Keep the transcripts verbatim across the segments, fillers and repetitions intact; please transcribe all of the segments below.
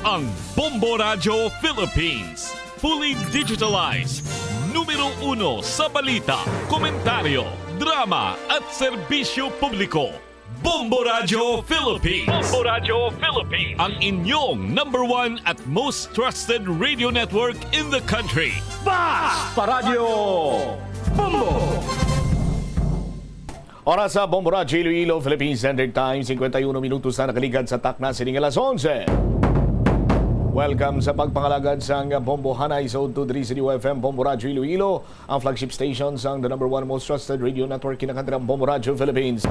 Ang Bombo Radyo Philippines, fully digitalized, numero uno sa balita, komentaryo, drama at serbisyo publiko. Bombo Radyo Philippines. Bombo Radyo Philippines. Ang inyong number one at most trusted radio network in the country. Basta Radyo Bombo! Oras sa Bombo Radyo Iloilo, Philippine Standard Time, cincuenta y uno minutos na nakaligad sa takna sini nga alas onse. Welcome sa pagpangalagad sang Bombo Hanay sa Udto diri sa D Y F M Bombo Radyo Iloilo, ang flagship station sang the number one most trusted radio network kinakantirang Bombo Radyo Philippines.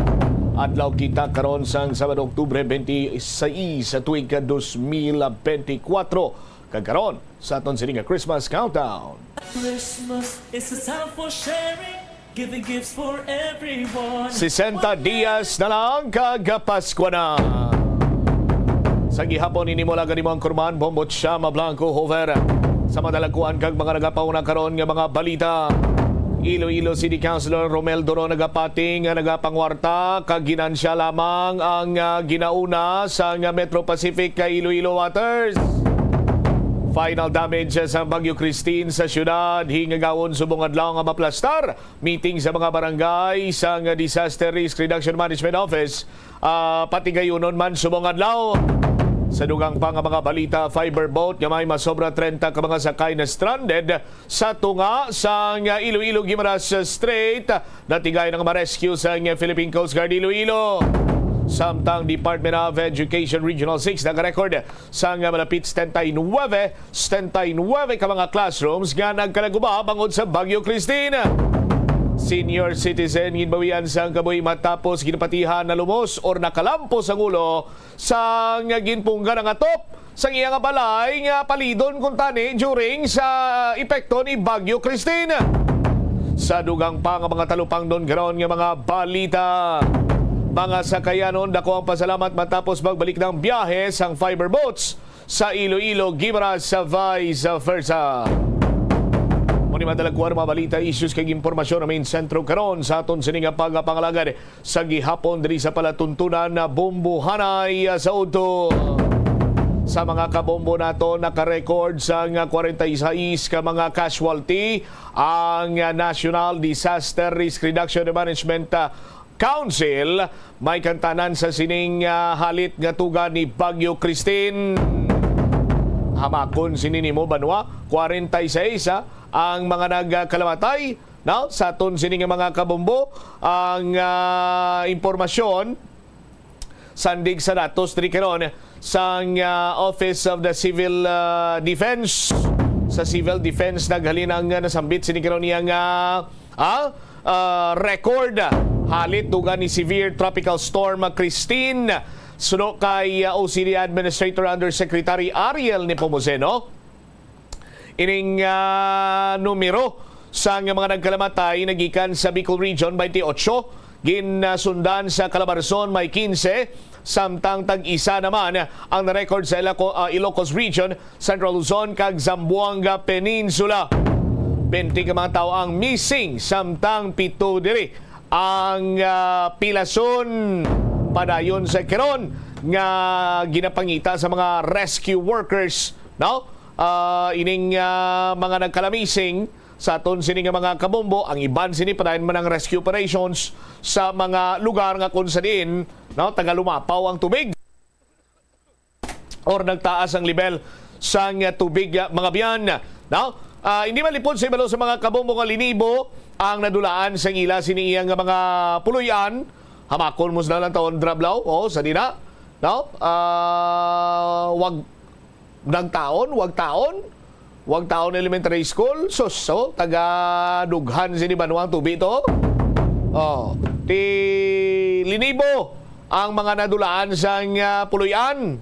Adlaw kita karon sang Sabado, Oktubre twenty-six sa tuig ka dos mil benti kwatro. Kag karon sa aton sini nga Christmas countdown. Christmas is a time for sharing, giving gifts for everyone. Sesenta dias na lang kag Paskwa na. Sa gihapon, ini mo lang gani mo ang kurman, Bombot Shama Blanco Hover. Sa madalakuan kag mga nagapauna karon nga mga balita, Iloilo City Councilor Romel Duro nagapati nga nagapangwarta kag ginansya lamang ang, ah, ginauna sa nga Metro Pacific kay Iloilo Waters. Final damage sa Bagyo Christine sa syudad, hingagawon subong adlaw nga maplastar. Meeting sa mga barangay sang Disaster Risk Reduction Management Office, ah, patigayunon man subong adlaw. Sa dugang pa nga mga balita, fiber boat nga may masobra treinta ka mga sakay na stranded sa tunga sang Iloilo Guimaras Strait, natigay nga ma-rescue sang Philippine Coast Guard Iloilo. Samtang Department of Education Regional six nag-record sang malapit setenta y nueve, setenta y nueve ka mga classrooms nga nagkalaguba bangod sa Bagyo Christine. Senior citizen ginbawian sang kabuhi matapos ginpatihan, nalumos or nakalampos ang ulo sang ginpunggan ang atop sang iya nga balay nga palidon kuntani during sa epekto ni Bagyo Christine. Sa dugang pa nga mga talupangdon karon nga mga balita, mga sakayanon, dako ang pasalamat matapos magbalik ng biyahe sang fiber boats sa Iloilo, Guimaras, sa vice versa. Muni madalagkuan mga balita, issues kag impormasyon ang main sentro karon sa aton sini nga pagapangalagad sa gihapon diri sa palatuntunan na Bombo Hanay sa udto. Sa mga kabombo nato, naka-record sang kwarenta y seis ka mga casualty ang National Disaster Risk Reduction and Management, ah, Council. May kantanan sa sining, ah, halit nga tuga ni Bagyo Christine. Hamakon sini nimo, banwa, kwarenta y seis, ah, ang mga nagkalamatay. Now, sa aton sini nga mga kabombo, ang, ah, impormasyon sandig sa datos diri karon sang, ah, Office of the Civil, ah, Defense. Sa Civil Defense naghalin ang, ah, nasambit sini karon niya nga, ah, ah, record halit tuga ni Severe Tropical Storm Christine. Suno kay, ah, O C D Administrator Undersecretary Ariel Nepomuceno, ining, ah, numero sang mga nagkalamatay nagikan sa Bicol Region, twenty-eight, ginasundan sa Calabarzon, may quince, samtang tag-isa naman ang na-record sa Ilaco-, ah, Ilocos Region, Central Luzon, kag Zamboanga Peninsula. Twenty ka mga tawo ang missing, samtang pito diri ang, ah, pilason padayon sa karon nga ginapangita sa mga rescue workers, no? Ah, ining, ah, mga nagkalamising sa aton sini nga mga kabombo, ang iban sini padayon man ang rescue operations sa mga lugar nga kung sa diin, no, tagalumapaw ang tubig or nagtaas ang level sang tubig, ah, mga byan, no? Ah, hindi malipod sa ibalo sa mga kabombo nga linibo ang nadulaan sang ila sini iya nga mga puloy-an. Hamakon mo sila lang taon drablaw, oh, sa dina, no? Ah, wag nagtaon, wag taon, wag taon elementary school, sus, oh, taga dughan sini banwa ang tubi to. Oh, ti linibo ang mga nadulaan sang, ah, puloy-an.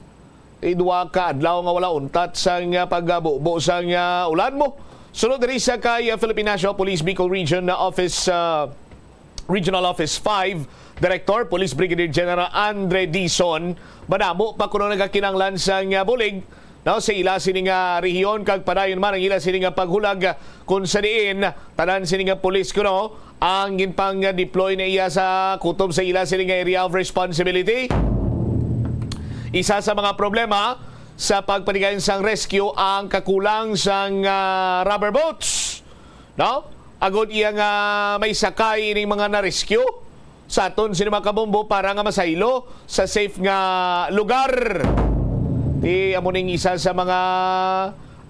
Ti duha ka adlaw nga wala untat sang, ah, pagbubo sang, ah, ulan mo. Sunod diri sa kay, ah, Philippine National Police Bicol Region na Office, ah, Regional Office five Director Police Brigadier General Andre Dizon, madamo pa kuno nagakinahanglan sang, ah, bulig, no, sa ila sini nga rehiyon, kag padayon man ang ila sini nga paghulag, ah, kung sa diin tanan sini nga pulis kuno ang ginpang-deploy na iya sa kutob sa ila sini nga area of responsibility. Isa sa mga problema sa pagpanigayon sang rescue ang kakulang sang, ah, rubber boats, no? Agod iya nga may sakay ining mga na-rescue sa aton sini mga kabombo para nga masaylo sa safe nga lugar. Ti amo ning isa sa mga,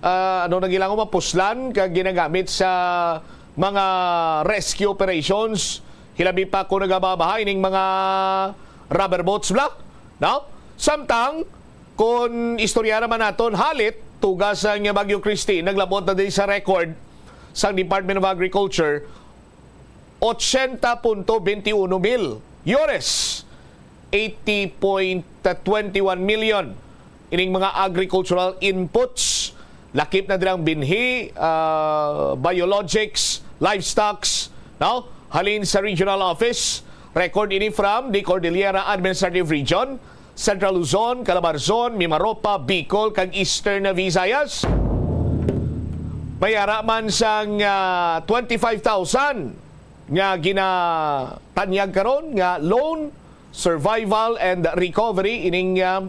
ah, ano na gilangon, mapuslan kag ginagamit sa mga rescue operations, hilabi pa kung nagababaha ining mga rubber boats bla, no? Samtang kung istorya naman naton, halit tuga sang Bagyo Christine, naglabot na din sa record sang Department of Agriculture, ochenta punto benti uno mil yores, eighty point twenty one million, ining mga agricultural inputs, lakip na dira ang binhi, ah, biologics, livestocks, no? Halin sa regional office, record ini from the Cordillera Administrative Region, Central Luzon, Calabarzon, Mimaropa, Bicol, kag Eastern Visayas. May ara man sang, ah, twenty-five thousand nga ginatanyag karon nga loan, survival and recovery, ining, ah,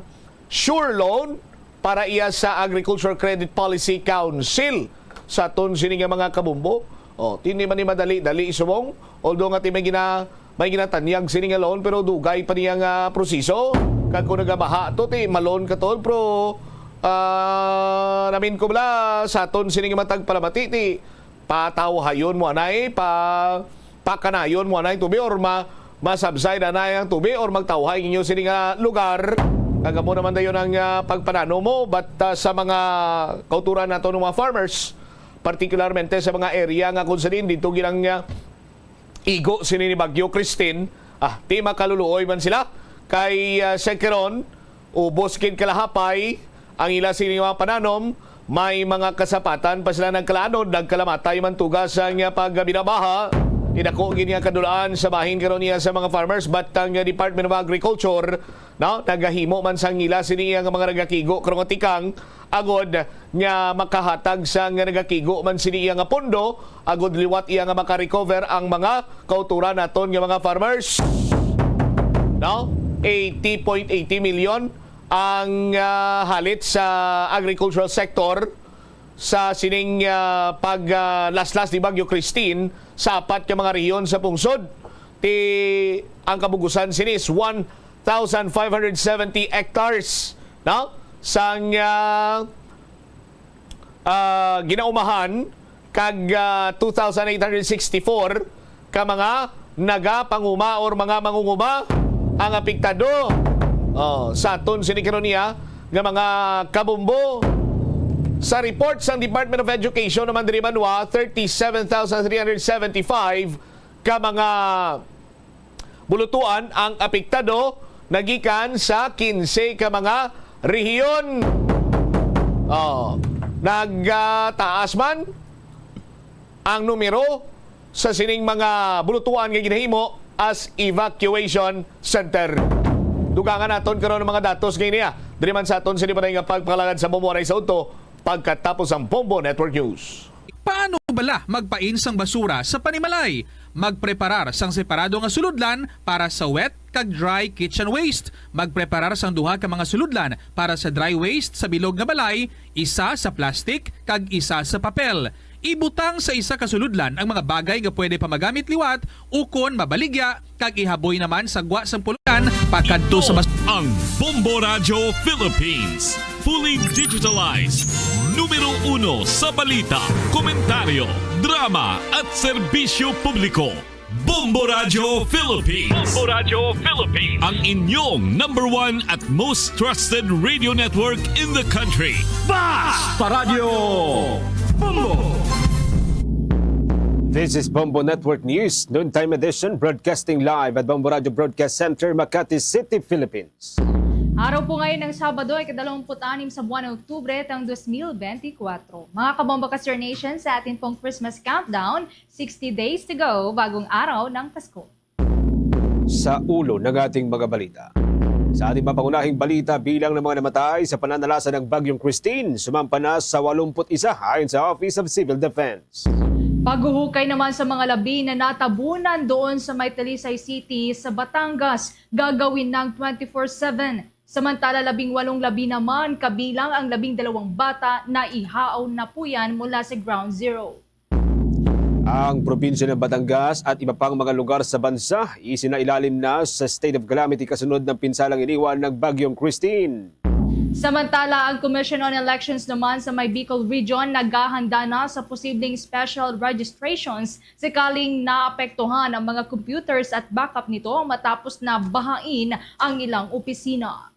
sure loan para iya sa Agriculture Credit Policy Council sa aton sini nga mga kabumbo. Oh, hindi man ni madali-dali subong. Although nga ti may gina-, may ginatanyag sini nga loan, pero dugay pa niya nga proseso. Kag kung nagabaha to, ti ma-loan ka tol, pero, ah, namin ko bala sa aton sini nga matag palamati, ti patawhayon mo anay, pa, pakanayon mo anay tubig, or ma, masubside anay ang tubig, or magtawhay ninyo sini nga lugar. Kag amo naman dayon ang, ah, pagpanano mo, but, ah, sa mga kauturan nato ng mga farmers, particularmente sa mga area nga kung saan dito ginang, ah, igo sini ni Bagyo Christine, ah, ti makaluluoy man sila kay, ah, sa karon, ubos gid kalahapay ang ila sini mga pananom, may mga kasapatan pa sila nagkalaanod, nagkalamatay man tuga sang pagkabinabaha. Inako gid nga kadulaan sa bahin karon niya sa mga farmers, but ang Department of Agriculture, no, nagahimo man sang ila sini nga mga nagakigo karong tikang agod nga makahatag sang nagakigo man sini iya nga pondo agod liwat iya nga maka-recover ang mga kauturan naton nga mga farmers. No? Eighty point eighty million ang, ah, halit sa agricultural sector sa sining, ah, pag, ah, laslas ni Bagyo Christine sa apat ka mga rehiyon sa pungsod. Ti ang kabugusan sini is one thousand five hundred seventy hectares, no? Sang, ah, ah, ginaumahan kag, ah, two thousand eight hundred sixty-four ka mga nagapanguma or mga mangunguma ang apektado. Oh, sa aton sini karon niya nga mga kabumbo, sa report sang Department of Education naman diri banwa, thirty-seven thousand three hundred seventy-five ka mga bulutuan ang apektado nagikan sa kinse ka mga rehiyon. Oh, nagtaas man ang numero sa sining mga bulutuan nga ginahimo as evacuation center. Dugangan naton karon ang mga datos nga ini, ah. Diri man sa aton sini pa nga pagpalagad sa Bombo Aray sa Udto, pagkatapos ang Bombo Network News. Paano bala magpain sang basura sa panimalay? Magpreparar sang separado nga sulodlan para sa wet kag dry kitchen waste. Magpreparar sang duha ka mga sulodlan para sa dry waste sa bilog nga balay, isa sa plastic kag isa sa papel. Ibutang sa isa ka sulodlan ang mga bagay nga pwede pa magamit liwat ukon mabaligya, kag ihaboy naman sa gwa sang pulutan pakadto sa bas- Ang Bombo Radyo Philippines, fully digitalized. Numero uno sa balita, komentaryo, drama, at serbisyo publiko. Bombo Radyo Philippines. Bombo Radyo Philippines. Ang inyong number one at most trusted radio network in the country. Basta Radyo Bombo! This is Bombo Network News, noontime edition, broadcasting live at Bombo Radyo Broadcast Center, Makati City, Philippines. Araw po ngayon ng Sabado, ikadalawamput-anim sa buwan ng Oktubre, taong dos mil benti kwatro. Mga kabombo ka Star Nation, sa atin pong Christmas countdown, sixty days to go, bagong araw ng Pasko. Sa ulo ng ating mga balita. Sa ating mapangunahing balita, bilang ng mga namatay sa pananalasa ng Bagyong Christine, sumampa na sa walumput isa ayon sa Office of Civil Defense. Paghuhukay naman sa mga labi na natabunan doon sa may Talisay City sa Batangas, gagawin ng twenty-four seven Samantala, labing walong labi naman kabilang ang labing dalawang bata na ihaon na po yan mula sa Ground Zero. Ang probinsya ng Batangas at iba pang mga lugar sa bansa isinailalim na sa state of calamity kasunod ng pinsalang iniwan ng Bagyong Christine. Samantala, ang Commission on Elections naman sa may Bicol Region naghahanda na sa posibleng special registrations sakaling naapektuhan ang mga computers at backup nito matapos na bahain ang ilang opisina.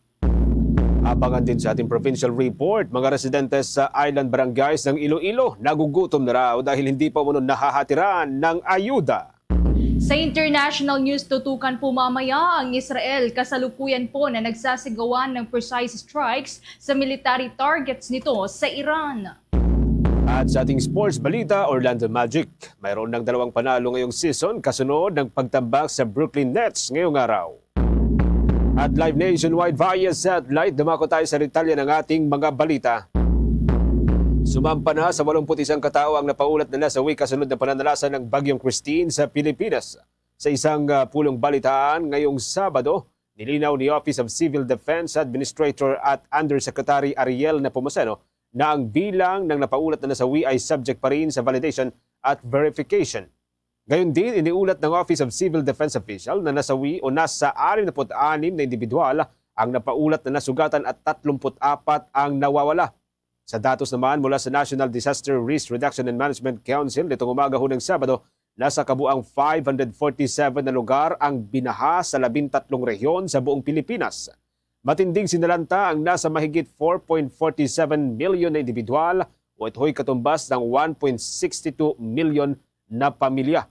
Abangan din sa ating provincial report, mga residentes sa island barangays ng Iloilo nagugutom na raw dahil hindi pa umano nahahatiran ng ayuda. Sa international news, tutukan po mamaya ang Israel, kasalukuyan po na nagsasagawa ng precise strikes sa military targets nito sa Iran. At sa ating sports balita, Orlando Magic, mayroon ng dalawang panalo ngayong season kasunod ng pagtambak sa Brooklyn Nets ngayong araw. At live nationwide via satellite, dumako tayo sa detalye ng ating mga balita. Sumampa na sa walumpu't isang katao ang napaulat na nasawi kasunod ng pananalasa ng Bagyong Christine sa Pilipinas. Sa isang, ah, pulong balitaan ngayong Sabado, nilinaw ni Office of Civil Defense Administrator at Undersecretary Ariel Nepomuceno na ang bilang ng napaulat na nasawi ay subject pa rin sa validation at verification. Gayon din, iniulat ng Office of Civil Defense Official na nasawi o nasa anim na put anim na individual ang napaulat na nasugatan at tatlumpu't apat ang nawawala. Sa datos naman mula sa National Disaster Risk Reduction and Management Council, nitong umaga hunang Sabado, nasa kabuang five hundred forty-seven na lugar ang binaha sa labintatlong rehiyon sa buong Pilipinas. Matinding sinalanta ang nasa mahigit four point forty seven million na individual o ito'y katumbas ng one point six two million na pamilya.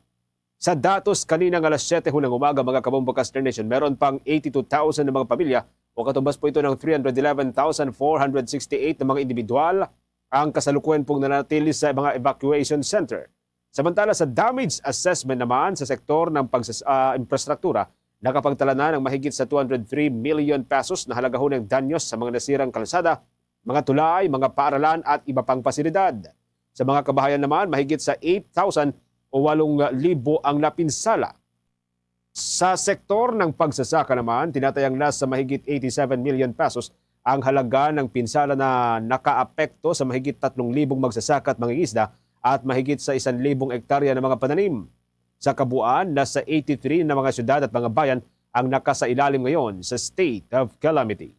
Sa datos kanina nga alas siyete hunang umaga, mga kabombo, Caster Nation, meron pang eighty-two thousand na mga pamilya o katumbas po ito ng three hundred eleven thousand four hundred sixty-eight na mga individual ang kasalukuyan pong nanatili sa mga evacuation center. Samantala, sa damage assessment naman sa sektor ng pagsas-, ah, infrastruktura, nakapagtala na ng mahigit sa two hundred three million pesos na halagahon ng danyos sa mga nasirang kalsada, mga tulay, mga paaralan at iba pang pasilidad. Sa mga kabahayan naman, mahigit sa eight thousand o walong libo ang napinsala. Sa sektor ng pagsasaka naman, tinatayang nasa mahigit eighty-seven million pesos ang halaga ng pinsala na nakaapekto sa mahigit tatlong libong magsasaka at mangingisda at mahigit sa isang libong ektarya ng mga pananim. Sa kabuuan, nasa eighty-three na mga syudad at mga bayan ang nakasailalim ngayon sa state of calamity.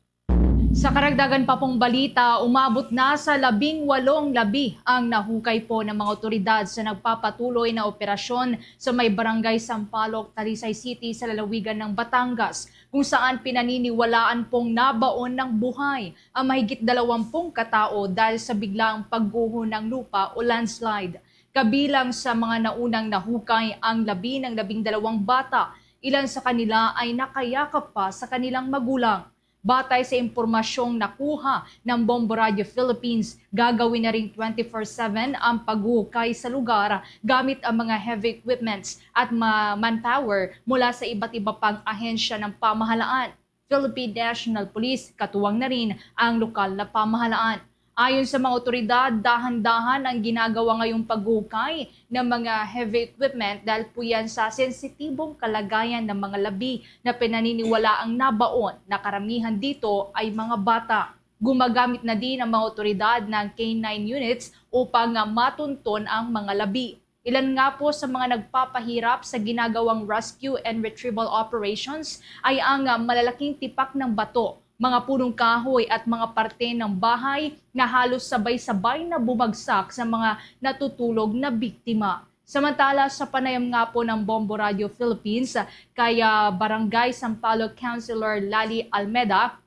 Sa karagdagan pa pong balita, umabot na sa labing walong labi ang nahukay po ng mga otoridad sa nagpapatuloy na operasyon sa may Barangay Sampaloc, Talisay City, sa lalawigan ng Batangas, kung saan pinaniniwalaan pong nabaon ng buhay ang mahigit dalawampung katao dahil sa biglaang pagguho ng lupa o landslide. Kabilang sa mga naunang nahukay ang labi ng labing dalawang bata. Ilan sa kanila ay nakayakap pa sa kanilang magulang. Batay sa impormasyong nakuha ng Bombo Radio Philippines, gagawin na ring twenty-four seven ang paghuhukay sa lugar gamit ang mga heavy equipments at ma-, manpower mula sa iba't iba pang ahensya ng pamahalaan, Philippine National Police, katuwang na rin ang lokal na pamahalaan. Ayon sa mga otoridad, dahan-dahan ang ginagawa ngayong paghuhukay ng mga heavy equipment dahil po yan sa sensitibong kalagayan ng mga labi na pinaniniwalaang nabaon na karamihan dito ay mga bata. Gumagamit na din ang mga otoridad ng K nine units upang, ah, matunton ang mga labi. Ilan nga po sa mga nagpapahirap sa ginagawang rescue and retrieval operations ay ang, ah, malalaking tipak ng bato, mga punong kahoy at mga parte ng bahay na halos sabay-sabay na bumagsak sa mga natutulog na biktima. Samantala, sa panayam nga po ng Bombo Radio Philippines kay, ah, Barangay Sampaloc Councilor Lali Almeda,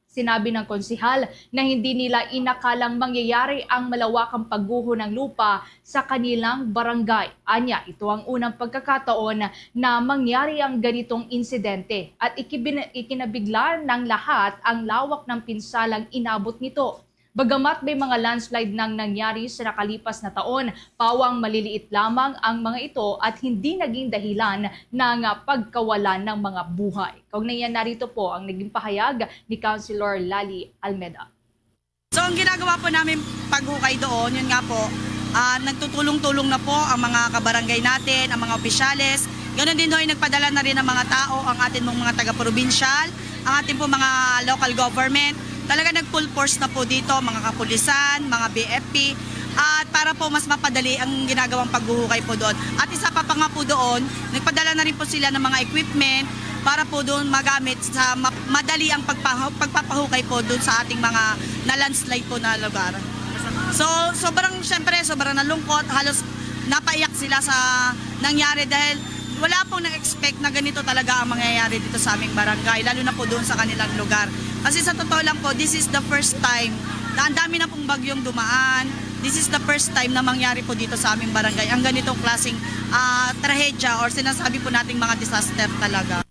sinabi ng konsehal na hindi nila inakalang mangyayari ang malawakang pagguho ng lupa sa kanilang barangay. Anya, ito ang unang pagkakataon na mangyari ang ganitong insidente at ikibin-, ikinabigla ng lahat ang lawak ng pinsalang inabot nito. Bagamat may mga landslide nang nangyari sa nakalipas na taon, pawang maliliit lamang ang mga ito at hindi naging dahilan ng pagkawalan ng mga buhay. Kaugnay niyan, narito po ang naging pahayag ni Councilor Lali Almeda. So, ang ginagawa po namin paghukay doon, yun nga po, ah, nagtutulong-tulong na po ang mga kabarangay natin, ang mga opisyales. Ganon din ho, ay nagpadala na rin ang mga tao, ang atin mong mga taga-probinsyal, Ang ating po mga local government, talaga nag-full force na po dito, mga kapulisan, mga B F P, at para po mas mapadali ang ginagawang paghuhukay po doon. At isa pa, pa nga po doon, nagpadala na rin po sila ng mga equipment para po doon magamit sa ma- madali ang pagpahu- pagpapahukay po doon sa ating mga na-landslide po na lugar. So, sobrang, syempre, sobrang nalungkot. Halos napaiyak sila sa nangyari dahil wala pong nag-expect na ganito talaga ang mangyayari dito sa aming barangay, lalo na po doon sa kanilang lugar. Kasi sa totoo lang po, this is the first time na ang dami na pong bagyong dumaan. This is the first time na mangyari po dito sa aming barangay ang ganitong klaseng ah, trahedya or sinasabi po nating mga disaster talaga.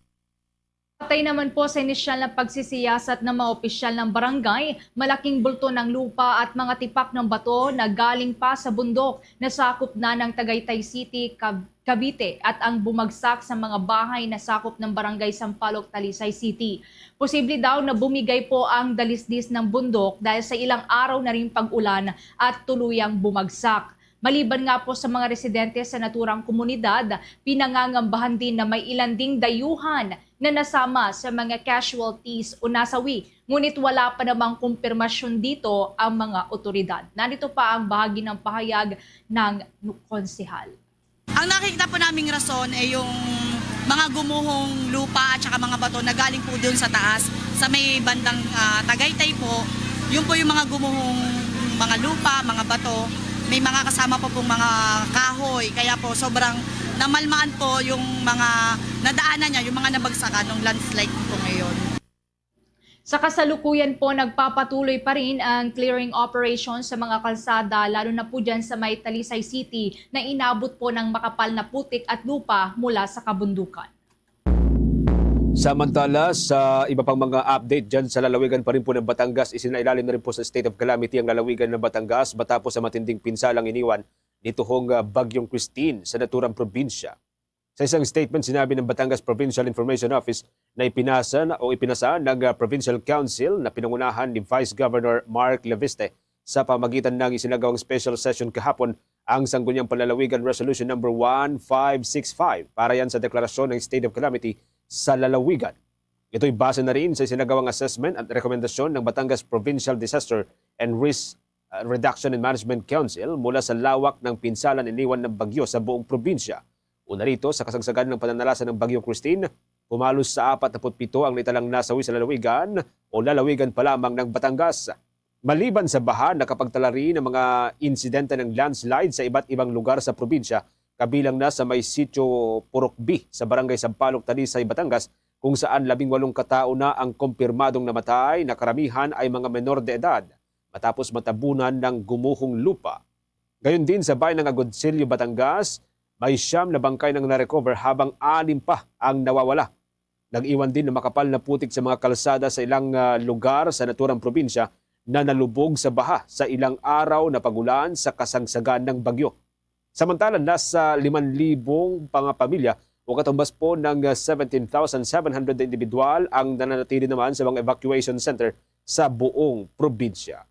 Patay naman po sa inisyal na pagsisiyasat ng mga opisyal ng barangay, malaking bulto ng lupa at mga tipak ng bato na galing pa sa bundok na sakop na ng Tagaytay City, Cav- Cavite at ang bumagsak sa mga bahay na sakop ng barangay Sampaloc, Talisay City. Posible daw na bumigay po ang dalisdis ng bundok dahil sa ilang araw na ring pag-ulan at tuluyang bumagsak. Maliban nga po sa mga residente sa naturang komunidad, pinangangambahan din na may ilan ding dayuhan na nasama sa mga casualties o nasawi, ngunit wala pa namang kumpirmasyon dito ang mga otoridad. Narito pa ang bahagi ng pahayag ng konsehal. Ang nakikita po naming rason ay yung mga gumuhong lupa at saka mga bato na galing po doon sa taas, sa may bandang ah, Tagaytay po. Yun po yung mga gumuhong mga lupa, mga bato. May mga kasama pa pong mga kahoy. Kaya po sobrang namalmaan po yung mga nadaanan niya, yung mga nabagsakan ng landslide po ngayon. Sa kasalukuyan po, nagpapatuloy pa rin ang clearing operation sa mga kalsada, lalo na po dyan sa may Talisay City, na inabot po ng makapal na putik at lupa mula sa kabundukan. Samantala, sa iba pang mga update dyan sa lalawigan pa rin po ng Batangas, isinailalim na rin po sa state of calamity ang lalawigan ng Batangas matapos sa matinding pinsalang iniwan nituhong ah, Bagyong Christine sa naturang probinsya. Sa isang statement, sinabi ng Batangas Provincial Information Office na ipinasa na, o ipinasa ng ah, Provincial Council na pinangunahan ni Vice Governor Mark Leviste sa pamagitan ng isinagawang special session kahapon ang Sangguniang Panlalawigan Resolution Number one five six five para yan sa deklarasyon ng state of calamity sa lalawigan. Ito'y base na rin sa isinagawang assessment at rekomendasyon ng Batangas Provincial Disaster and Risk uh, Reduction and Management Council mula sa lawak ng pinsalang iniwan ng bagyo sa buong probinsya. Una rito, sa kasagsagan ng pananalasa ng Bagyong Christine, pumalos sa apat na put pito ang naitalang nasawi sa lalawigan o lalawigan pa lamang ng Batangas. Maliban sa baha, nakapagtala rin ang mga insidente ng landslide sa iba't ibang lugar sa probinsya, kabilang na sa may Sitio Purok B sa Barangay Sampaloc, Talisay, Batangas, kung saan labing walong katao na ang kumpirmadong namatay, na karamihan ay mga menor de edad, matapos matabunan ng gumuhong lupa. Gayon din sa bayan ng Agoncillo, Batangas, may siyam na bangkay nang na-recover habang anim pa ang nawawala. Nag-iwan din ng makapal na putik sa mga kalsada sa ilang ah, lugar sa naturang probinsya na nalubog sa baha sa ilang araw na pag-ulan sa kasagsagan ng bagyo. Samantala, nasa liman libong mga pamilya o katumbas po ng ah, seventeen thousand seven hundred na individual ang nananatili naman sa mga evacuation center sa buong probinsya.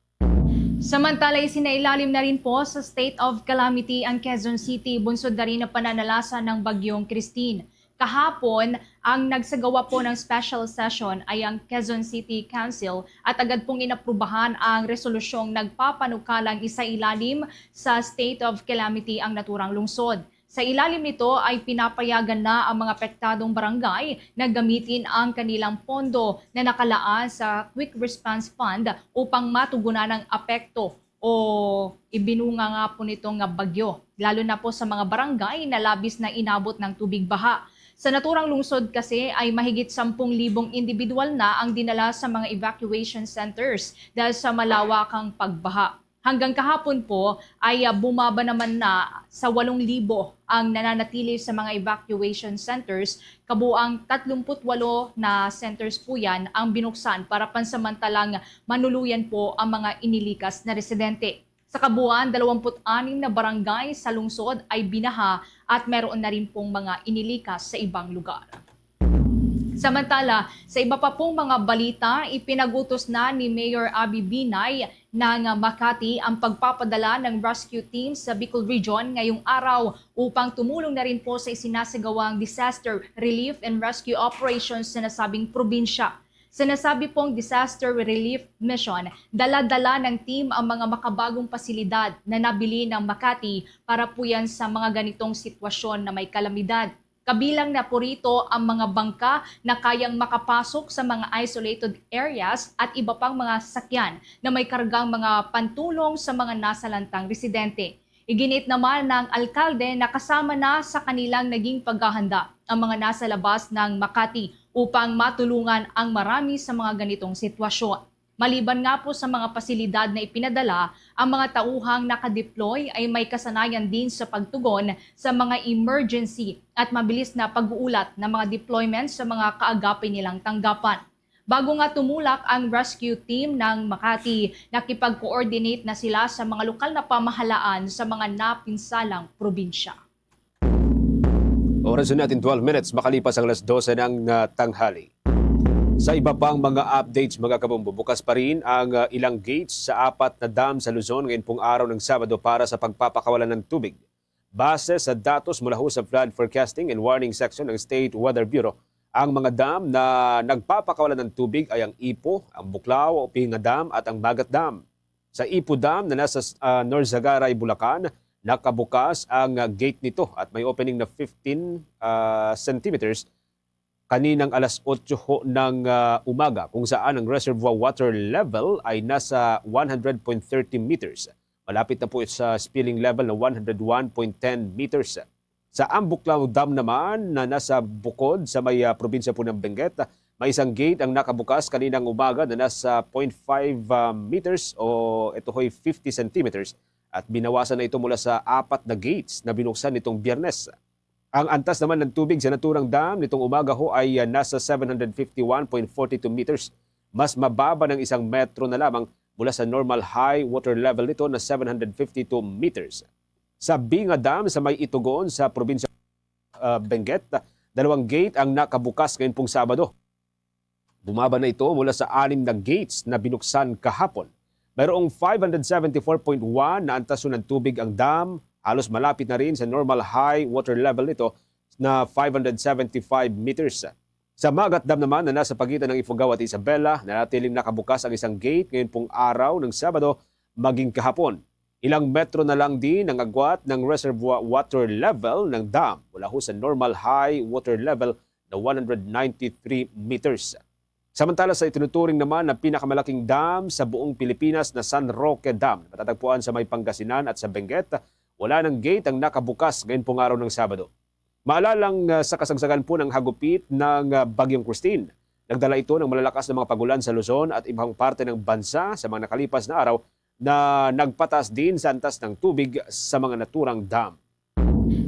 Samantala, isinailalim na rin po sa state of calamity ang Quezon City, bunsod na rin na pananalasa ng Bagyong Christine. Kahapon, ang nagsagawa po ng special session ay ang Quezon City Council at agad pong inaprubahan ang resolusyong nagpapanukalang isailalim sa state of calamity ang naturang lungsod. Sa ilalim nito ay pinapayagan na ang mga apektadong barangay na gamitin ang kanilang pondo na nakalaan sa Quick Response Fund upang matugunan ang apekto o ibinunga nga po nito nga bagyo, lalo na po sa mga barangay na labis na inabot ng tubig baha. Sa naturang lungsod kasi ay mahigit sampung libong individual na ang dinala sa mga evacuation centers dahil sa malawakang pagbaha. Hanggang kahapon po ay ah, bumaba naman na sa walong libo ang nananatili sa mga evacuation centers. Kabuang tatlumpu't walo na centers po yan ang binuksan para pansamantalang manuluyan po ang mga inilikas na residente. Sa kabuuan, dalawampu't anim na barangay sa lungsod ay binaha at meron na rin pong mga inilikas sa ibang lugar. Samantala, sa iba pa pong mga balita, ipinag-utos na ni Mayor Abby Binay ng Makati ang pagpapadala ng rescue team sa Bicol Region ngayong araw upang tumulong na rin po sa isinasagawang disaster relief and rescue operations sa nasabing probinsya. Sa nasabi pong disaster relief mission, dala-dala ng team ang mga makabagong pasilidad na nabili ng Makati para po yan sa mga ganitong sitwasyon na may kalamidad. Kabilang na po rito ang mga bangka na kayang makapasok sa mga isolated areas at iba pang mga sakyan na may kargang mga pantulong sa mga nasalantang residente. Iginit naman ng alkalde na kasama na sa kanilang naging paghahanda ang mga nasa labas ng Makati upang matulungan ang marami sa mga ganitong sitwasyon. Maliban nga po sa mga pasilidad na ipinadala, ang mga tauhang nakadeploy ay may kasanayan din sa pagtugon sa mga emergency at mabilis na pag-uulat ng mga deployment sa mga kaagapay nilang tanggapan. Bago nga tumulak ang rescue team ng Makati, nakipag-coordinate na sila sa mga lokal na pamahalaan sa mga napinsalang probinsya. Oras na natin twelve minutes makalipas ang alas dose ng ah, tanghali. Sa iba pang mga updates, mga kabombo, bukas pa rin ang ah, ilang gates sa apat na dam sa Luzon ngayon pong araw ng Sabado para sa pagpapakawalan ng tubig. Base sa datos mula ho sa Flood Forecasting and Warning Section ng State Weather Bureau, ang mga dam na nagpapakawalan ng tubig ay ang Ipo, ang Buklao, Pinga Dam at ang Magat Dam. Sa Ipo Dam na nasa ah, Norzagaray, Bulacan, nakabukas ang ah, gate nito at may opening na fifteen ah, centimeters kaninang alas otso ho ng ah, umaga, kung saan ang reservoir water level ay nasa one hundred point thirty meters. Malapit na po sa spilling level na one hundred one point ten meters. Sa Ambuklao Dam naman na nasa bukod sa may ah, probinsya po ng Benguet, may isang gate ang nakabukas kaninang umaga na nasa point five ah, meters o ito ho'y fifty centimeters at binawasan na ito mula sa apat na gates na binuksan nitong Biyernes. Ang antas naman ng tubig sa naturang dam nitong umaga ho ay ah, nasa seven hundred fifty-one point forty-two meters. Mas mababa ng isang metro na lamang mula sa normal high water level nito na seven hundred fifty-two meters. Sa Binga Dam sa may Itugon sa probinsya uh, Benguet, dalawang gate ang nakabukas ngayon pong Sabado. Bumaba na ito mula sa anim na gates na binuksan kahapon. Mayroong five hundred seventy-four point one na antaso ng tubig ang dam, halos malapit na rin sa normal high water level nito na five hundred seventy-five meters. Sa Magat Dam naman na nasa pagitan ng Ifugao at Isabela, nanatiling nakabukas ang isang gate ngayon pong araw ng Sabado maging kahapon. Ilang metro na lang din ang agwat ng reservoir water level ng dam mula ho sa normal high water level na one hundred ninety-three meters. Samantala sa itinuturing naman na pinakamalaking dam sa buong Pilipinas na San Roque Dam, matatagpuan sa may Pangasinan at sa Benguet, wala nang gate ang nakabukas ngayon pong araw ng Sabado. Maalalang ah, sa kasagsagan po ng hagupit ng ah, Bagyong Christine, nagdala ito ng malalakas na mga pagulan sa Luzon at ibang parte ng bansa sa mga nakalipas na araw na nagpataas din sa antas ng tubig sa mga naturang dam.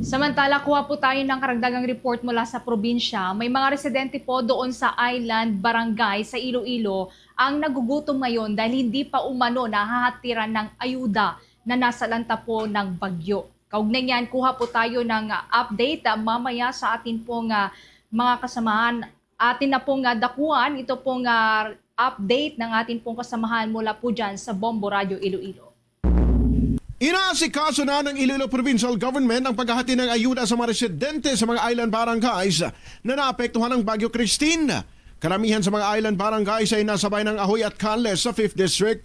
Samantala, kuha po tayo ng karagdagang report mula sa probinsya. May mga residente po doon sa Island Barangay sa Iloilo ang nagugutom ngayon dahil hindi pa umano nahahatiran ng ayuda na nasalanta po ng bagyo. Kaugnay niyan, kuha po tayo ng ah, update ah, mamaya sa atin pong ah, mga kasamahan. Atin na pong ah, dakuan ito pong ah, update ng atin pong kasamahan mula po dyan sa Bombo Radio Iloilo. Inaasikaso na ng Iloilo Provincial Government ang paghahati ng ayuda sa mga residente sa mga island barangays na naapektuhan ng Bagyo Christine. Karamihan sa mga island barangays ay nasabay ng ahoy at canles sa Fifth District.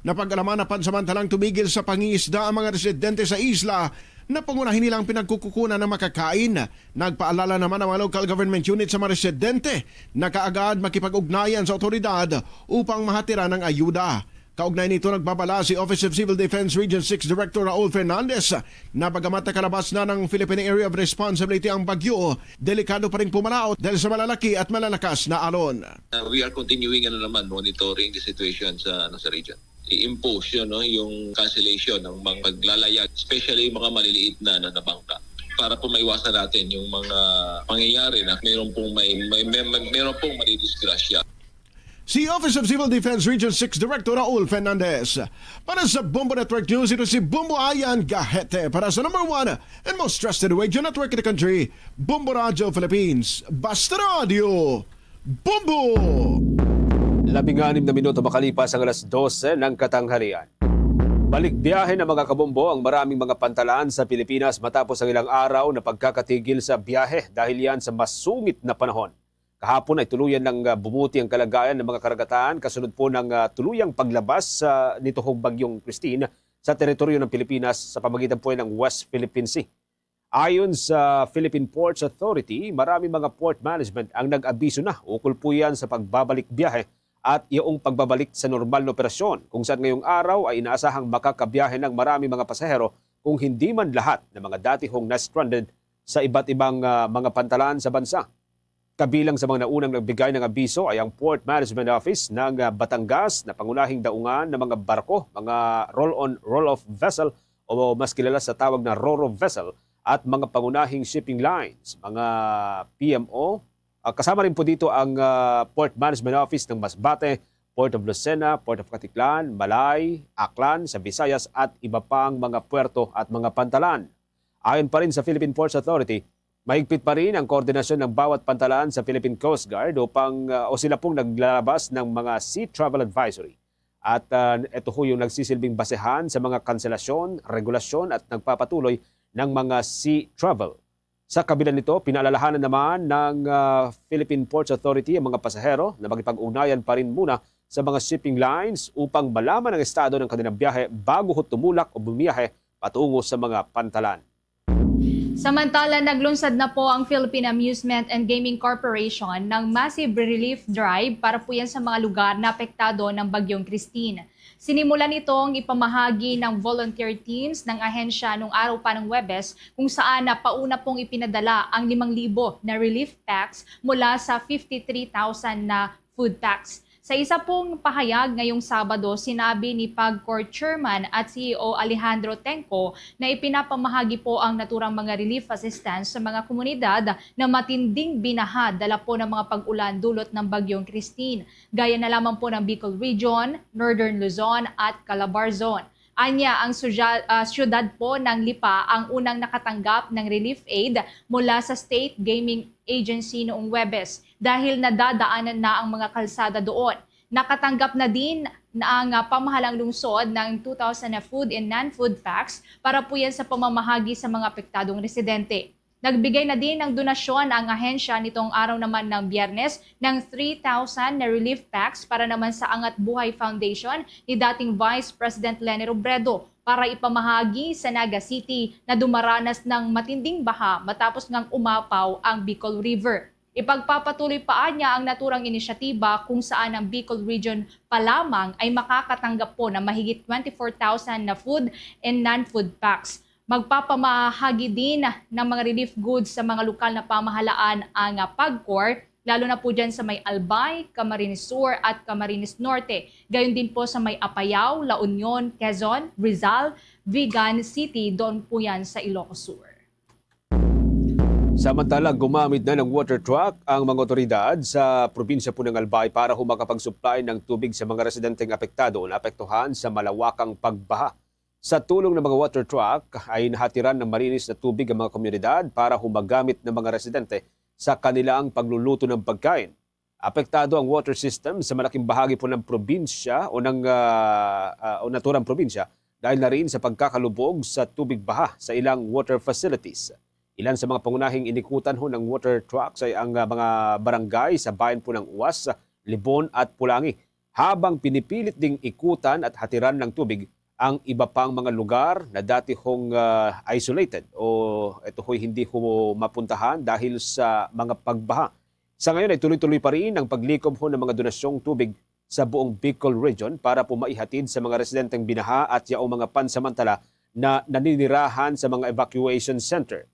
Napag-alaman na pansamantalang tumigil sa pangingisda ang mga residente sa isla na pangunahin nilang pinagkukukunan ng makakain. Nagpaalala naman ang mga local government unit sa mga residente na kaagad makipag-ugnayan sa otoridad upang mahatiran ang ayuda. Kaugnay nito, nagbabala si Office of Civil Defense Region six Director Raul Fernandez na bagamat nakalabas na ng Philippine Area of Responsibility ang bagyo, delikado pa rin pumalaot dahil sa malalaki at malalakas na alon. Uh, we are continuing ano naman monitoring the situation sa ano sa region. I-impose yun, no, yung cancellation ng mga paglalayag, especially yung mga maliliit na, na, na bangka para po maiwasan natin yung mga pangyayari na mayroon pong may, may, may, may mayroon pong madidisgrasya. Si Office of Civil Defense Region six Director Raul Fernandez. Para sa Bombo Network News, ito si Bombo Ayan Gahete para sa number one and most trusted radio network in the country, Bombo Radio Philippines. Basta Radio, Bombo! Labing anim na minuto makalipas ang alas dose ng katanghalian. Balik biyahe na mga kabombo ang maraming mga pantalan sa Pilipinas matapos ang ilang araw na pagkakatigil sa biyahe dahil yan sa masungit na panahon. Kahapon ay tuluyan ng, ah, bumuti ang kalagayan ng mga karagatan kasunod po ng, ah, tuluyang paglabas, ah, nito hong Bagyong Christine sa teritoryo ng Pilipinas sa pamagitan po ng West Philippine Sea. Ayon sa Philippine Ports Authority, marami mga port management ang nag-abiso na ukol po yan sa pagbabalik biyahe at yaong pagbabalik sa normal na operasyon, kung saan ngayong araw ay inaasahang makakabiyahe ng marami mga pasahero, kung hindi man lahat, ng mga dati hong na-stranded sa iba't ibang, ah, mga pantalan sa bansa. Kabilang sa mga naunang nagbigay ng abiso ay ang Port Management Office ng, ah, Batangas, na pangunahing daungan ng mga barko, mga roll-on, roll-off vessel o mas kilala sa tawag na ro-ro vessel, at mga pangunahing shipping lines, mga P M O. Ah, kasama rin po dito ang, ah, Port Management Office ng Masbate, Port of Lucena, Port of Caticlan, Malay, Aklan sa Visayas at iba pang mga puerto at mga pantalan. Ayon pa rin sa Philippine Ports Authority, mahigpit pa rin ang koordinasyon ng bawat pantalan sa Philippine Coast Guard upang, ah, o sila pong naglalabas ng mga sea travel advisory. At, ah, ito ho yung nagsisilbing basehan sa mga kanselasyon, regulasyon at nagpapatuloy ng mga sea travel. Sa kabila nito, pinaalalahanan naman ng, ah, Philippine Ports Authority ang mga pasahero na makipag-ugnayan pa rin muna sa mga shipping lines upang malaman ang estado ng kanilang biyahe bago ho tumulak o bumiyahe patungo sa mga pantalan. Samantala, naglunsad na po ang Philippine Amusement and Gaming Corporation ng massive relief drive para po yan sa mga lugar na apektado ng Bagyong Christine. Sinimulan itong ipamahagi ng volunteer teams ng ahensya nung araw pa ng Huwebes, kung saan na pauna pong ipinadala ang limang libo na relief packs mula sa fifty-three thousand na food packs. Sa isa pong pahayag ngayong Sabado, sinabi ni PAGCOR Chairman at C E O Alejandro Tengco na ipinapamahagi po ang naturang mga relief assistance sa mga komunidad na matinding binaha dala po ng mga pag-ulan dulot ng Bagyong Christine, gaya na lamang po ng Bicol Region, Northern Luzon at Calabarzon. Anya, ang sudya- ah, siyudad po ng Lipa ang unang nakatanggap ng relief aid mula sa State Gaming Agency noong Huwebes dahil nadadaanan na ang mga kalsada doon. Nakatanggap na din ang, ah, pamahalang lungsod ng two thousand na food and non-food packs para po yan sa pamamahagi sa mga apektadong residente. Nagbigay na din ng donasyon ang ahensya nitong araw naman ng Biyernes ng three thousand na relief packs para naman sa Angat Buhay Foundation ni dating Vice President Leni Robredo para ipamahagi sa Naga City na dumaranas ng matinding baha matapos ngang umapaw ang Bicol River. Ipagpapatuloy pa niya ang naturang inisyatiba kung saan ang Bicol Region pa lamang ay makakatanggap po ng mahigit twenty-four thousand na food and non-food packs. Magpapamahagi din ng mga relief goods sa mga lokal na pamahalaan ang, ah, PAGCOR, lalo na po dyan sa may Albay, Camarines Sur at Camarines Norte. Gayon din po sa may Apayao, La Union, Quezon, Rizal, Vigan City, doon po yan sa Ilocos Sur. Samantala, gumamit na ng water truck ang mga otoridad sa probinsya po ng Albay para ho makapag-supply ng tubig sa mga residenteng apektado o naapektuhan sa malawakang pagbaha. Sa tulong ng mga water truck ay nahatiran ng malinis na tubig ang mga komunidad para ho magamit ng mga residente sa kanilang pagluluto ng pagkain. Apektado ang water system sa malaking bahagi po ng probinsya o ng, ah, ah, o naturang probinsya dahil na rin sa pagkakalubog sa tubig baha sa ilang water facilities. Ilan sa mga pangunahing inikutan ho ng water trucks ay ang, ah, mga barangay sa bayan po ng Uwas, Libon at Pulangi, habang pinipilit ding ikutan at hatiran ng tubig ang iba pang mga lugar na dati hong, ah, isolated o ito ho'y hindi ho mapuntahan dahil sa mga pagbaha. Sa ngayon ay tuloy-tuloy pa rin ang paglikom ho ng mga donasyong tubig sa buong Bicol Region para po maihatid sa mga residenteng binaha at yaong mga pansamantala na naninirahan sa mga evacuation center.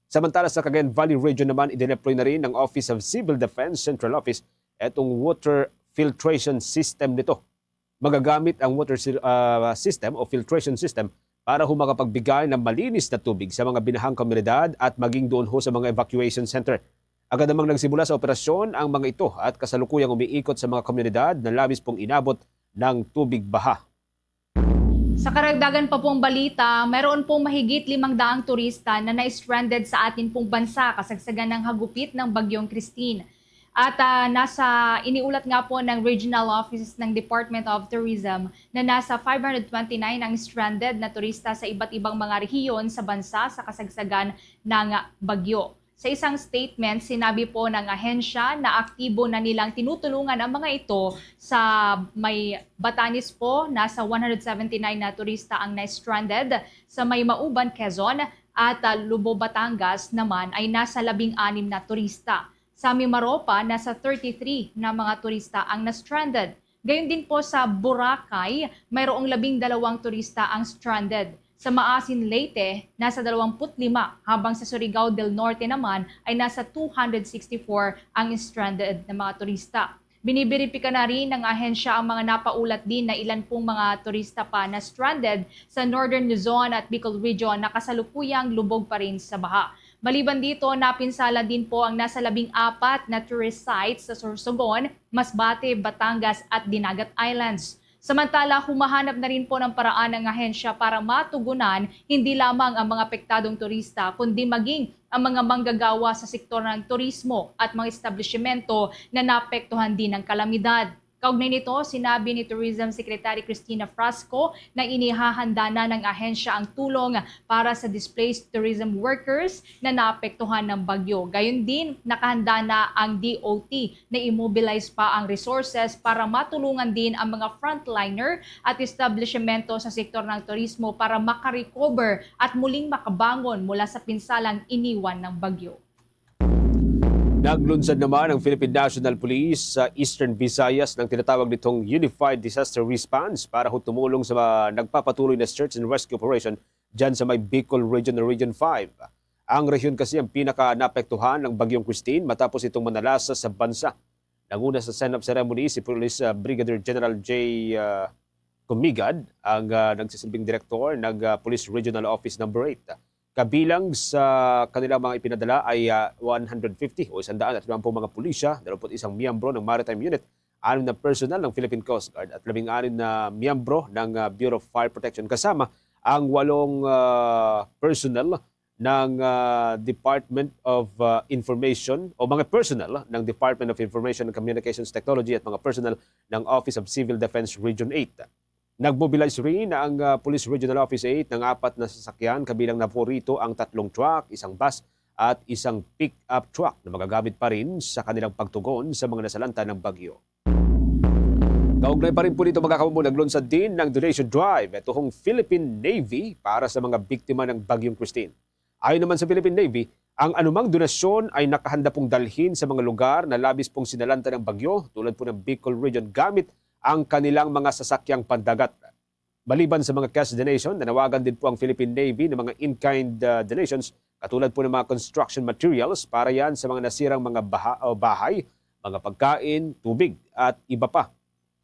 Samantala, sa Cagayan Valley Region naman, idineploy na rin ng Office of Civil Defense Central Office etong water filtration system nito. Magagamit ang water sil- ah, system o filtration system para ho makapagbigay ng malinis na tubig sa mga binahang komunidad at maging doon ho sa mga evacuation center. Agad namang nagsimula sa operasyon ang mga ito at kasalukuyang umiikot sa mga komunidad na labis pong inabot ng tubig baha. Sa karagdagan pa pong balita, mayroon pong mahigit limang daang turista na na-stranded sa atin pong bansa kasagsagan ng hagupit ng Bagyong Christine. At, ah, nasa iniulat nga po ng regional offices ng Department of Tourism na nasa five hundred twenty-nine ang stranded na turista sa iba't ibang mga rehiyon sa bansa sa kasagsagan ng bagyo. Sa isang statement, sinabi po ng ahensya na aktibo na nilang tinutulungan ang mga ito. Sa may Batanes po, nasa one hundred seventy-nine na turista ang na-stranded. Sa may Mauban, Quezon, at, ah, Lubo, Batangas naman ay nasa labing-anim na turista. Sa Mimaropa, nasa thirty-three na mga turista ang na-stranded. Gayon din po sa Boracay, mayroong labing dalawang turista ang stranded. Sa Maasin, Leyte, nasa dalawampu't lima, habang sa Surigao del Norte naman ay nasa two hundred sixty-four ang stranded na mga turista. Binibiripika na rin ng ahensya ang mga napaulat din na ilan pong mga turista pa na stranded sa Northern Luzon at Bicol Region na kasalukuyang lubog pa rin sa baha. Maliban dito, napinsala din po ang nasa labing apat na tourist sites sa Sorsogon, Masbate, Batangas at Dinagat Islands. Samantala, humahanap na rin po ng paraan ang ahensya para matugunan hindi lamang ang mga apektadong turista, kundi maging ang mga manggagawa sa sektor ng turismo at mga establishmento na naapektuhan din ng kalamidad. Kaugnay nito, sinabi ni Tourism Secretary Cristina Frasco na inihahanda na ng ahensya ang tulong para sa displaced tourism workers na naapektuhan ng bagyo. Gayon din, nakahanda na ang D O T na i-mobilize pa ang resources para matulungan din ang mga frontliner at establishmento sa sektor ng turismo para makarecover at muling makabangon mula sa pinsalang iniwan ng bagyo. Naglunsad naman ang Philippine National Police sa Eastern Visayas ng tinatawag nitong Unified Disaster Response para ho tumulong sa mga nagpapatuloy na search and rescue operation dyan sa may Bicol Region o Region five. Ang rehiyon kasi ang pinaka-naapektuhan ng Bagyong Christine matapos itong manalasa sa bansa. Nanguna sa send-off ceremony si Police, ah, Brigadier General J, ah, Comigad, ang, ah, nagsisilbing direktor ng, ah, Police Regional Office Number eight. Kabilang sa kanilang mga ipinadala ay, ah, one hundred fifty o isang daan at limang mga pulisya, dalawampu't isang miyembro ng Maritime Unit, anim na personnel ng Philippine Coast Guard at labing-anim na miyembro ng, ah, Bureau of Fire Protection, kasama ang walong, ah, personnel ng, ah, Department of, ah, Information o mga personnel ng Department of Information and Communications Technology at mga personnel ng Office of Civil Defense Region eight. Nag-mobilize rin ang, ah, Police Regional Office eight ng apat na sasakyan, kabilang na po rito ang tatlong truck, isang bus, at isang pick-up truck na magagamit pa rin sa kanilang pagtugon sa mga nasalanta ng bagyo. Kaugnay pa rin po nito, mga kamubo, naglunsad din ng donation drive ito hong Philippine Navy para sa mga biktima ng Bagyong Christine. Ayon naman sa Philippine Navy, ang anumang donasyon ay nakahanda pong dalhin sa mga lugar na labis pong sinalanta ng bagyo, tulad po ng Bicol Region, gamit ang kanilang mga sasakyang pandagat. Maliban sa mga cash donation, nanawagan din po ang Philippine Navy ng mga in-kind, ah, donations, katulad po ng mga construction materials para yan sa mga nasirang mga baha-, o bahay, mga pagkain, tubig, at iba pa.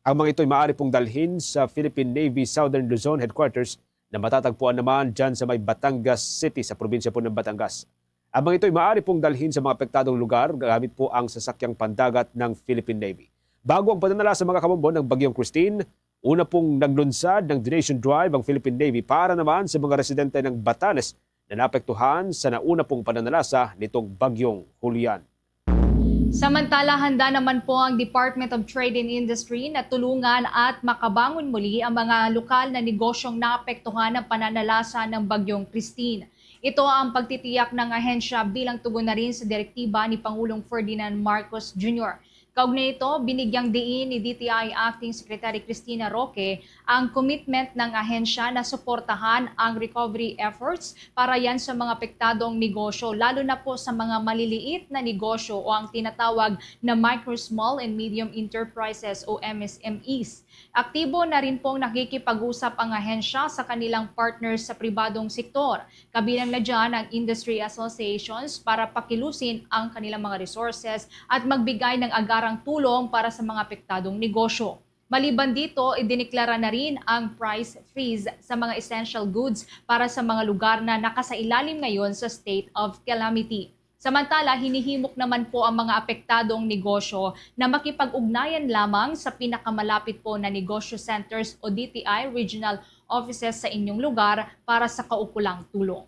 Ang mga ito ay maaari pong dalhin sa Philippine Navy Southern Luzon Headquarters na matatagpuan naman dyan sa may Batangas City sa probinsya po ng Batangas. Ang mga ito ay maaari pong dalhin sa mga apektadong lugar gamit po ang sasakyang pandagat ng Philippine Navy. Bago ang pananalasa, mga kamubo, ng Bagyong Christine, una pong naglunsad ng donation drive ang Philippine Navy para naman sa mga residente ng Batanes na naapektuhan sa nauna pong pananalasa nitong Bagyong Julian. Samantala, handa naman po ang Department of Trade and Industry na tulungan at makabangon muli ang mga lokal na negosyong naapektuhan ng pananalasa ng Bagyong Christine. Ito ang pagtitiyak ng ahensya bilang tugon na rin sa direktiba ni Pangulong Ferdinand Marcos Junior. Kaugnay nito, binigyang diin ni D T I Acting Secretary Cristina Roque ang commitment ng ahensya na suportahan ang recovery efforts para yan sa mga apektadong negosyo, lalo na po sa mga maliliit na negosyo o ang tinatawag na micro, small, and medium enterprises o M S M Es. Aktibo na rin pong nakikipag-usap ang ahensya sa kanilang partners sa pribadong sektor, kabilang na dyan ang industry associations, para pakilusin ang kanilang mga resources at magbigay ng agarang tulong para sa mga apektadong negosyo. Maliban dito, idineklara na rin ang price freeze sa mga essential goods para sa mga lugar na nakasailalim ngayon sa state of calamity. Samantala, hinihimok naman po ang mga apektadong negosyo na makipag-ugnayan lamang sa pinakamalapit po na negosyo centers o D T I regional offices sa inyong lugar para sa kaukulang tulong.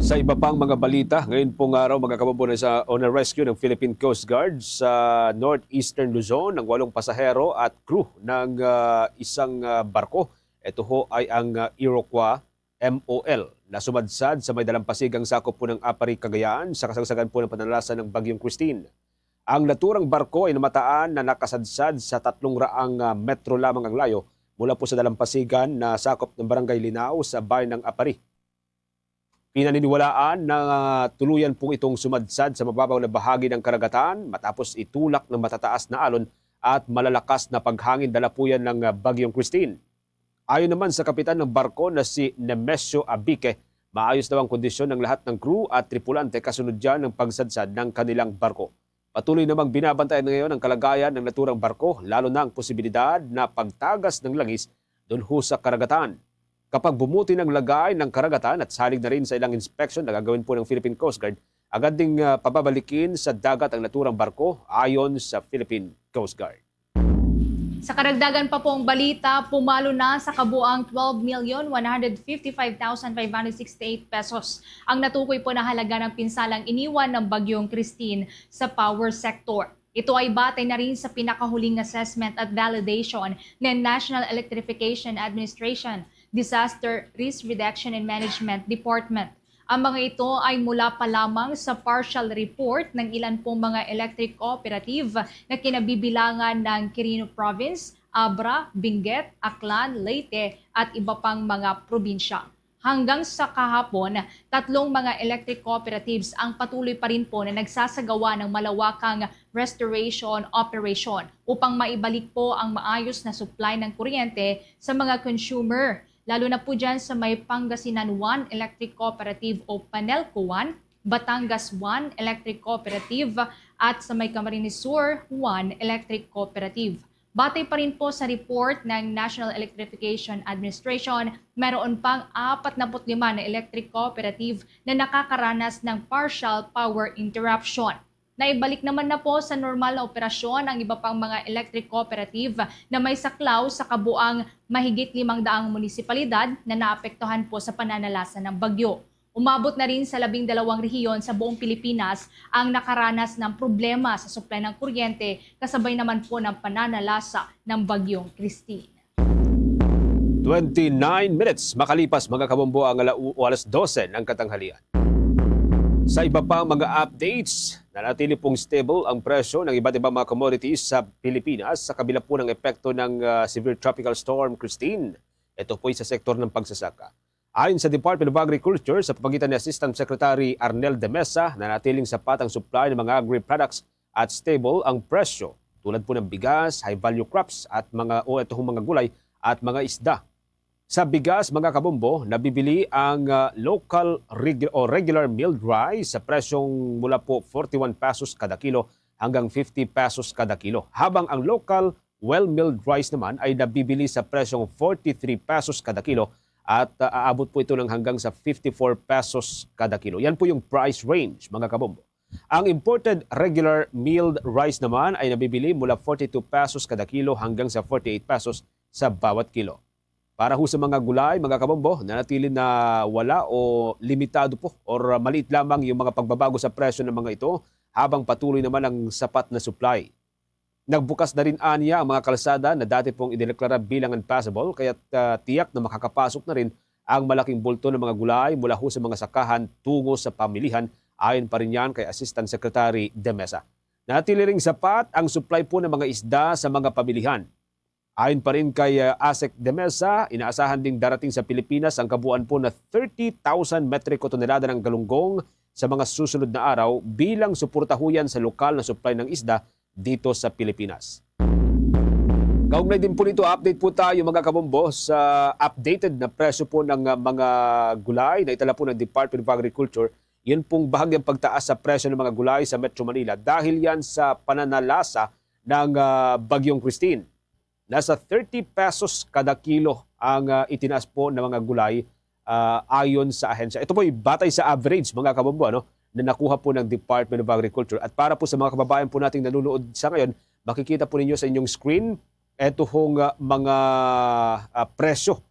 Sa iba pang mga balita, ngayon pong araw, mga kababayan, sa on a rescue ng Philippine Coast Guard sa Northeastern Luzon, ang walong pasahero at crew ng, ah, isang, ah, barko. Ito ho ay ang, ah, Iroquois M O L nasumadsad sa may dalampasigang sakop po ng Aparri, Cagayan, sa kasagsagan po ng pananalasa ng Bagyong Christine. Ang naturang barko ay namataan na nakasadsad sa tatlong raang, ah, metro lamang ang layo mula po sa dalampasigan na sakop ng Barangay Linao sa bayan ng Aparri. Pinaniniwalaan na tuluyan pong itong sumadsad sa mababaw na bahagi ng karagatan matapos itulak ng matataas na alon at malalakas na paghangin dala po yan ng, ah, Bagyong Christine. Ayon naman sa kapitan ng barko na si Nemesio Abique, maayos daw ang kondisyon ng lahat ng crew at tripulante kasunod dyan ng pagsadsad ng kanilang barko. Patuloy namang binabantayan ngayon ang kalagayan ng naturang barko, lalo na ang posibilidad na pagtagas ng langis doon ho sa karagatan. Kapag bumuti ng lagay ng karagatan at salig na rin sa ilang inspeksyon na gagawin po ng Philippine Coast Guard, agad ding, ah, pababalikin sa dagat ang naturang barko ayon sa Philippine Coast Guard. Sa karagdagan pa pong balita, pumalo na sa kabuang twelve million one hundred fifty-five thousand five hundred sixty-eight pesos ang natukoy po na halaga ng pinsalang iniwan ng Bagyong Christine sa power sector. Ito ay batay na rin sa pinakahuling assessment at validation ng National Electrification Administration Disaster Risk Reduction and Management Department. Ang mga ito ay mula pa lamang sa partial report ng ilan pong mga electric cooperative na kinabibilangan ng Quirino Province, Abra, Benguet, Aklan, Leyte, at iba pang mga probinsya. Hanggang sa kahapon, tatlong mga electric cooperatives ang patuloy pa rin po na nagsasagawa ng malawakang restoration operation upang maibalik po ang maayos na supply ng kuryente sa mga consumer, lalo na po dyan sa may Pangasinan One Electric Cooperative o Panelco One, Batangas One Electric Cooperative, at sa may Camarines Sur One Electric Cooperative. Batay pa rin po sa report ng National Electrification Administration, meron pang apat na lima na electric cooperative na nakakaranas ng partial power interruption. Naibalik naman na po sa normal na operasyon ang iba pang mga electric cooperative na may saklaw sa kabuang mahigit limang daang munisipalidad na naapektuhan po sa pananalasa ng bagyo. Umabot na rin sa labing dalawang rehiyon sa buong Pilipinas ang nakaranas ng problema sa supply ng kuryente, kasabay naman po ng pananalasa ng Bagyong Christine. Twenty-nine minutes makalipas, mga kabombo, ang ala-, o alas dose ng katanghalian. Sa iba pang mga updates, nanatili pong stable ang presyo ng iba't ibang mga commodities sa Pilipinas sa kabila po ng epekto ng, ah, severe Tropical Storm Christine. Ito po'y sa sektor ng pagsasaka. Ayon sa Department of Agriculture, sa pamagitan ni Assistant Secretary Arnel de Mesa, nanatiling sapat ang supply ng mga agri-products at stable ang presyo, tulad po ng bigas, high-value crops, at mga, o itong mga gulay at mga isda. Sa bigas, mga kabombo, nabibili ang, ah, local reg-, o regular milled rice sa presyong mula po forty-one pesos kada kilo hanggang fifty pesos kada kilo, habang ang local well milled rice naman ay nabibili sa presyong forty-three pesos kada kilo at, ah, aabot po ito ng hanggang sa fifty-four pesos kada kilo. Yan po yung price range, mga kabombo. Ang imported regular milled rice naman ay nabibili mula forty-two pesos kada kilo hanggang sa forty-eight pesos sa bawat kilo. Para ho sa mga gulay, mga kabombo, nanatili na wala o limitado po or maliit lamang yung mga pagbabago sa presyo ng mga ito, habang patuloy naman ang sapat na supply. Nagbukas na rin aniya ang mga kalsada na dati pong idineklara bilang unpassable, kaya't, ah, tiyak na makakapasok na rin ang malaking bulto ng mga gulay mula ho sa mga sakahan tungo sa pamilihan, ayon pa rin yan kay Assistant Secretary De Mesa. Nanatili ring sapat ang supply po ng mga isda sa mga pamilihan. Ayon pa rin kay, ah, Asek De Mesa, inaasahan ding darating sa Pilipinas ang kabuuan po na thirty thousand metriko tonelada ng galunggong sa mga susunod na araw bilang suporta ho yan sa lokal na supply ng isda dito sa Pilipinas. Kaugnay din po nito, update po tayo, mga kabombo, sa updated na presyo po ng, ah, mga gulay na itala po ng Department of Agriculture. Yun pong bahagyang pagtaas sa presyo ng mga gulay sa Metro Manila dahil yan sa pananalasa ng, ah, Bagyong Christine. Nasa thirty pesos kada kilo ang, ah, itinaas po ng mga gulay, ah, ayon sa ahensya. Ito po'y batay sa average, mga kabombo, ano, na nakuha po ng Department of Agriculture. At para po sa mga kababayan po nating nanonood sa ngayon, makikita po ninyo sa inyong screen, eto hong, ah, mga, ah, presyo.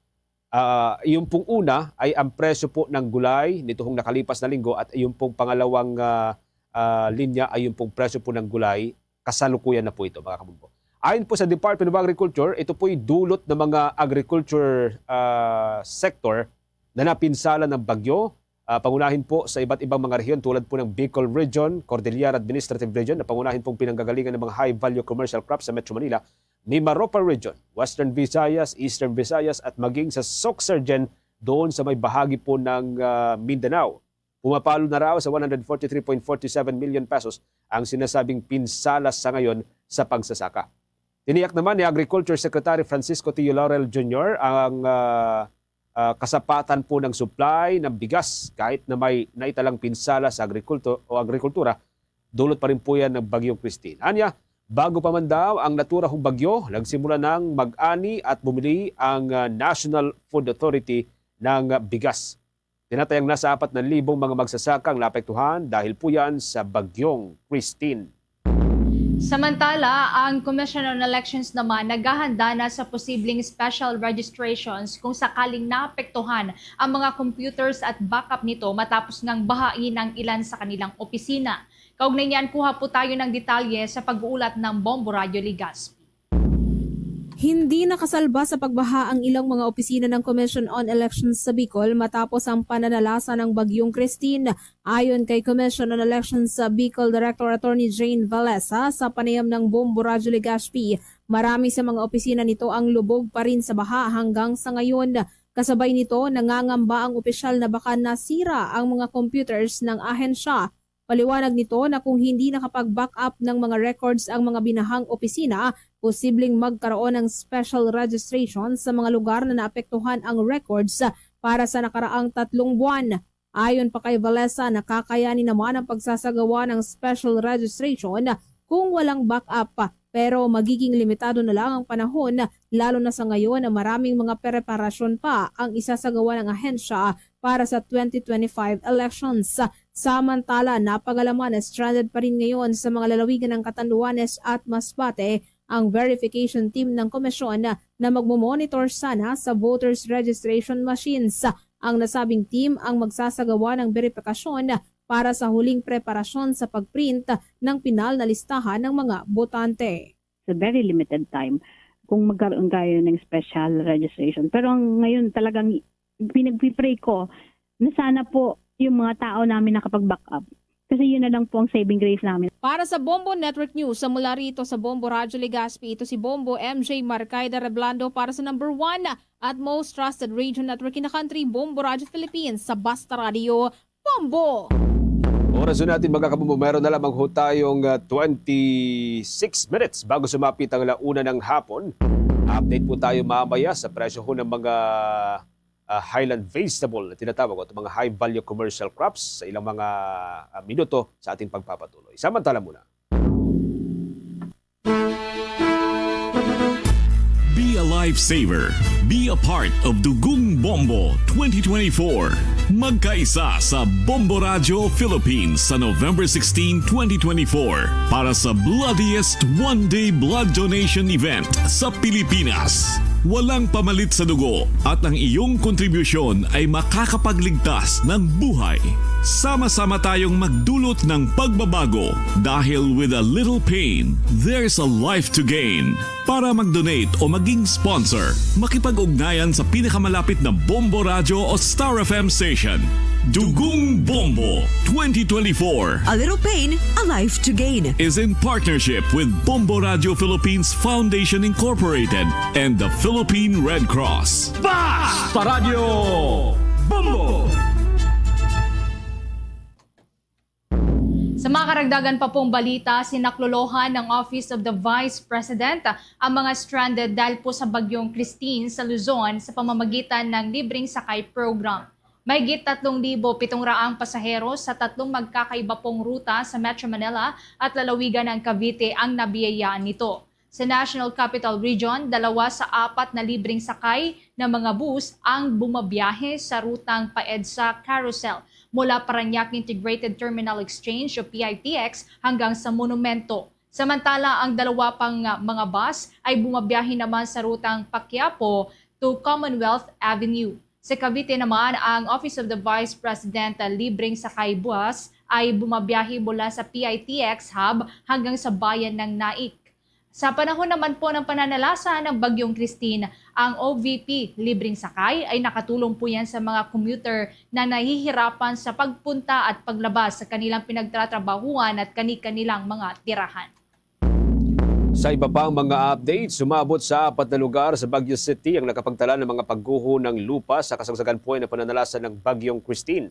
Ah, yung pong una ay ang presyo po ng gulay nito hong nakalipas na linggo at yung pong pangalawang, ah, ah, linya ay yung pong presyo po ng gulay kasalukuyan na po ito, mga kabombo. Ayon po sa Department of Agriculture, ito po'y dulot ng mga agriculture, ah, sector na napinsala ng bagyo, ah, pangunahin po sa iba't ibang mga rehiyon tulad po ng Bicol Region, Cordillera Administrative Region, na pangunahin pong pinanggagalingan ng mga high-value commercial crops sa Metro Manila, Mimaropa Region, Western Visayas, Eastern Visayas, at maging sa Soccsksargen doon sa may bahagi po ng, ah, Mindanao. Pumapalo na raw sa one hundred forty-three point forty-seven million pesos ang sinasabing pinsala sa ngayon sa pagsasaka. Tiniyak naman ni Agriculture Secretary Francisco Tio Laurel Junior ang, ah, ah, kasapatan po ng supply ng bigas kahit na may naitalang pinsala sa agrikulto-, o agrikultura, dulot pa rin po yan ng Bagyong Christine. Anya, bago pa man daw ang naturang bagyo, nagsimula nang mag-ani at bumili ang, ah, National Food Authority ng bigas. Tinatayang nasa apat na libong mga magsasaka ang naapektuhan dahil po yan sa Bagyong Christine. Samantala, ang Commission on Elections naman naghahanda na sa posibleng special registrations kung sakaling naapektuhan ang mga computers at backup nito matapos ngang bahain ang ilan sa kanilang opisina. Kaugnay niyan, kuha po tayo ng detalye sa pag-uulat ng Bombo Radyo Legazpi. Hindi nakasalba sa pagbaha ang ilang mga opisina ng Commission on Elections sa Bicol matapos ang pananalasa ng Bagyong Christine. Ayon kay Commission on Elections sa Bicol Director Attorney Jane Valesa, sa panayam ng Bombo Radyo Legazpi, marami sa mga opisina nito ang lubog pa rin sa baha hanggang sa ngayon. Kasabay nito, nangangamba ang opisyal na baka nasira ang mga computers ng ahensya. Paliwanag nito na kung hindi nakapag-back up ng mga records ang mga binahang opisina, posibleng magkaroon ng special registration sa mga lugar na naapektuhan ang records para sa nakaraang tatlong buwan. Ayon pa kay Valesa, nakakayanin naman ang pagsasagawa ng special registration kung walang backup, pero magiging limitado na lang ang panahon, lalo na sa ngayon na maraming mga preparasyon pa ang isasagawa ng ahensya para sa twenty twenty-five elections. Samantala, napag-alaman na stranded pa rin ngayon sa mga lalawigan ng Catanduanes at Masbate ang verification team ng komisyon na magmomonitor sana sa voters registration machines. Ang nasabing team ang magsasagawa ng beripikasyon para sa huling preparasyon sa pagprint ng pinal na listahan ng mga botante. Sa very limited time kung magkaroon tayo ng special registration. Pero ang ngayon talagang pinagpipray ko na sana po yung mga tao namin nakapag-back up. Kasi yun na lang po ang saving grace namin. Para sa Bombo Network News, sa mula rito sa Bombo Radyo Legazpi, ito si Bombo M J Marcaida Reblando para sa number one at most trusted radio network in the country, Bombo Radyo Philippines, sa Basta Radio, Bombo! Oras na natin, mga kabombo, meron na lamang ho tayong, ah, twenty-six minutes bago sumapit ang alauna ng hapon. Update po tayo mamaya sa presyo ho ng mga, ah, highland vegetable na tinatawag o mga high value commercial crops sa ilang mga, ah, minuto sa ating pagpapatuloy. Samantala muna. Be a lifesaver. Be a part of Dugong Bombo twenty twenty-four. Magkaisa sa Bombo Radyo Philippines sa November sixteen, twenty twenty-four, para sa bloodiest one-day blood donation event sa Pilipinas. Walang pamalit sa dugo at ang iyong kontribusyon ay makakapagligtas ng buhay. Sama-sama tayong magdulot ng pagbabago, dahil with a little pain, there's a life to gain. Para mag-donate o maging sponsor, makipag-ugnayan sa pinakamalapit na Bombo Radyo o Star F M station. Dugong Bombo twenty twenty-four. A little pain, a life to gain. Is in partnership with Bombo Radyo Philippines Foundation Incorporated and the Philippine Red Cross. Basta Radyo Bombo! Sa mga karagdagan pa pong balita, sinaklolohan ng Office of the Vice President ang mga stranded dahil po sa Bagyong Christine sa Luzon sa pamamagitan ng libreng sakay program. Mahigit tatlong libo pitong raang pasahero sa tatlong magkakaiba pong ruta sa Metro Manila at lalawigan ng Cavite ang nabiyayaan nito. Sa National Capital Region, dalawa sa apat na libreng sakay na mga bus ang bumabiyahe sa rutang pa-EDSA Carousel, mula Parañaque Integrated Terminal Exchange o P I T X hanggang sa Monumento. Samantala, ang dalawa pang, ah, mga bus ay bumabiyahe naman sa rutang pa-Quiapo to Commonwealth Avenue. Sa Cavite naman, ang Office of the Vice President, ah, libreng sakay bus ay bumabiyahe mula sa P I T X Hub hanggang sa bayan ng Naic. Sa panahon naman po ng pananalasa ng Bagyong Christine, Ang O V P, libreng sakay, ay nakatulong po yan sa mga commuter na nahihirapan sa pagpunta at paglabas sa kanilang pinagtatrabahuan at kani-kanilang mga tirahan. Sa iba pang mga updates, sumabot sa apat na lugar sa Baguio City ang nakapagtala ng mga pagguho ng lupa sa kasagsagan po ng pananalasa ng Bagyong Christine.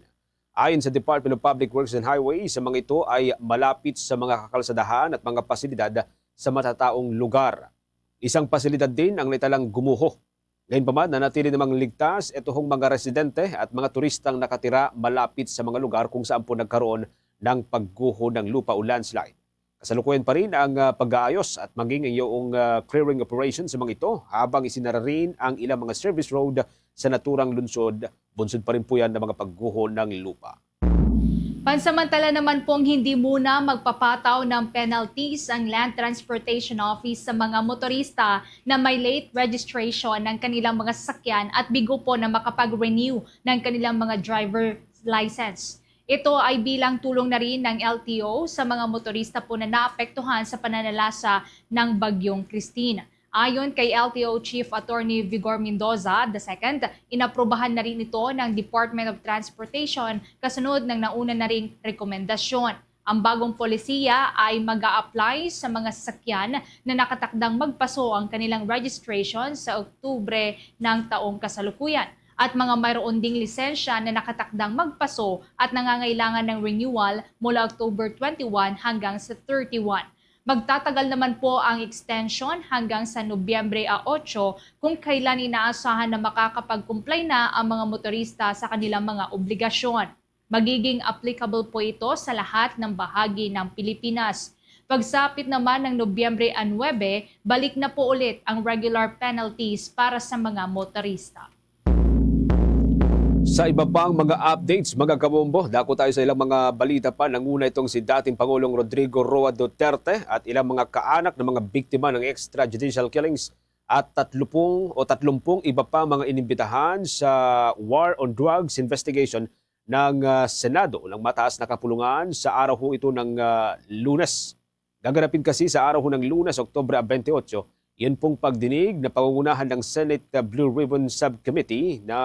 Ayon sa Department of Public Works and Highways, sa mga ito ay malapit sa mga kakalsadahan at mga pasilidad sa matataong lugar. Isang pasilidad din ang naitalang gumuho. Gayunpaman, nanatili namang ligtas ituhong mga residente at mga turistang nakatira malapit sa mga lugar kung saan po nagkaroon ng pagguho ng lupa o landslide. Kasalukuyan pa rin ang ah, pag-aayos at maging ang iyong ah, clearing operation sa mga ito habang isinara rin ang ilang mga service road sa naturang lungsod. Bunsod pa rin po yan ng mga pagguho ng lupa. Pansamantala naman pong hindi muna magpapataw ng penalties ang Land Transportation Office sa mga motorista na may late registration ng kanilang mga sasakyan at bigo po na makapag-renew ng kanilang mga driver license. Ito ay bilang tulong na rin ng L T O sa mga motorista po na naapektuhan sa pananalasa ng Bagyong Christine. Ayon kay L T O Chief Attorney Vigor Mendoza the second, inaprubahan na rin ito ng Department of Transportation kasunod ng nauna na ring rekomendasyon. Ang bagong polisiya ay mag-a-apply sa mga sasakyan na nakatakdang magpaso ang kanilang registration sa Oktubre ng taong kasalukuyan at mga mayroon ding lisensya na nakatakdang magpaso at nangangailangan ng renewal mula October twenty-one hanggang sa thirty-one. Magtatagal naman po ang extension hanggang sa Nobyembre a otso, kung kailan inaasahan na makakapag-comply na ang mga motorista sa kanilang mga obligasyon. Magiging applicable po ito sa lahat ng bahagi ng Pilipinas. Pagsapit naman ng Nobyembre a nuebe, balik na po ulit ang regular penalties para sa mga motorista. Sa iba pang mga updates, mga kabombo, dako tayo sa ilang mga balita pa. Nanguna itong si dating Pangulong Rodrigo Roa Duterte at ilang mga kaanak ng mga biktima ng extrajudicial killings at tatlupung o tatlumpung iba pa mga inimbitahan sa War on Drugs investigation ng ah, Senado ng mataas na kapulungan sa araw ho ito ng ah, Lunes. Gaganapin kasi sa araw ho ng Lunes, Oktubre twenty-eight, yun pong pagdinig na pangungunahan ng Senate Blue Ribbon Subcommittee na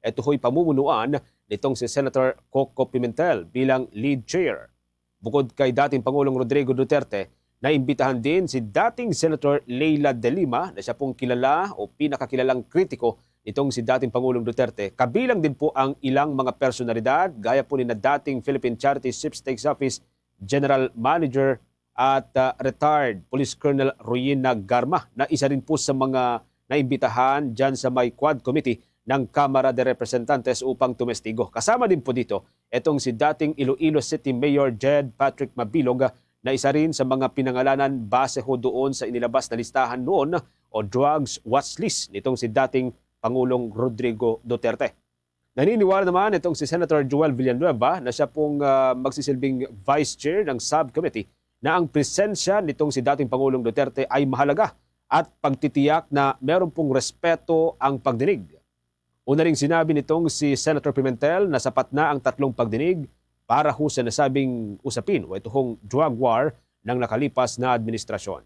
ito ho'y pamumunuan nitong si Senator Coco Pimentel bilang lead chair. Bukod kay dating Pangulong Rodrigo Duterte, naimbitahan din si dating Senator Leila de Lima na siya pong kilala o pinakakilalang kritiko nitong si dating Pangulong Duterte. Kabilang din po ang ilang mga personalidad gaya po ni na dating Philippine Charity Sweepstakes Office General Manager at ah, retired Police Colonel Royina Garma na isa rin po sa mga naimbitahan dyan sa may Quad Committee ng Kamara de Representantes upang tumestigo. Kasama din po dito itong si dating Iloilo City Mayor Jed Patrick Mabilog na isa rin sa mga pinangalanan base ho doon sa inilabas na listahan noon o drugs watch list nitong si dating Pangulong Rodrigo Duterte. Naniniwala naman itong si Senator Joel Villanueva na siya pong ah, magsisilbing vice chair ng subcommittee na ang presensya nitong si dating Pangulong Duterte ay mahalaga at pagtitiyak na meron pong respeto ang pagdinig. Una ring sinabi nitong si Senator Pimentel na sapat na ang tatlong pagdinig para ho sa nasabing usapin o ito hong drug war ng nakalipas na administrasyon.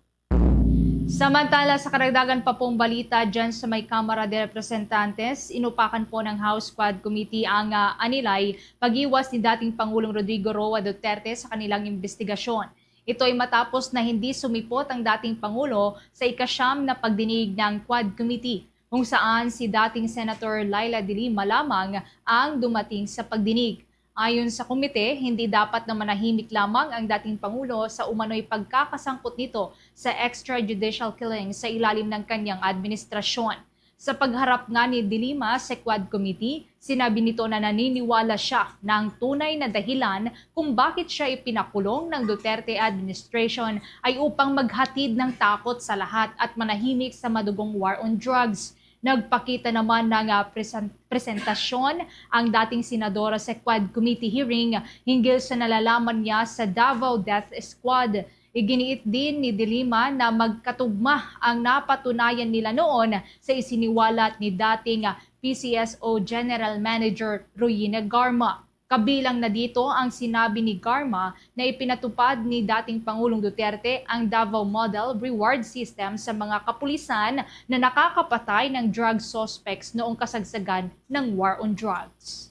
Samantala, sa karagdagan pa pong balita dyan sa may Kamara de Representantes, inupakan po ng House Quad Committee ang ah, anilay pag-iwas ni dating Pangulong Rodrigo Roa Duterte sa kanilang investigasyon. Ito ay matapos na hindi sumipot ang dating Pangulo sa ikasyam na pagdinig ng Quad Committee, kung saan si dating Senator Leila de Lima lamang ang dumating sa pagdinig. Ayon sa komite, hindi dapat na manahimik lamang ang dating Pangulo sa umano'y pagkakasangkot nito sa extrajudicial killing sa ilalim ng kanyang administrasyon. Sa pagharap nga ni De Lima sa Quad Committee, sinabi nito na naniniwala siya na ang tunay na dahilan kung bakit siya ipinakulong ng Duterte administration ay upang maghatid ng takot sa lahat at manahimik sa madugong war on drugs. Nagpakita naman ng ah, presen- presentasyon ang dating senadora sa Quad Committee hearing hinggil sa nalalaman niya sa Davao Death Squad. Iginiit din ni De Lima na magkatugma ang napatunayan nila noon sa isiniwalat ni dating ah, P C S O General Manager Royina Garma. Kabilang na dito ang sinabi ni Garma na ipinatupad ni dating Pangulong Duterte ang Davao Model Reward System sa mga kapulisan na nakakapatay ng drug suspects noong kasagsagan ng war on drugs.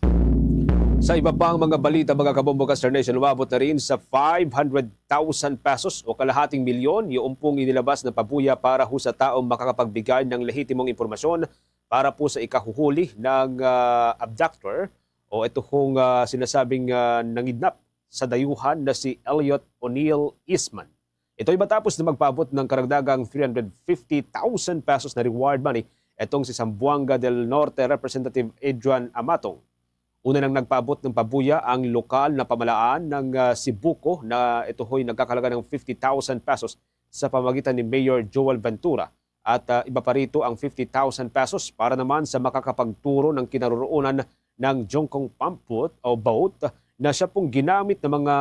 Sa iba pang mga balita, mga kabombo, Star Nation, umabot na rin sa five hundred thousand pesos o kalahating milyon yung pong inilabas na pabuya para ho sa taong makakapagbigay ng lehitimong impormasyon para po sa ikahuhuli ng ah, abductor o ito hong ah, sinasabing ah, nangidnap sa dayuhan na si Elliot O'Neil Eastman. Ito'y matapos na magpaabot ng karagdagang three hundred fifty thousand pesos na reward money itong si Zamboanga del Norte Representative Adrian Amatong. Una nang nagpaabot ng pabuya ang lokal na pamalaan ng ah, Sibuco na ito ho'y nagkakalaga ng fifty thousand pesos sa pamagitan ni Mayor Joel Ventura at ah, iba pa rito ang fifty thousand pesos para naman sa makakapagturo ng kinaroroonan ng Jongkong Pamput o boat na siya pong ginamit ng mga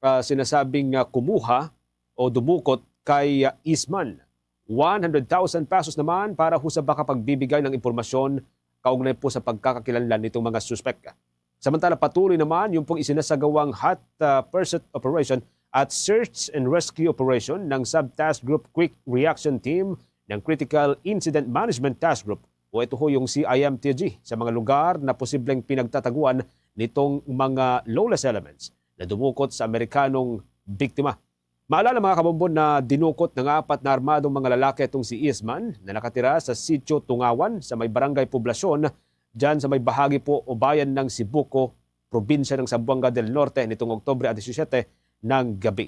ah, sinasabing ah, kumuha o dumukot kay ah, Isman. One hundred thousand pesos naman para ho sa makapagbibigay ng impormasyon kaugnay po sa pagkakakilanlan nitong mga suspek. Samantala, patuloy naman yung pong isinasagawang hot ah, pursuit operation at search and rescue operation ng Subtask Group Quick Reaction Team ng Critical Incident Management Task Group o ito ho yung C I M T G sa mga lugar na posibleng pinagtataguan nitong mga lawless elements na dumukot sa Amerikanong biktima. Maalala, mga kabombo, na dinukot ng apat na armadong mga lalaki itong si Isman na nakatira sa Sitio Tungawan sa may Barangay Poblasyon, dyan sa may bahagi po o bayan ng Sibuco, probinsya ng Zamboanga del Norte nitong Oktubre disisyete ng gabi.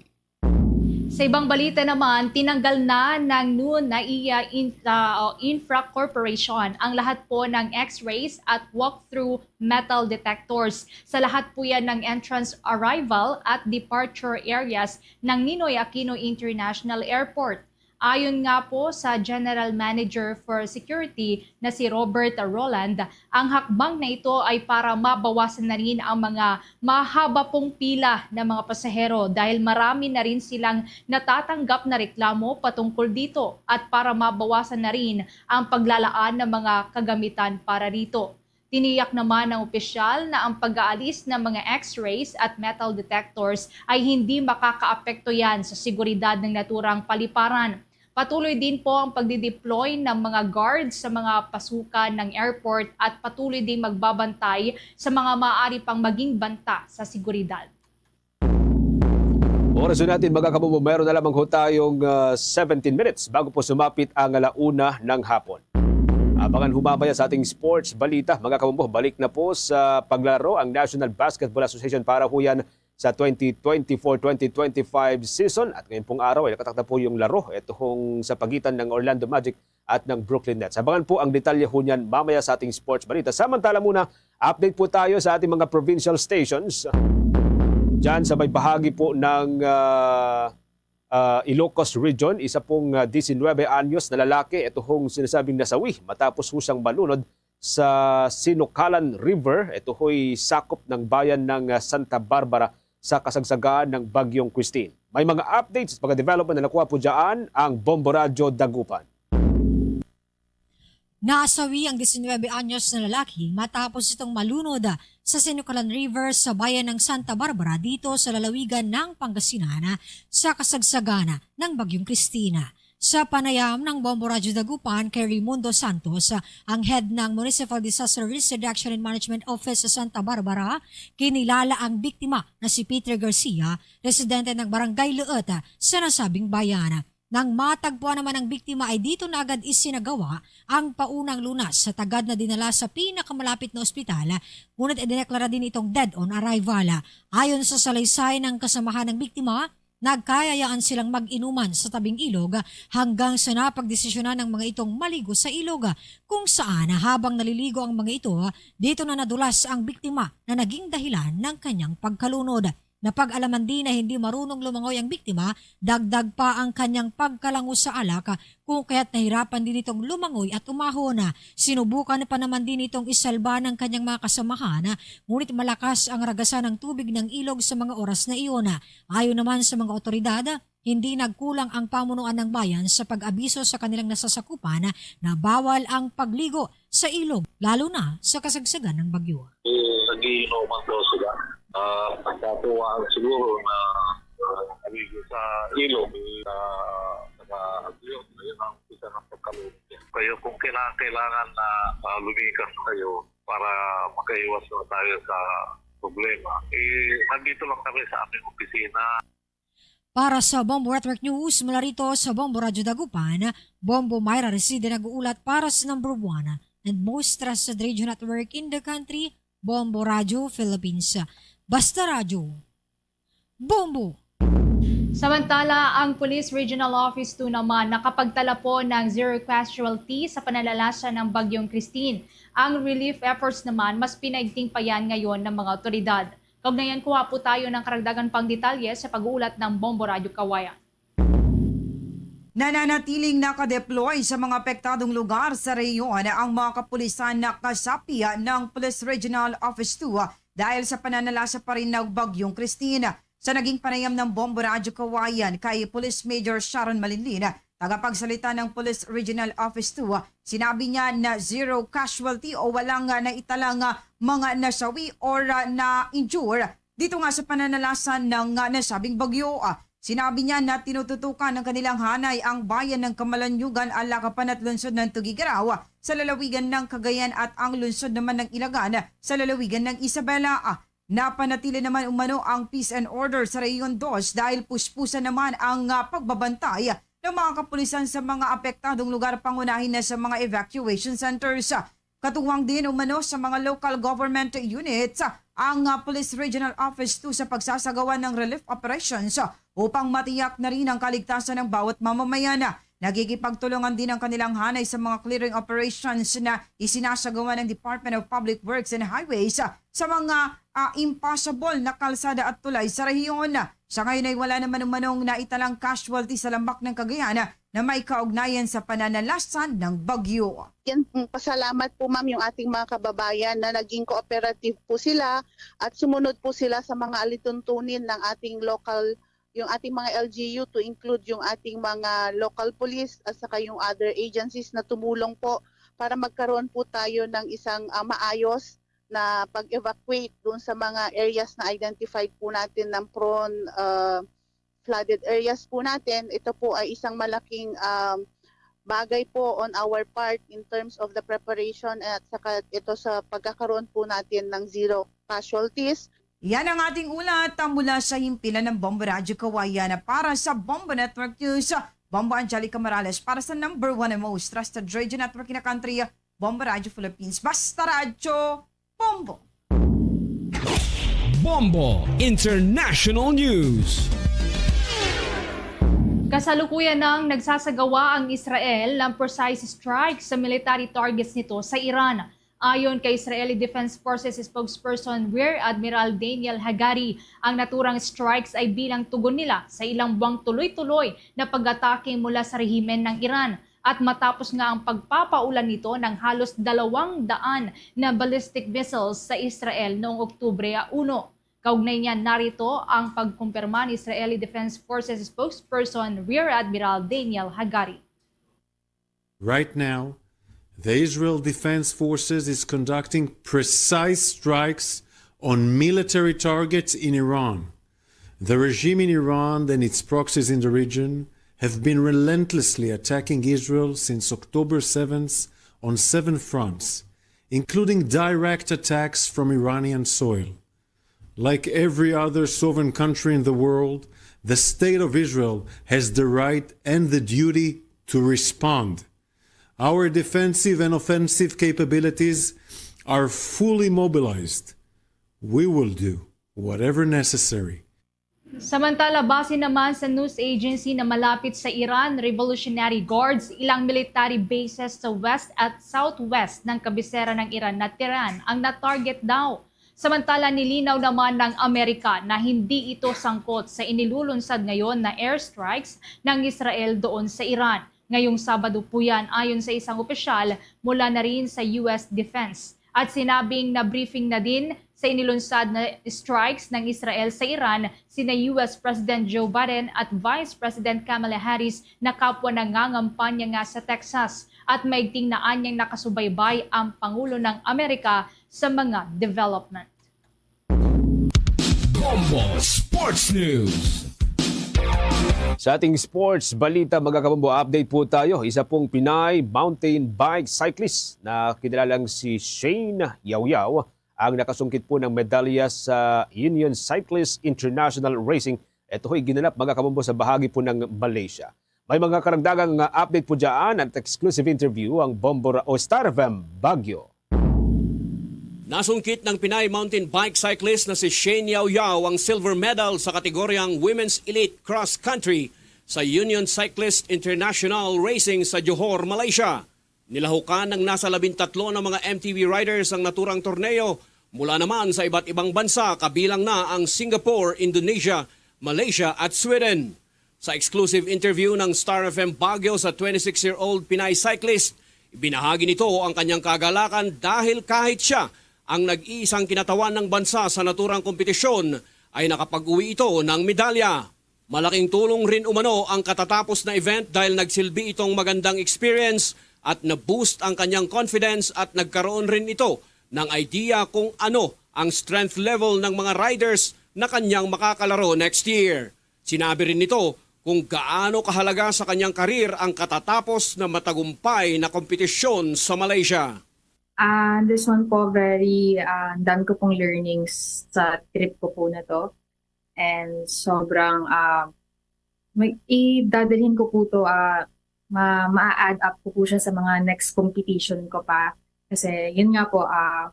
Sa ibang balita naman, tinanggal na ng Nune Naiya Infra, o Infra Corporation ang lahat po ng X-rays at walk-through metal detectors sa lahat po yan ng entrance arrival at departure areas ng Ninoy Aquino International Airport. Ayon nga po sa General Manager for Security na si Robert Roland, ang hakbang na ito ay para mabawasan na rin ang mga mahaba pong pila ng mga pasahero dahil marami na rin silang natatanggap na reklamo patungkol dito at para mabawasan na rin ang paglalaan ng mga kagamitan para rito. Tiniyak naman ng opisyal na ang pag-aalis ng mga X-rays at metal detectors ay hindi makakaapekto yan sa seguridad ng naturang paliparan. Patuloy din po ang pagdideploy ng mga guards sa mga pasukan ng airport at patuloy ding magbabantay sa mga maaari pang maging banta sa seguridad. Oras na natin, mga kabubo, meron na lamang ho tayong ah, seventeen minutes bago po sumapit ang alauna ng hapon. Abangan ho mamaya sa ating sports balita. Mga kabubo, balik na po sa paglaro ang National Basketball Association para ho yan sa twenty twenty-four twenty twenty-five season. At ngayon pong araw ay nakatakda po yung laro. Ito hong sa pagitan ng Orlando Magic at ng Brooklyn Nets. Abangan po ang detalye ho niyan mamaya sa ating sports balita. Samantala muna, update po tayo sa ating mga provincial stations. Diyan sa may bahagi po ng ah, ah, Ilocos Region, isa pong ah, diecinuebe anyos na lalaki, ito hong sinasabing nasawi matapos ho siyang malunod sa Sinukalan River. Ito ho'y sakop ng bayan ng ah, Santa Barbara sa kasagsagan ng Bagyong Christine. May mga updates at mga development na nakuha po dyan ang Bombo Radyo Dagupan. Nasawi ang diecinuebe anyos na lalaki matapos itong malunod sa Sinukalan River sa bayan ng Santa Barbara dito sa lalawigan ng Pangasinan sa kasagsagan ng Bagyong Christine. Sa panayam ng Bombo Radyo Dagupan kay Raymundo Santos, ang head ng Municipal Disaster Risk Reduction and Management Office sa Santa Barbara, kinilala ang biktima na si Peter Garcia, residente ng Barangay Luot sa nasabing bayan. Nang matagpuan naman ang biktima ay dito na agad isinagawa ang paunang lunas sa tagad na dinala sa pinakamalapit na ospital, ngunit idineklara din itong dead on arrival. Ayon sa salaysay ng kasamahan ng biktima, nagkayayaan silang mag-inuman sa tabing ilog hanggang sa napagdesisyonan ng mga itong maligo sa ilog, kung saan habang naliligo ang mga ito, dito na nadulas ang biktima na naging dahilan ng kanyang pagkalunod. Napag-alaman din na hindi marunong lumangoy ang biktima, dagdag pa ang kanyang pagkalango sa alak, kung kaya't nahirapan din itong lumangoy at umahon. Sinubukan pa naman din itong isalba ng kanyang mga kasamahan, ngunit malakas ang ragasan ng tubig ng ilog sa mga oras na iyon. Ayon naman sa mga otoridad, hindi nagkulang ang pamunuan ng bayan sa pag-abiso sa kanilang nasasakupan na bawal ang pagligo sa ilog, lalo na sa kasagsagan ng bagyo. Nagiinuman daw sila. Ah, pagkatuwaan siguro na, ah, naligo sa ilog, eh, sa, sa Agyo, yun ang isa ng pagkalungkot. Kaya kung kailangan, kailangan na, ah, lumikas kayo para makaiwas na tayo sa problema, eh, nandito lang kami sa aming opisina. Para sa Bombo Network News, mula rito sa Bombo Radyo Dagupan, Bombo Myra Reside nag-uulat para sa number one and most trusted radio network in the country, Bombo Radyo Philippines. Basta Radyo, Bombo! Samantala, ang Police Regional Office two naman nakapagtala po ng zero casualty sa pananalasa ng Bagyong Christine. Ang relief efforts naman, mas pinaigting pa yan ngayon ng mga otoridad. Kaugnayan, kuha po tayo ng karagdagan pang detalye sa pag-uulat ng Bombo Radyo Kawayan. Nananatiling nakadeploy sa mga apektadong lugar sa rehiyon ang mga kapulisan na kasapi ng Police Regional Office two dahil sa pananalasa pa rin ng Bagyong Christine. Sa naging panayam ng Bombo Radyo Kawayan kay Police Major Sharon Malinlin, tagapagsalita ng Police Regional Office two, sinabi niya na zero casualty o walang, ah, naitalang, ah, mga nasawi or, ah, na-injure dito nga sa pananalasa ng, ah, nasabing bagyo. Ah, sinabi niya na tinututukan ng kanilang hanay ang bayan ng Camalaniugan, Alacapan at lungsod ng Tuguegarao sa lalawigan ng Cagayan at ang lungsod naman ng Ilagan sa lalawigan ng Isabela. Ah, napanatili naman umano ang peace and order sa Rehiyon dos dahil puspusan naman ang, ah, pagbabantay ng mga kapulisan sa mga apektadong lugar, pangunahin na sa mga evacuation centers. Katuwang din umano sa mga local government units ang, ah, Police Regional Office two sa pagsasagawa ng relief operations upang matiyak na rin ang kaligtasan ng bawat mamamayan. Nagigipagtulungan din ang kanilang hanay sa mga clearing operations na isinasagawa ng Department of Public Works and Highways sa mga, ah, impassable na kalsada at tulay sa rehiyon. Sa ngayon ay wala naman umanong naitalang casualty sa Lambak ng Cagayan na may kaugnayan sa pananalasan ng bagyo. Yan, mm, pasalamat po, ma'am, yung ating mga kababayan na naging cooperative po sila at sumunod po sila sa mga alituntunin ng ating local, yung ating mga L G U, to include yung ating mga local police at saka yung other agencies na tumulong po para magkaroon po tayo ng isang, ah, maayos na pag-evacuate doon sa mga areas na identified po natin ng prone, ah, flooded areas po natin. Ito po ay isang malaking, um, bagay po on our part in terms of the preparation at saka ito sa pagkakaroon po natin ng zero casualties. Yan ang ating ulat, ah, mula sa himpilan ng Bombo Radyo Kawayan. Para sa Bombo Network News, Bombo Angelica Morales para sa number one and most trusted radio network in the country, Bombo Radyo Philippines. Basta Radyo, Bombo! Bombo International News. Kasalukuyan nang nagsasagawa ang Israel ng precise strike sa military targets nito sa Iran. Ayon kay Israeli Defense Forces spokesperson Rear Admiral Daniel Hagari, ang naturang strikes ay bilang tugon nila sa ilang buwang tuloy-tuloy na pag-atake mula sa rehimen ng Iran at matapos nga ang pagpapaulan nito ng halos dalawang daan na ballistic missiles sa Israel noong Oktubre uno. Kaugnay niyan, narito ang pagkumpirma ni Israeli Defense Forces spokesperson Rear Admiral Daniel Hagari. Right now, the Israel Defense Forces is conducting precise strikes on military targets in Iran. The regime in Iran and its proxies in the region have been relentlessly attacking Israel since October seventh on seven fronts, including direct attacks from Iranian soil. Like every other sovereign country in the world, the State of Israel has the right and the duty to respond. Our defensive and offensive capabilities are fully mobilized. We will do whatever necessary. Samantala, base naman sa news agency na malapit sa Iran Revolutionary Guards, ilang military bases sa west at southwest ng kabisera ng Iran na Tehran ang na-target daw. Samantala, nilinaw naman ng Amerika na hindi ito sangkot sa inilulunsad ngayon na airstrikes ng Israel doon sa Iran. Ngayong Sabado po yan, ayon sa isang opisyal mula na rin sa U S Defense. At sinabing na-briefing na din sa inilunsad na strikes ng Israel sa Iran sina U S President Joe Biden at Vice President Kamala Harris na kapwa nangangampanya nga sa Texas. At maigting na anyang nakasubaybay ang Pangulo ng Amerika sa mga development. Sports News. Sa ating sports balita, mga kabombo, update po tayo. Isa pong Pinay mountain bike cyclist na kinilalang si Shane Yao Yao ang nakasungkit po ng medalya sa Union Cyclist International Racing. Ito ho'y ginanap, mga kabombo, sa bahagi po ng Malaysia. May mga karagdagang, uh, update po dyan at exclusive interview ang Bombo Ra-, o Star F M Baguio. Nasungkit ng Pinay mountain bike cyclist na si Shane Yao Yao ang silver medal sa kategoryang Women's Elite Cross Country sa Union Cyclist International Racing sa Johor, Malaysia. Nilahukan ng nasa labintatlo na mga M T B riders ang naturang torneo mula naman sa iba't ibang bansa, kabilang na ang Singapore, Indonesia, Malaysia at Sweden. Sa exclusive interview ng Star F M Baguio sa twenty-six-year-old Pinay cyclist, ibinahagi nito ang kanyang kagalakan dahil kahit siya ang nag-iisang kinatawan ng bansa sa naturang kompetisyon, ay nakapag-uwi ito ng medalya. Malaking tulong rin umano ang katatapos na event dahil nagsilbi itong magandang experience at na-boost ang kanyang confidence at nagkaroon rin ito ng idea kung ano ang strength level ng mga riders na kanyang makakalaro next year. Sinabi rin nito kung gaano kahalaga sa kanyang karir ang katatapos na matagumpay na kompetisyon sa Malaysia. Ah, this one po, very, ah, ang dami ko pong learnings sa trip ko po na 'to. And sobrang, ah, may idadalhin ko po 'to, ah, ma ma-a-add up ko po siya sa mga next competition ko pa. Kasi yun nga po, ah,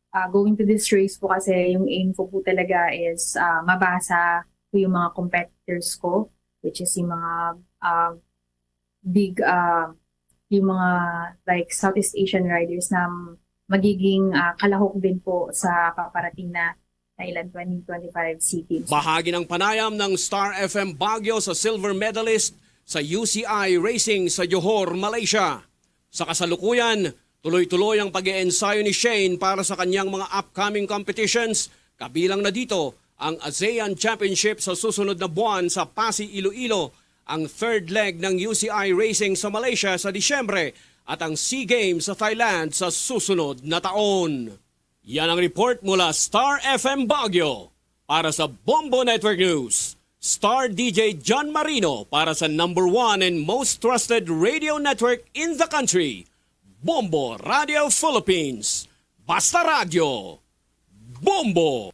ah, going to this race po kasi yung aim ko po talaga is, ah, mabasa ko yung mga competitors ko, which is yung mga, ah, big, ah, yung mga, like, Southeast Asian riders na magiging, ah, kalahok din po sa paparating na Thailand twenty twenty-five SEA Games. Bahagi ng panayam ng Star F M Baguio sa silver medalist sa U C I Racing sa Johor, Malaysia. Sa kasalukuyan, tuloy-tuloy ang pag-iensayo ni Shane para sa kanyang mga upcoming competitions, kabilang na dito ang ASEAN Championship sa susunod na buwan sa Passi, Iloilo, ang third leg ng U C I Racing sa Malaysia sa Disyembre, at ang SEA Games sa Thailand sa susunod na taon. Yan ang report mula Star F M Baguio. Para sa Bombo Network News, Star D J John Marino para sa number one and most trusted radio network in the country, Bombo Radio Philippines. Basta Radyo, Bombo!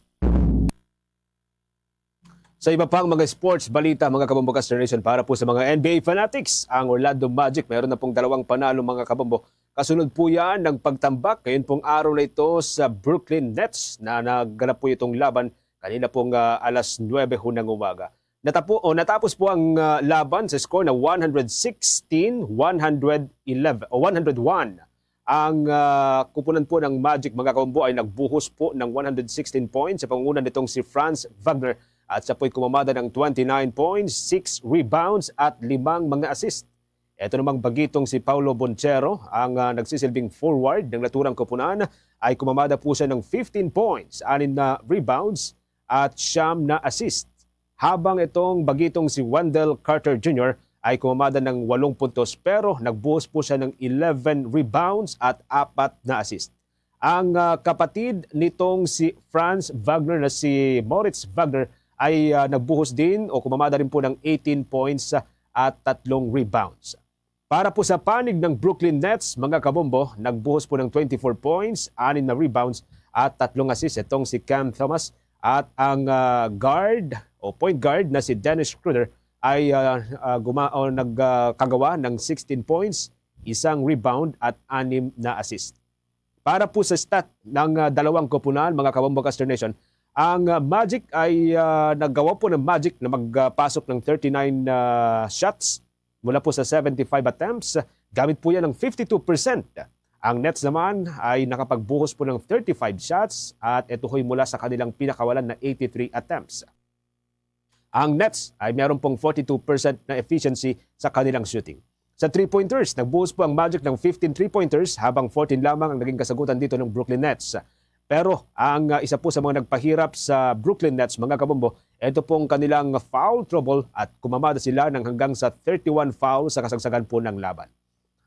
Sa iba pang mga sports balita, mga Kabombo Castro Nation, para po sa mga N B A fanatics, ang Orlando Magic mayroon na pong dalawang panalo, mga Kabombo. Kasunod po yan ng pagtambak ngayon pong araw na ito sa Brooklyn Nets na nagganap po itong laban kanina pong, ah, alas nuwebe ho ng umaga. Natapo-, o, natapos po ang, ah, laban sa score na one hundred sixteen, one hundred eleven, o one hundred one. Ang, ah, kupunan po ng Magic, mga Kabombo, ay nagbuhos po ng one hundred sixteen points sa pangunguna nitong si Franz Wagner at siya po'y kumamada ng twenty-nine points, six rebounds at limang mga assist. Ito namang bagitong si Paulo Bonchero, ang, ah, nagsisilbing forward ng naturang kupunan, ay kumamada po siya ng fifteen points, anim na rebounds at siyam na assist. Habang itong bagitong si Wendell Carter Junior ay kumamada ng walong puntos, pero nagbuhos po siya ng eleven rebounds at apat na assist. Ang, ah, kapatid nitong si Franz Wagner na si Moritz Wagner ay, ah, nagbuhos din o kumamada rin po ng eighteen points at tatlong rebounds. Para po sa panig ng Brooklyn Nets, mga Kabombo, nagbuhos po ng twenty-four points, anim na rebounds at tatlong assist itong si Cam Thomas, at ang, ah, guard o point guard na si Dennis Schroeder ay, ah, ah, guma-, o nagkagawa ng sixteen points, isang rebound at anim na assist. Para po sa stat ng, ah, dalawang koponan, mga Kabombo Castro Nation, ang, ah, Magic ay, ah, naggawa po ng magic na magpasok ng thirty-nine, ah, shots mula po sa seventy-five attempts. Gamit po yan ng fifty-two percent. Ang Nets naman ay nakapagbuhos po ng thirty-five shots at ito ho'y mula sa kanilang pinakawalan na eighty-three attempts. Ang Nets ay meron pong forty-two percent na efficiency sa kanilang shooting. Sa three-pointers, nagbuhos po ang Magic ng fifteen three-pointers, habang fourteen lamang ang naging kasagutan dito ng Brooklyn Nets. Pero ang, ah, isa po sa mga nagpahirap sa Brooklyn Nets, mga Kabombo, ito pong kanilang foul trouble at kumamada sila ng hanggang sa thirty-one foul sa kasagsagan po ng laban.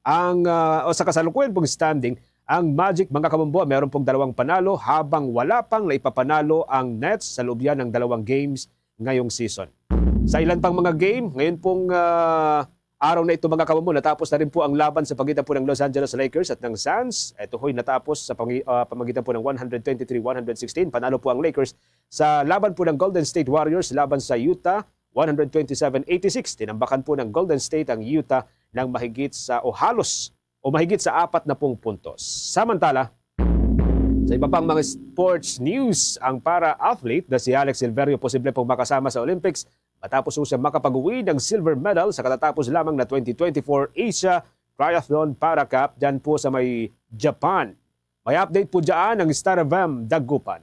Ang, ah, o sa kasalukuyan pong standing, ang Magic, mga kabombo, meron pong dalawang panalo, habang wala pang naipapanalo ang Nets sa loob yan ng dalawang games ngayong season. Sa ilan pang mga game, ngayon pong, ah, araw na ito, mga kabombo, natapos na rin po ang laban sa pagitan po ng Los Angeles Lakers at ng Suns. Ito ho'y natapos sa pangi-, ah, pamagitan po ng one hundred twenty-three one hundred sixteen. Panalo po ang Lakers sa laban po ng Golden State Warriors laban sa Utah, one hundred twenty-seven eighty-six. Tinambakan po ng Golden State ang Utah ng mahigit sa, o halos, o mahigit sa apat na pung puntos. Samantala, sa iba pang mga sports news, ang para-athlete na si Alex Silverio posible pong makasama sa Olympics matapos po siya makapag-uwi ng silver medal sa katatapos lamang na twenty twenty-four Asia Triathlon Para Cup dyan po sa may Japan. May update po dyan ang Star F M Dagupan.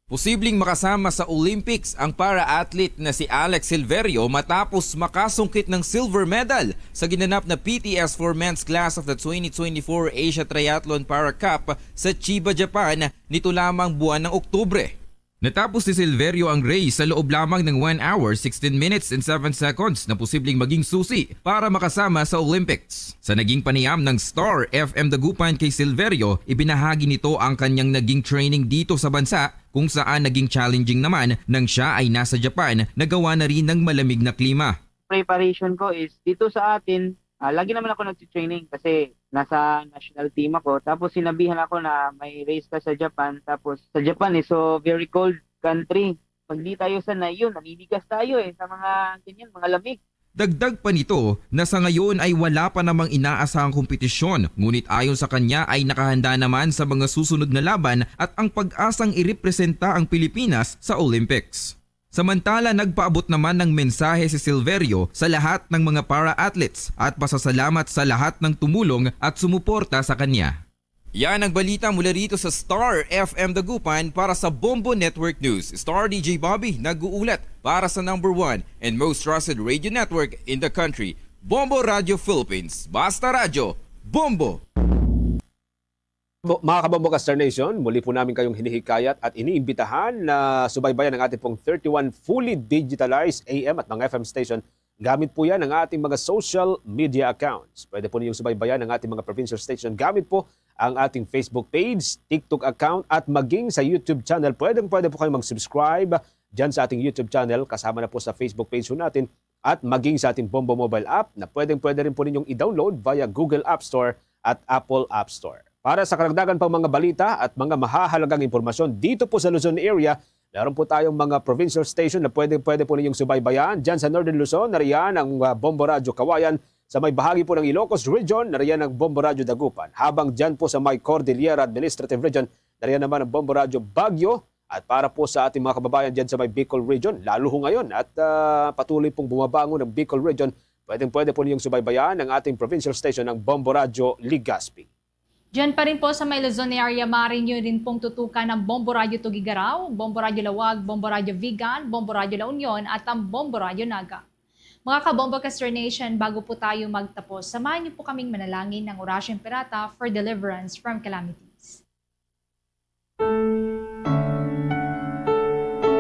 Posibleng makasama sa Olympics ang para-athlete na si Alex Silverio matapos makasungkit ng silver medal sa ginanap na P T S four men's class of the twenty twenty-four Asia Triathlon Para Cup sa Chiba, Japan, nito lamang buwan ng Oktubre. Natapos ni Silverio ang race sa loob lamang ng one hour, sixteen minutes and seven seconds na posibleng maging susi para makasama sa Olympics. Sa naging panayam ng Star F M Dagupan kay Silverio, ibinahagi nito ang kanyang naging training dito sa bansa, kung saan naging challenging naman nang siya ay nasa Japan na gawa na rin ng malamig na klima. Preparation ko is dito sa atin, ah, lagi naman ako nagti-training kasi nasa national team ako. Tapos sinabihan ako na may race ka sa Japan. Tapos sa Japan is so very cold country. Pag di tayo sanay yun, naninigas tayo eh sa mga ganyan, mga lamig. Dagdag pa nito na sa ngayon ay wala pa namang inaasahang kompetisyon, ngunit ayon sa kanya ay nakahanda naman sa mga susunod na laban at ang pag-asang irepresenta ang Pilipinas sa Olympics. Samantala, nagpaabot naman ng mensahe si Silverio sa lahat ng mga para-athletes at pasasalamat sa lahat ng tumulong at sumuporta sa kanya. Yan ang balita mula rito sa Star F M Dagupan. Para sa Bombo Network News, Star D J Bobby nag-uulat para sa number one and most trusted radio network in the country, Bombo Radio Philippines. Basta Radyo, Bombo! Bo-, mga Kabombo Caster Nation, muli po namin kayong hinihikayat at iniimbitahan na subaybayan ang ating pong thirty-one fully digitalized A M at mga F M station. Gamit po yan ang ating mga social media accounts. Pwede po ninyong subaybayan ang ating mga provincial station gamit po ang ating Facebook page, TikTok account, at maging sa YouTube channel. Pwedeng-pwede po kayong mag-subscribe dyan sa ating YouTube channel, kasama na po sa Facebook page po natin. At maging sa ating Bombo Mobile app na pwedeng-pwede rin po ninyong i-download via Google App Store at Apple App Store. Para sa karagdagan pang mga balita at mga mahahalagang impormasyon dito po sa Luzon area, meron po tayong mga provincial station na pwedeng-pwede po ninyong subaybayan. Diyan sa Northern Luzon, nariyan ang, ah, Bombo Radyo Kawayan. Sa may bahagi po ng Ilocos Region, nariyan ang Bombo Radyo Dagupan. Habang diyan po sa may Cordillera Administrative Region, nariyan naman ang Bombo Radyo Baguio. At para po sa ating mga kababayan diyan sa may Bicol Region, lalo ho ngayon at, ah, patuloy pong bumabangon ang Bicol Region, pwedeng-pwede po ninyong subaybayan ang ating provincial station, ang Bombo Radyo Legazpi. Diyan pa rin po sa may Luzon area, maaari niyo rin pong tutukan ang Bombo Radyo Tuguegarao, Bombo Radyo Laoag, Bombo Radyo Vigan, Bombo Radyo La Union at ang Bombo Radyo Naga. Mga Kabombo Caster Nation, bago po tayo magtapos, samahan niyo po kaming manalangin ng Orasyo Imperata for deliverance from calamities.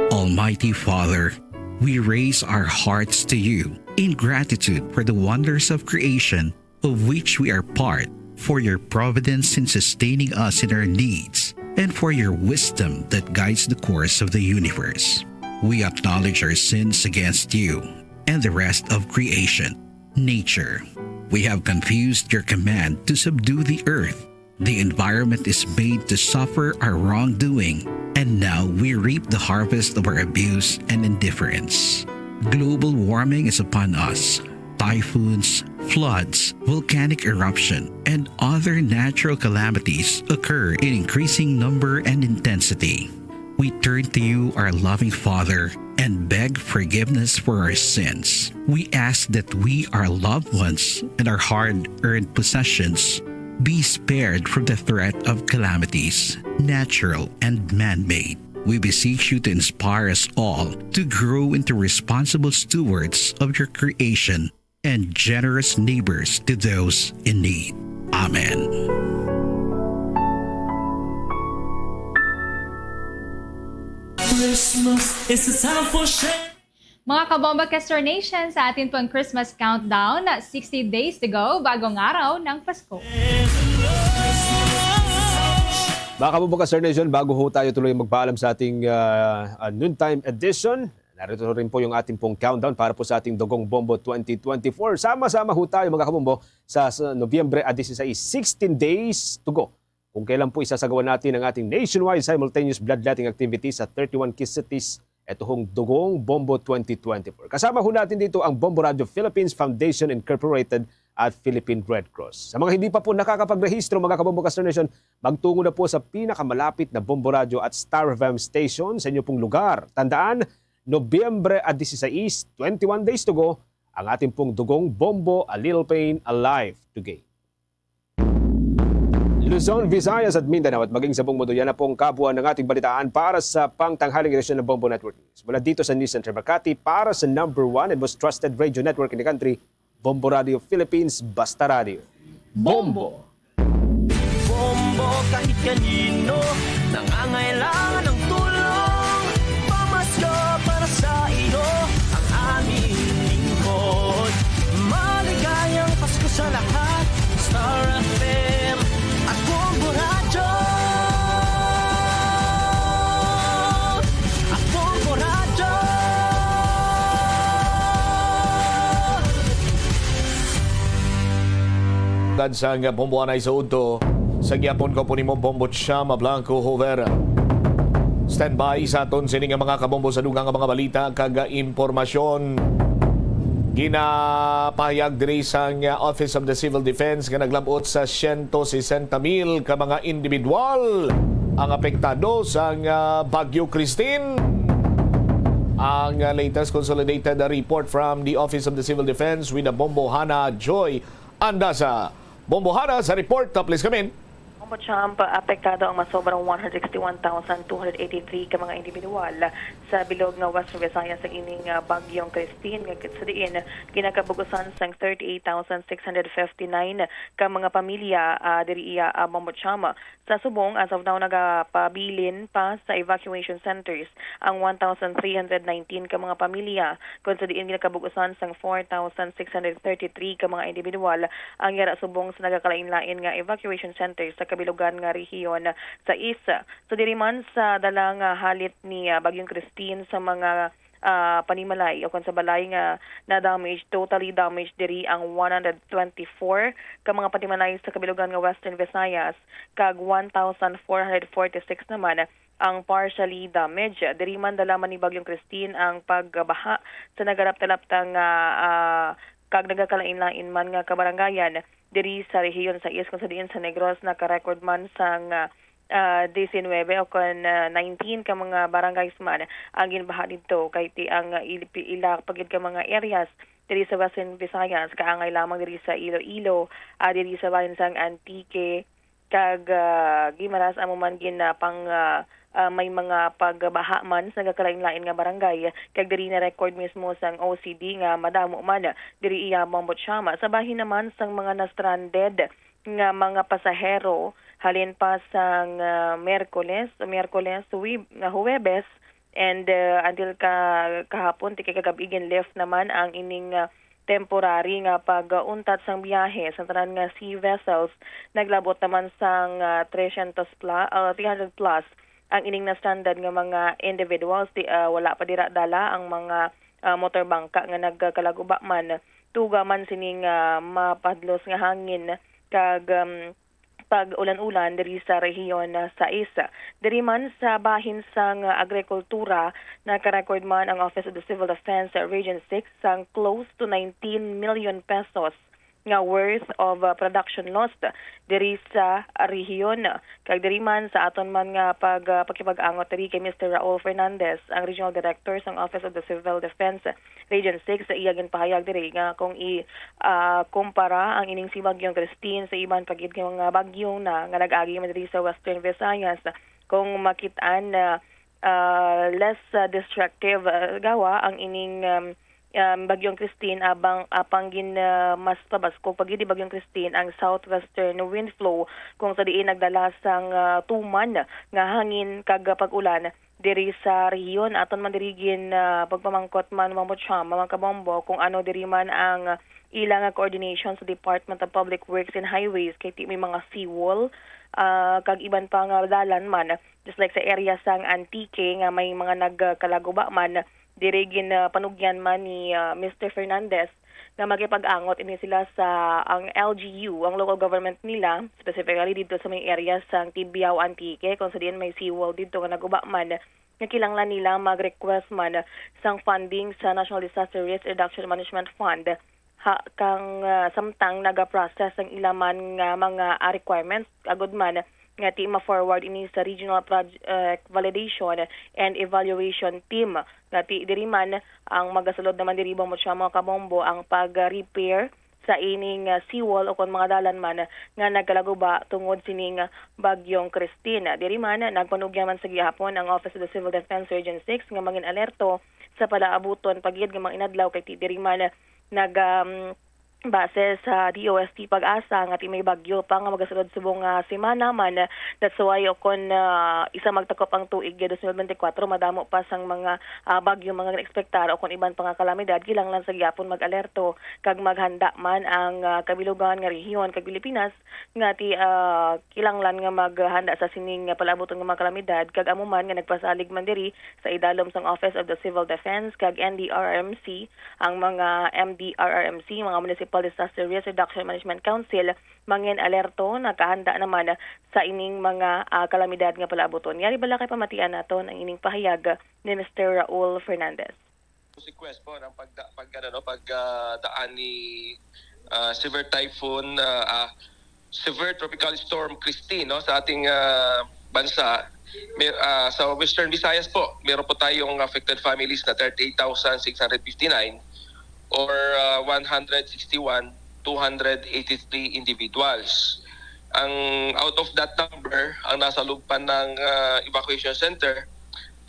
Almighty Father, we raise our hearts to you in gratitude for the wonders of creation of which we are part, for your providence in sustaining us in our needs, and for your wisdom that guides the course of the universe. We acknowledge our sins against you and the rest of creation, nature. We have confused your command to subdue the earth. The environment is made to suffer our wrongdoing, and now we reap the harvest of our abuse and indifference. Global warming is upon us. Typhoons, floods, volcanic eruption, and other natural calamities occur in increasing number and intensity. We turn to you, our loving Father, and beg forgiveness for our sins. We ask that we, our loved ones, and our hard earned possessions be spared from the threat of calamities, natural and man made. We beseech you to inspire us all to grow into responsible stewards of your creation and generous neighbors to those in need. Amen. Mga Kabombo Caster Nation, sa atin pong Christmas countdown, sixty days to go, bagong araw ng Pasko. Mga kabombo ka Star Nation, bago ho tayo tuloy magpaalam sa ating, ah, ah, noontime edition, narito rin po yung ating pong countdown para po sa ating Dugong Bombo twenty twenty-four. Sama-sama ho tayo, mga kabombo, sa, sa Nobyembre a dieciséis, sixteen days to go. Kung kailan po isasagawa natin ang ating nationwide simultaneous bloodletting activity sa thirty-one key cities, ito hong Dugong Bombo twenty twenty-four. Kasama ho natin dito ang Bombo Radio Philippines Foundation Incorporated at Philippine Red Cross. Sa mga hindi pa po nakakapagrehistro, mga kabombo ka Star Nation, magtungo na po sa pinakamalapit na Bombo Radio at Star F M station sa inyo pong lugar. Tandaan, Nobyembre a dieciséis, twenty-one days to go, ang ating pong Dugong Bombo, A Little Pain, A Life to Gain. Luzon, Visayas at Mindanao at maging sa buong mundo, yan na pong kabuuan ng ating balitaan para sa pangtanghaling edisyon ng Bombo Network News. Mula dito sa News Center Makati, para sa number one and most trusted radio network in the country, Bombo Radio Philippines, Basta Radio. Bombo! Bombo, kahit kanino nangangailangan ng tulong, pamasko para sa iyo ang aming lingkod. Maligayang Pasko sa lahat, Star F M at Bombo Radyo. At Bombo Radyo. Dad sang Bombo Anay sa udto, sa gihapon ko po nimo Bombo Chama Blanco Jovera. Standby sa aton sini nga mga kabombo sa dugang nga mga balita kag impormasyon. Ginapahayag diri sang Office of the Civil Defense nga naglab-ot sa siyento sesenta mil ka mga individual ang apektado sang, ah, Bagyo Christine. Ang, ah, latest consolidated report from the Office of the Civil Defense with the Bombo Hana Joy Andasa. Bombo Hana sa report, uh, please come in. Bombo Champ, apektado ang masobrang one hundred sixty-one thousand two hundred eighty-three ka mga individual sa bilog nga Western Visayas sa ining, ah, Bagyong Christine, nga sa diin ginakabug-usan sang thirty-eight thousand six hundred fifty-nine ka mga pamilya, ah, diri iya, ah, Bombo Champ. Sa subong, as of now, nagapabilin pa sa evacuation centers ang one thousand three hundred nineteen ka mga pamilya, kung sa diin ginakabug-usan sang four thousand six hundred thirty-three ka mga individual ang yara subong sa nagakalain-lain nga evacuation centers sa kabilugan nga rehiyon sa East. So, diri man sa dala nga halit ni, ah, Bagyong Christine sa mga, ah, panimalay o kon sa balay nga na-damage, totally damaged diri ang one hundred twenty-four ka mga panimalay sa kabilugan nga Western Visayas, kag one thousand four hundred forty-six naman ang partially damaged. Diri man dala man ni Bagyong Christine ang pagbaha sa nagalapta-lapta nga, ah, kag nagakalain-lain man nga kabarangayan diri sa rehiyon sa East, kung sa diin sa Negros naka-record man sang, ah, ah, diecinuebe o kon, ah, nineteen ka mga barangays man ang ginbaha didto, kay ti ang, ah, il-, pi-, ila pa gid ka mga areas diri sa Western Visayas, kaangay lamang diri sa Iloilo, ah, diri sa bahin sang Antique, kag, ah, Guimaras amo man gin, ah, pang, ah, ah, may mga pagbaha man sa nagakalain-lain nga barangay, kag diri na-record mismo sang O C D nga madamo man diri iya Mambochama. Sa bahin naman sang mga na-stranded nga mga pasahero, halin pa sang, ah, Miyerkules, Miyerkules, Huweb-, nga Huwebes, and, ah, until ka-, kahapon, ti kay kagab-i, gin-lift naman ang ining, ah, temporary nga pag-untat sang biyahe sa tanan nga sea vessels. Naglabot naman sang, ah, tresyentos pla-, ah, three hundred plus ang ining na-stranded nga mga individuals. Di, ah, wala pa dira dala ang mga, ah, motor bangka nga nagkalaguba man. Tuga man sining, ah, mapadlos nga hangin kag, um, pag-ulan-ulan diri sa rehiyon, ah, sa Isa. Diri man sa bahin sang agrikultura, naka-record man ang Office of the Civil Defense Region six sang close to nineteen million pesos nga worth of, ah, production lost diri sa rehiyon. Kag diri man sa aton man nga pag-, ah, pakipag-angot diri kay Mister Raul Fernandez, ang Regional Director sang Office of the Civil Defense Region six, sa iya ginpahayag diri nga kung i, ah, kumpara ang ining si Bagyong Christine sa iban pa gid nga mga bagyo na nga nag-agi man diri sa Western Visayas, kung makit-an na, ah, less, ah, destructive, ah, gawa ang ining, um, um, Bagyong Christine abang, apang gin, ah, mas pabaskog pa gid ni Bagyong Christine ang southwestern wind flow, kung sa diin nagdala sang, ah, tuman nga hangin kag pag-ulan diri sa rehiyon. Aton man diri gin, ah, pagpamangkot man, Ma'am Bocham, Ma'am Kabombo, kung ano diri man ang ila nga coordination sa Department of Public Works and Highways, kay ti may mga seawall ah, kag iban pa nga dalan man, just like sa area sang Antique nga may mga nagkalaguba man, diri gin, ah, panugyan man ni, ah, Mister Fernandez nga makipag-angot ini sila sa ang L G U, ang local government nila, specifically dito sa may area sang Tibiao, Antique, kung sa diin may seawall dito nga naguba man, nga kinahanglan nila mag-request man sang funding sa National Disaster Risk Reduction Management Fund, ha, kang, ah, samtang naga-process ang ila man nga mga, ah, requirements, agud man nga ti ma-forward ini sa Regional Project Validation and Evaluation Team. Nga ti diri man ang magasulod naman diri, mga kabombo, ang pag-repair sa ining, ah, seawall o kon mga dalan man nga nagkalaguba tungod sining, ah, Bagyong Christine. Diri man, nagpanugyan man sa gihapon ang Office of the Civil Defense Region six nga mangin alerto sa palaabuton pa gid nga mga inadlaw, kay ti diri man nag, um, base sa D O S T PAGASA nga ti may bagyo pa nga magasulod subong nga semana man. That's why, o kon, ah, isa magtakop ang tuig, ah, twenty twenty-four, madamo pa sang mga, ah, bagyo mga ginaekspektar o kon iban pa nga kalamidad, kinahanglan sa gihapon mag-alerto kag maghanda man ang, ah, kabilugan nga rehiyon kag Pilipinas nga ti, ah, kinahanglan nga maghanda sa sining, ah, palaabuton nga mga kalamidad, kag amo man nga nagpasalig man diri sa idalom sang Office of the Civil Defense kag N D R R M C, ang mga M D R R M C, mga Municipal Disaster Risk Reduction Management Council, mangin alerto, nakahanda naman sa ining mga, ah, kalamidad nga palaabuton. Yari bala kay pamatian naton ang ining pahayag ni Mister Raul Fernandez. Request po ng pagda-, pag, ano, no, pag, ah, daan ni, ah, severe typhoon, ah, ah, severe tropical storm Christine, no, sa ating, ah, bansa. May, ah, sa Western Visayas po, meron po tayong affected families na thirty-eight thousand six hundred fifty-nine or, ah, one hundred sixty-one, two hundred eighty-three individuals. Ang out of that number, ang nasa loob pa ng, ah, evacuation center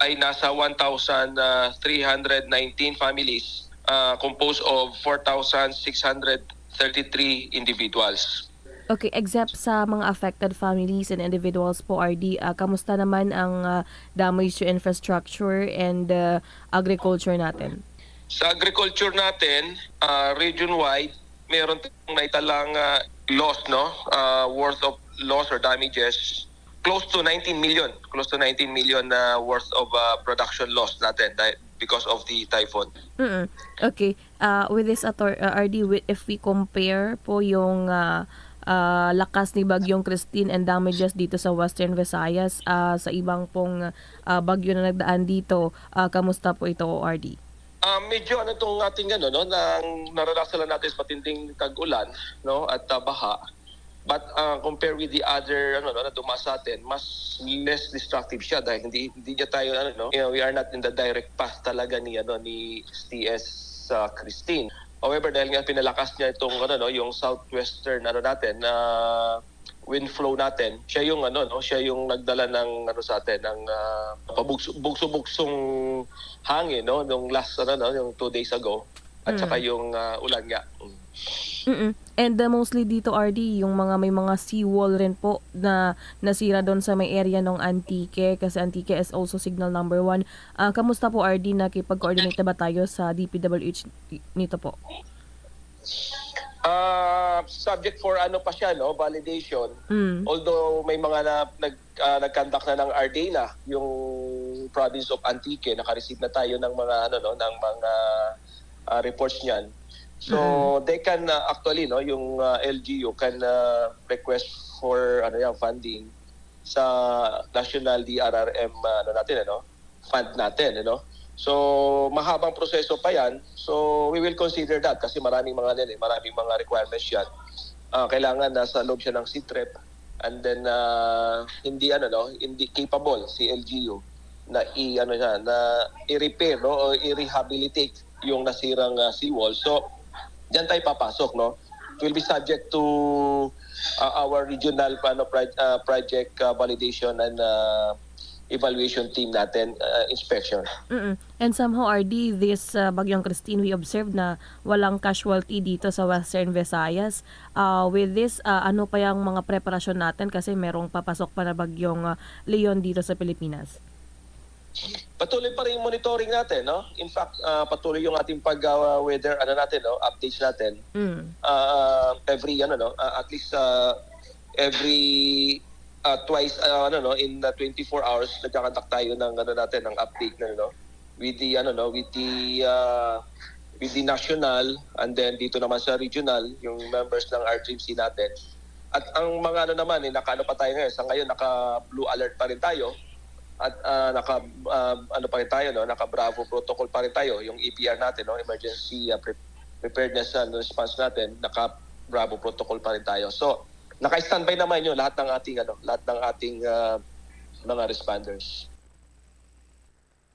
ay nasa one thousand three hundred nineteen families, ah, composed of four thousand six hundred thirty-three individuals. Okay, except sa mga affected families and individuals po, R D, ah, kamusta naman ang, ah, damage to infrastructure and, ah, agriculture natin? Sa agriculture natin, ah, region-wide, meron tayong naitalang, ah, loss, no? Ah, worth of loss or damages, close to nineteen million, close to nineteen million na worth of, ah, production loss natin dahil, because of the typhoon. Mm. Okay. Ah, with this, ator-, ah, R D, wi-, if we compare po yung, ah, ah, lakas ni Bagyong Christine and damages dito sa Western Visayas, ah, sa ibang pong, ah, bagyo na nagdaan dito, ah, kamusta po ito, R D? Ah, medyo ano tong ating ano, no, nang naranasan lang natin sa matinding tag-ulan, no, at, ah, baha. But, ah, compare with the other, ano, no, na dumaan sa atin, mas less destructive siya dahil hindi, hindi niya tayo, ano, no, you know, we are not in the direct path talaga ni, ano, ni S T S, ah, Christine. However, dahil nga pinalakas niya itong, ano, no, yung southwestern, ano, natin, ah, wind flow natin, siya yung, ano, no, siya yung nagdala ng, ano, sa atin, ng, ah, pabugso-, bugso-bugsong hangin, no, nung last, ano, no, yung two days ago, at Mm. saka yung, ah, ulan nga. Mm. Mm-mm. And, uh, mostly dito, R D, yung mga, may mga seawall rin po na nasira doon sa may area ng Antique, kasi Antique is also signal number one. Ah, kamusta po, R D? Nakipag-coordinate na ba tayo sa D P W H nito po? Ah, subject for ano pa siya, no? Validation. Mm. Although may mga na, nag, ah, nag-conduct na ng ARDENA, yung province of Antique, naka-receive na tayo ng mga, ano, no, ng mga, ah, reports niyan. So, Mm. they can, ah, actually, no, yung, ah, L G U can, ah, request for, ano yan, funding sa National D R R M, ah, ano natin, ano, fund natin, ano. So, mahabang proseso pa yan. So, we will consider that kasi maraming mga, ano yan eh, maraming mga requirements yan. Ah, kailangan nasa loob siya ng SITREP. And then, ah, hindi, ano, no, hindi capable si L G U na i-, ano siya, na i-repair, no, o i-rehabilitate yung nasirang, ah, seawall. So, diyan tayo papasok, no. It will be subject to, ah, our regional, ano, proj-, ah, project, ah, validation and, ah, evaluation team natin, ah, inspection. Mm-mm. And somehow, R D, this, ah, Bagyong Christine, we observed na walang casualty dito sa Western Visayas. Ah, with this, ah, ano pa yung mga preparasyon natin kasi merong papasok pa na Bagyong, ah, Leon dito sa Pilipinas? Patuloy pa rin yung monitoring natin, no? In fact, ah, patuloy yung ating pag, ah, weather, ano natin, no? Updates natin. Mm. Ah, every, ano, no? Ah, at least, ah, every uh, twice, uh, ano, no, in the twenty-four hours, nagkakandak tayo ng, ano, natin, ng update na, no, with the, ano, no, with the, uh, with the national, and then dito naman sa regional, yung members ng R T M C natin. At ang mga, ano, naman, eh, naka-, ano pa tayo ngayon, sa ngayon, naka-blue alert pa rin tayo. At, ah, naka, ah, ano pa rin tayo, no? Naka-Bravo protocol pa rin tayo, yung E P R natin, no? Emergency, ah, pre-, preparedness and response natin, naka-Bravo protocol pa rin tayo. So, naka-standby naman yun, lahat ng ating, ano, lahat ng ating, ah, mga responders.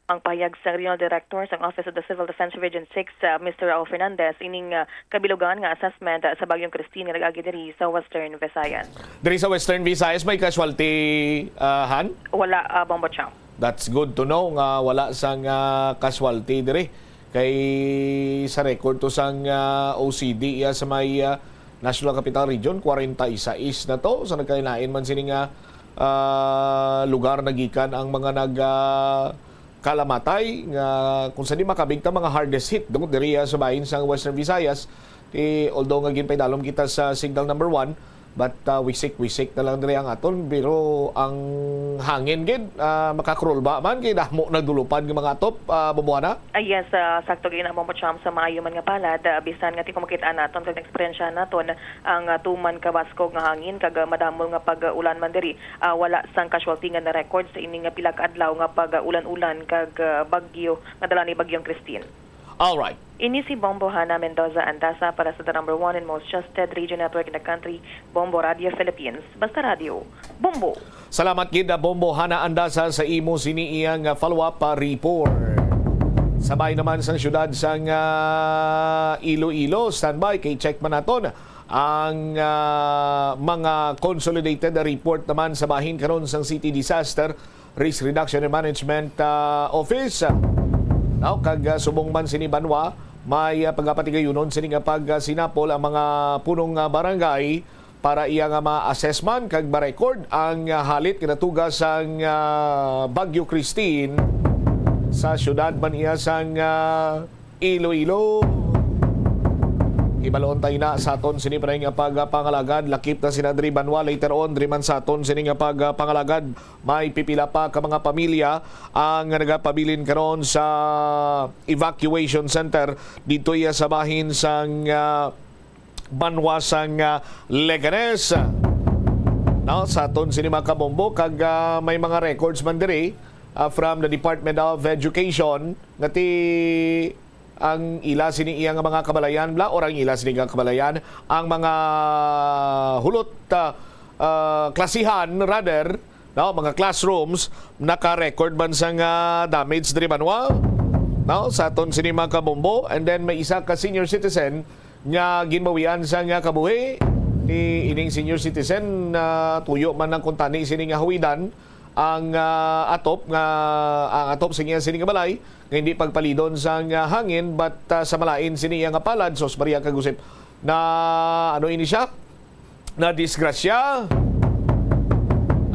Ang pahayag sa Regional Director sang Office of the Civil Defense Region six, ah, Mister Raul Fernandez, ining, ah, kabilugan nga assessment, ah, sa Bagyong Christine nga nag-agi diri sa Western Visayas. Diri sa Western Visayas, may casualty, ah, Han? Wala, ah, Bombo Cham. That's good to know nga wala sang, ah, casualty diri. Kay sa record to sang, ah, O C D iya sa may, ah, National Capital Region, kwarenta y sais na to. Sa nagkalain-lain man sini nga, ah, lugar nagikan ang mga nag, ah, kalamatay nga kung sa di makabigta mga hardest hit, no, diri, ah, sa bahin sang Western Visayas. Ti, although nga ginpaidalom kita sa signal number one, but, ah, wisik-wisik na lang diri ang aton, pero ang hangin gid, ah, makakrulba man kay damo nagdulupad nga mga atop, ah, Bombo Hana. Ah, yes, ah, sakto gid na, Bombo Cham, sa maayo man nga palad, ah, bisan nga ti kumakit-an naton kag eksperyensya naton ang, ah, tuman ka baskog nga hangin kag, ah, madamol nga pag-ulan man diri, ah, wala sang casualty nga na-record sa ini nga pila ka adlaw nga pag-ulan-ulan kag, ah, bagyo nga dala ni Bagyong Christine. Alright. Ini si Bombo Hana Mendoza Andaza para sa the number one and most trusted radio network in the country, Bombo Radio Philippines. Basta Radio, Bombo! Salamat gid, ah, Bombo Hana Andaza, sa imo sini iyang, ah, follow-up, ah, report. Sabay naman sang siyudad sang, ah, Iloilo, standby kay check man naton ang, ah, mga consolidated report naman sa bahin karon sang City Disaster Risk Reduction and Management, ah, Office. Now, kag, ah, subong man sini banwa, may, ah, pagapatigayunon sini nga pagsinapol ang mga punong, ah, barangay para iya nga ma-assess man kag ma-record ang, ah, halit nga natuga sang, ah, Bagyo Christine sa siyudad man iya sang, ah, Iloilo. Hibalon tayo na sa aton sini pa nga pagpangalagad, lakip na sina diri banwa later on diri man sa aton sini nga pagpangalagad. May pipila pa ka mga pamilya ang nagapabilin karon sa evacuation center dito iya sa bahin sang, ah, banwa sang, ah, Leganes. No, sa aton sini mga kabombo kag, ah, may mga records man diri, ah, from the Department of Education nga ti ang ila sini iya nga mga kabalayan bla or ang ila sini nga kabalayan ang mga hulot, ah, ah, klasihan rather, no, mga classrooms, naka-record man sang, ah, damage diri banwa, no, sa aton sini mga kabombo. And then may isa ka senior citizen nga ginbawian sang, ah, kabuhi. Ti ining senior citizen, ah, tuyo man ang kuntani sini nga hawidan ang, ah, atop nga ang atop sa iya sini nga balay nga hindi pagpalidon sang, ah, hangin, but, ah, sa malain sini iya nga palad, sos Maria kag Josep, na ano ini siya? Na disgrasya.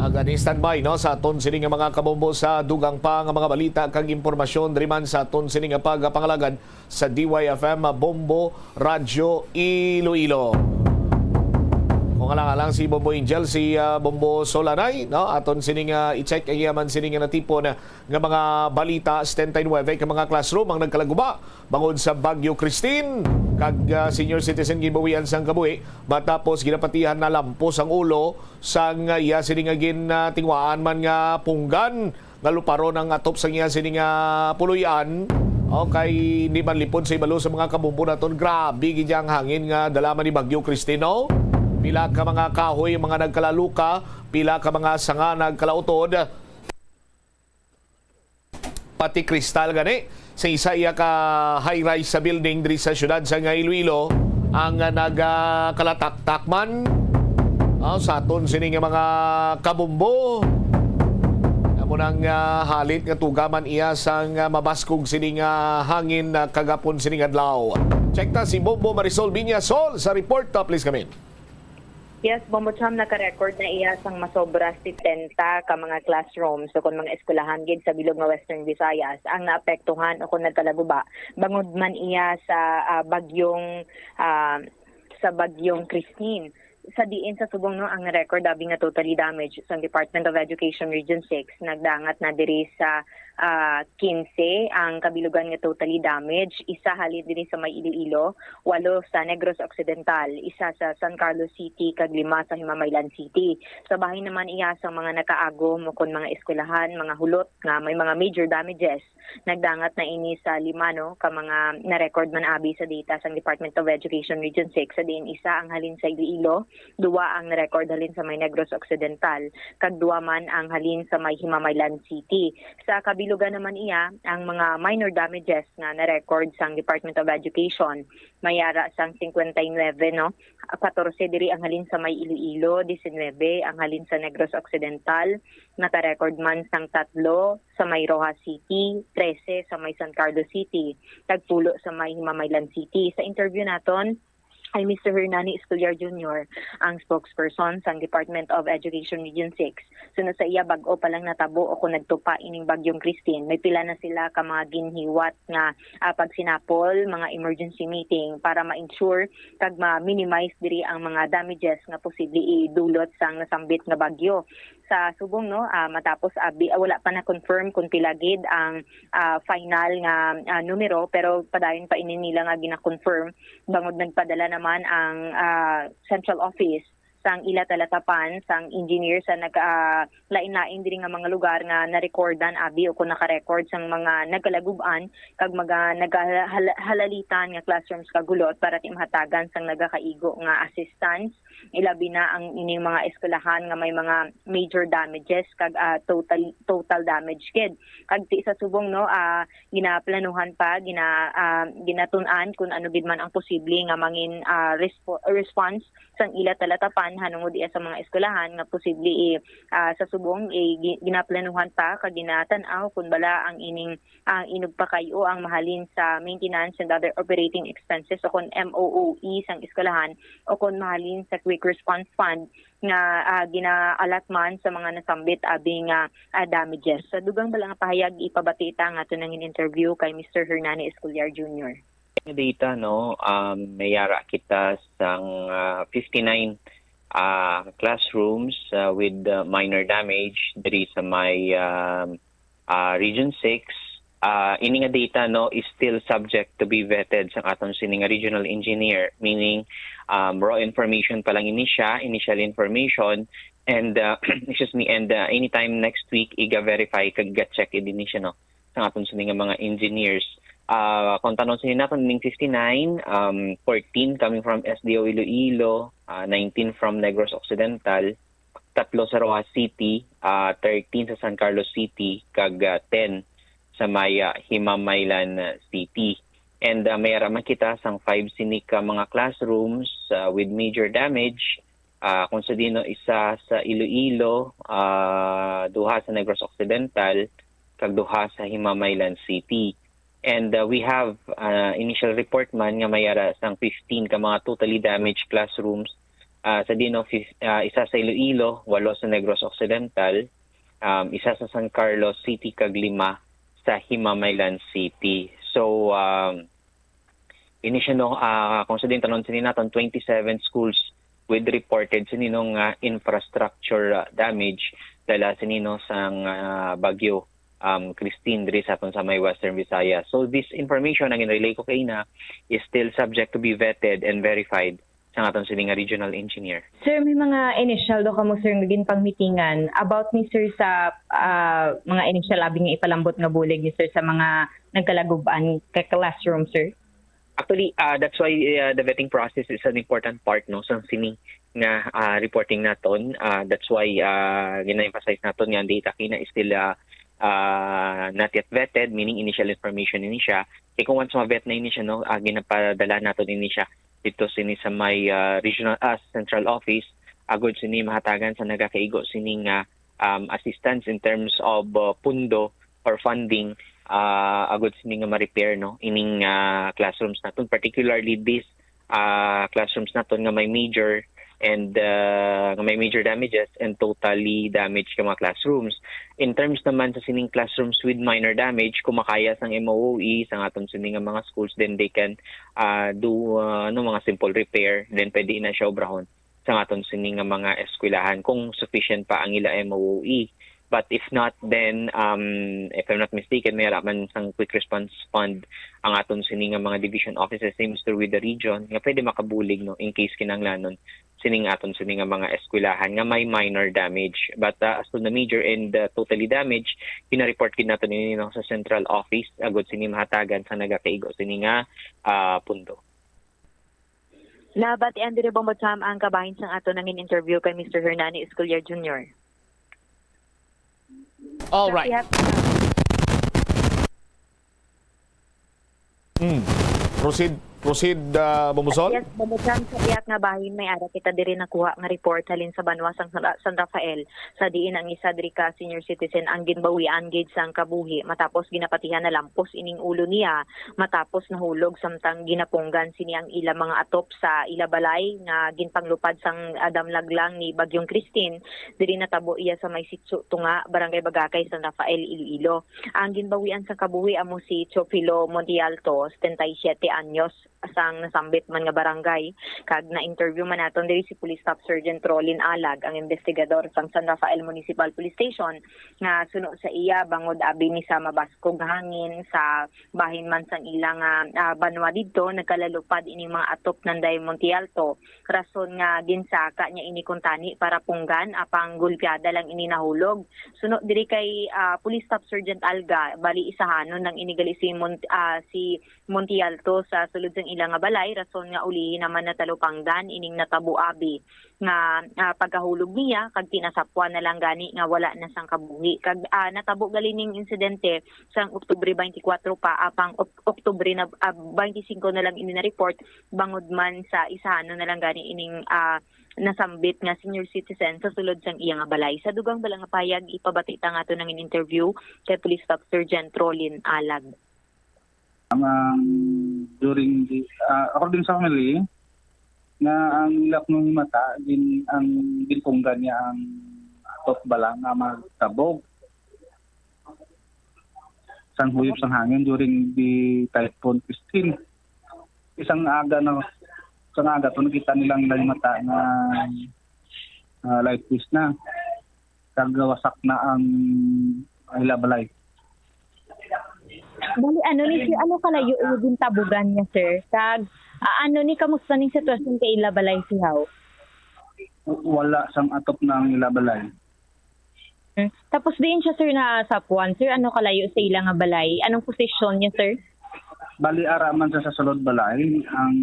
Agani standby, no, sa aton sini nga mga kabombo sa dugang pa nga mga balita kag impormasyon diri man sa aton sini nga pagpangalagad sa D Y F M Bombo Radyo Iloilo. Kung alang-alang si Bombo Angel, si, ah, Bombo Solanay, no, aton sini nga i-check ang iya man sini nga natipon nga mga balita, setenta y nuebe ka mga classroom ang nagkalaguba bangod sa Bagyo Christine, kag, ah, senior citizen ginbawian sang kabuhi matapos ginapatihan na lampos ang ulo sang, ah, iya sini nga gin, ah, tingwaan man nga punggan nga luparon ang atop sang iya sini nga puloy-an. Okay, hindi man lipod sa ibalo sa mga kabumbo naton. Grabe gid ang hangin nga dala man ni Bagyo Christine, no? Pila ka mga kahoy ang mga nagkalaluka, pila ka mga sanga nagkalautod. Pati kristal gani sa isa iya ka high-rise sa building diri sa siyudad sa nga Iloilo ang, ah, nagkalataktak man, ah, sa aton sini nga mga kabumbo. Amo nang, ah, halit nga tuga man iya sang, ah, mabaskog sini nga hangin, ah, kagapon sini nga adlaw. Check ta si Bombo Marisol Viñasol sa report. Ah, please come in. Yes, Bombo Cham, naka-record na iya sang masobra setenta ka mga classrooms o kon mga eskwelahan gid sa bilog nga Western Visayas ang naapektuhan o kon nagkalaguba bangod man iya sa, ah, bagyong, ah, sa bagyong Christine. Sa diin sa subong, no, ang record abi nga totally damaged sang Department of Education Region six, nagdangat na diri sa ah, quince ang kabilugan nga totally damaged, isa halin diri sa may Iloilo, walo sa Negros Occidental, isa sa San Carlos City, kag lima sa Himamaylan City. Sa bahin naman iya sa mga nakaagom o kon mga eskwelahan, mga hulot nga may mga major damages, nagdangat na ini sa lima, no, ka mga na-record man abi sa data sang Department of Education Region six, sa diin isa ang halin sa Iloilo, duwa ang na-record halin sa may Negros Occidental, kag duwa man ang halin sa may Himamaylan City. Sa kabilugan naman iya, ang mga minor damages nga na-record sang Department of Education, may ara sang fifty-nine, no? Katorse diri ang halin sa may Iloilo, diecinuebe ang halin sa Negros Occidental, naka-record man sang tatlo sa may Roxas City, trese sa may San Carlos City, kag pulo sa may Himamaylan City. Sa interview naton, kay Mister Hernani Escollar Junior, ang spokesperson sang Department of Education Region six. Suno sa iya, bag-o pa lang natabo o kung nagtupa ining Bagyong Christine, may pila na sila ka mga ginhiwat nga, ah, pagsinapol, mga emergency meeting para ma-ensure kag ma-minimize diri ang mga damages nga posible idulot sang nasambit nga bagyo. Sa subong, no, ah, matapos abi, ah, wala pa na-confirm kung pila gid ang, ah, final nga, ah, numero, pero padayon pa ini nila nga gina-confirm bangod nagpadala naman ang, ah, central office sang ila talatapan sang engineer sa nag-, ah, lain-lain diri nga mga lugar nga narekordan abi o kung nakarecord sang mga nagkalagub-an kag mga nagahala-, halalitan nga classrooms kag hulot para ti mahatagan sang nagakaigo nga assistance, ilabi na ang ining mga eskwelahan nga may mga major damages kag, ah, total, total damage gid. Kag ti sa subong, no, ah, ginaplanuhan pa, gina-, ah, ginatun-an kung ano gid man ang posible nga mangin, ah, respo-, response sang ila talatapan hanungod iya sa mga eskwelahan nga posible i-, ah, sa subong i-, gi-, ginaplanuhan pa kag ginatan-aw kung bala ang ining, ah, inugpakay-o ang mahalin sa maintenance and other operating expenses o kon M O O E sang eskwelahan o kon mahalin sa Quick Response Fund nga, ah, gina-allot man sa mga nasambit abi nga, ah, damages. Sa dugang bala nga pahayag, ipabati ta ang aton nangin interview kay Mister Hernani Escollar Junior. Nga data, no, um, may ara kita sang, ah, fifty-nine, ah, classrooms, ah, with, ah, minor damage diri sa may, um, ah, Region six. Ah, ini nga data, no, is still subject to be vetted sa aton sini nga regional engineer, meaning, um, raw information pa lang ini siya, initial information, and, ah, excuse me, and, ah, anytime next week, iga-verify kag iga-check ini siya, no, sa aton sini nga mga engineers. Ah, kung tanon sini naton ning fifty-nine, um, fourteen coming from S D O Iloilo, ah, nineteen from Negros Occidental, tatlo sa Roxas City, ah, thirteen sa San Carlos City, kag, ah, ten sa may, ah, Himamaylan, ah, City. And, ah, may ara man kita sang five sini ka mga classrooms, ah, with major damage. Ah, kung sa dino, isa sa Iloilo, ah, duha sa Negros Occidental, kag duha sa Himamaylan City. And, uh, we have, uh, initial report man nga may ara sang fifteen ka mga totally damaged classrooms. Uh, sa dino, fif-, uh, isa sa Iloilo, walo sa Negros Occidental, um, isa sa San Carlos City, kag lima sa Himamaylan City. So, um, ini siya, no, uh, kung sa din tanon sini naton, twenty-seven schools with reported sini, no, nga infrastructure, uh, damage dala sini, no, sang, uh, bagyo, um, Christine diri sa aton sa may Western Visayas. So, this information nga gin-relay ko kaina is still subject to be vetted and verified sa aton sini nga regional engineer. Sir, may mga initial daw kamo, sir, nga ginpangmitingan about ni, sir, sa, ah, mga initial abi nga ipalambot nga bulig ni, sir, sa mga nagkalagub-an ka classroom, sir? Actually, ah, that's why, ah, the vetting process is an important part, no, sa sini nga, ah, reporting naton. Ah, that's why, ah, gina-emphasize naton nga ang data kina is still, ah, ah, not yet vetted, meaning initial information ini siya. Kay kung once ma-vet na ini siya, no, ah, ginapadala naton ini siya dito sini sa may, ah, regional, ah, central office, agud sini mahatagan sa nagakaigo sini nga, um, assistance in terms of, uh, pundo or funding, uh, agud sini nga ma-repair, no, ining, uh, classrooms naton, particularly these, uh, classrooms naton nga may major and, uh, nga may major damages and totally damaged nga mga classrooms. In terms naman sa sining classrooms with minor damage, kung makaya sang M O O E sa aton sini nga mga schools, then they can, uh, do, uh, ano, mga simple repair, then pwede na siya obrahon. sa aton sini nga mga eskwelahan kung sufficient pa ang ila M O E. But if not, then, um, if I'm not mistaken, may ara man sang Quick Response Fund ang aton sini nga mga division offices ni Mister with the region nga pwede makabulig, no, in case kinahanglanon sining aton sini nga mga eskwelahan nga may minor damage. But, uh, as to the major and, uh, totally damage, gina-report gid nato nini, no, sa central office agud sini mahatagan sa nagakaigo sini nga, uh, pundo. Nabatian diri, Bombo Cham, ang kabahin sang ato nangin interview kay Mister Hernani Escolar Junior. All right. Sa pihak Mm. Proceed, proceed, ah, Bombo Sol? Yes, Bombo Cham, sa pihak nga bahin may ara kita diri nakuha nga report halin sa banwa sang San Ra-, San Rafael, sa diin ang isa diri ka senior citizen ang ginbawian gid sang kabuhi matapos ginapatihan na lampos ining ulo niya matapos nahulog samtang ginapunggan sini ang ila mga atop sa ila balay nga ginpanglupad sang, ah, damlag lang ni Bagyong Christine. Diri natabo iya sa may Sitio Tunga, Barangay Bagakay, San Rafael, Iloilo. Ang ginbawian sa kabuhi amo si Teofilo Montialto, setenta y siete anyos, sang nasambit man nga barangay. Kag na-interview man naton diri si Police Staff Sergeant Rolin Alag, ang investigador sang San Rafael Municipal Police Station, nga suno sa iya, bangod abi ni sa mabaskog nga hangin sa bahin man sang ila nga, ah, banwa didto, nagkalalupad ining mga atop nanday Montialto. Rason nga ginsaka niya ini kuntani para punggan, apang gulpiada lang ini nahulog. Suno diri kay, ah, Police Staff Sergeant Alga, bali isahanon lang ini gali si Mon-, ah, si Montialto sa sulod sang ila nga balay, rason nga ulihi naman natalupangdan ining natabo abi nga, ah, pagkahulog niya kag tinasapwan na lang gani nga wala na sang kabuhi. Kag, ah, natabo gali ning insidente sang Oktubre twenty-four pa, apang Ok-, Oktubre na, ah, twenty-five na lang ini na-report, bangod man sa isahanon na lang gani ining, ah, nasambit nga senior citizen sa sulod sang iya nga balay. Sa dugang bala nga pahayag, ipabati ta nga ato nangin interview kay Police Staff Sergeant Rolin Alag. Ang, ang during the, ah, according sa family, nga ang ila kuno himata, gin-, ang ginpunggan niya ang atop bala nga magtabog sang huyop sang hangin during the Typhoon Christine. Isang aga na, isang aga to nakita nilang nahimata nga, ah, life vest na. Kag wasak na ang ila balay. Bali, ano ni, sir, ano kalayo yung gintabugan niya, sir? Kag, ah, ano ni, kamusta ning sitwasyon kay ila balay, sihaw? W-, wala sang atop na ang ila balay. Hmm. Tapos diin siya, sir, nasapwan? Sir, ano kalayo sa ila nga balay? Anong posisyon niya, sir? Bali, ara man sa, sa sulod balay ang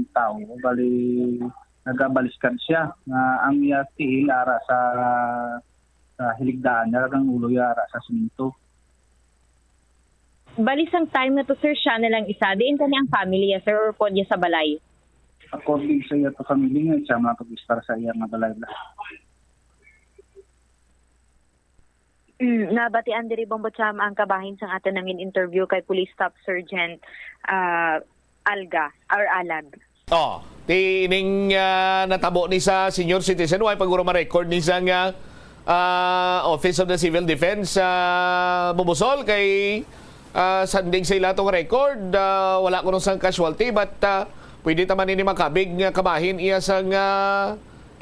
tao. Bali, nagabaliskad siya. Nga ang iya tiil ara sa, sa hiligdaan niya, kag ang ulo niya ara sa semento. Bali, sang time na to, sir, siya na lang isa. Diin kani ang family niya, sir, or pod niya sa balay? According sa iya to family nga, siya makapag-istar sa iya nga balay lang. Mm, nabatian diri, Bombo Cham, ang kabahin sang aton nangin interview kay Police Staff Sergeant, ah, Alga or Alag. Oh, ti ining, ah, natabo ni sa senior citizen, way paguro ma-record ni sa nga, ah, Office of the Civil Defense, ah, Bombo Sol, kay, ah, sandig sa ila tong record, ah, wala kuno sang casualty, but, ah, pwede ta man ini makabig nga kabahin iya sa nga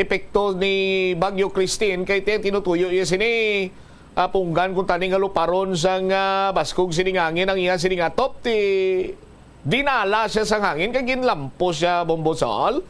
epekto ni Bagyo Christine, kay ti-, tinutuyo iya sini, ah, punggan kuntani nga luparon sang, ah, baskog sining hangin ang iya sining atop, ti dinala siya sang hangin kag ginlampos siya, Bombo Sol.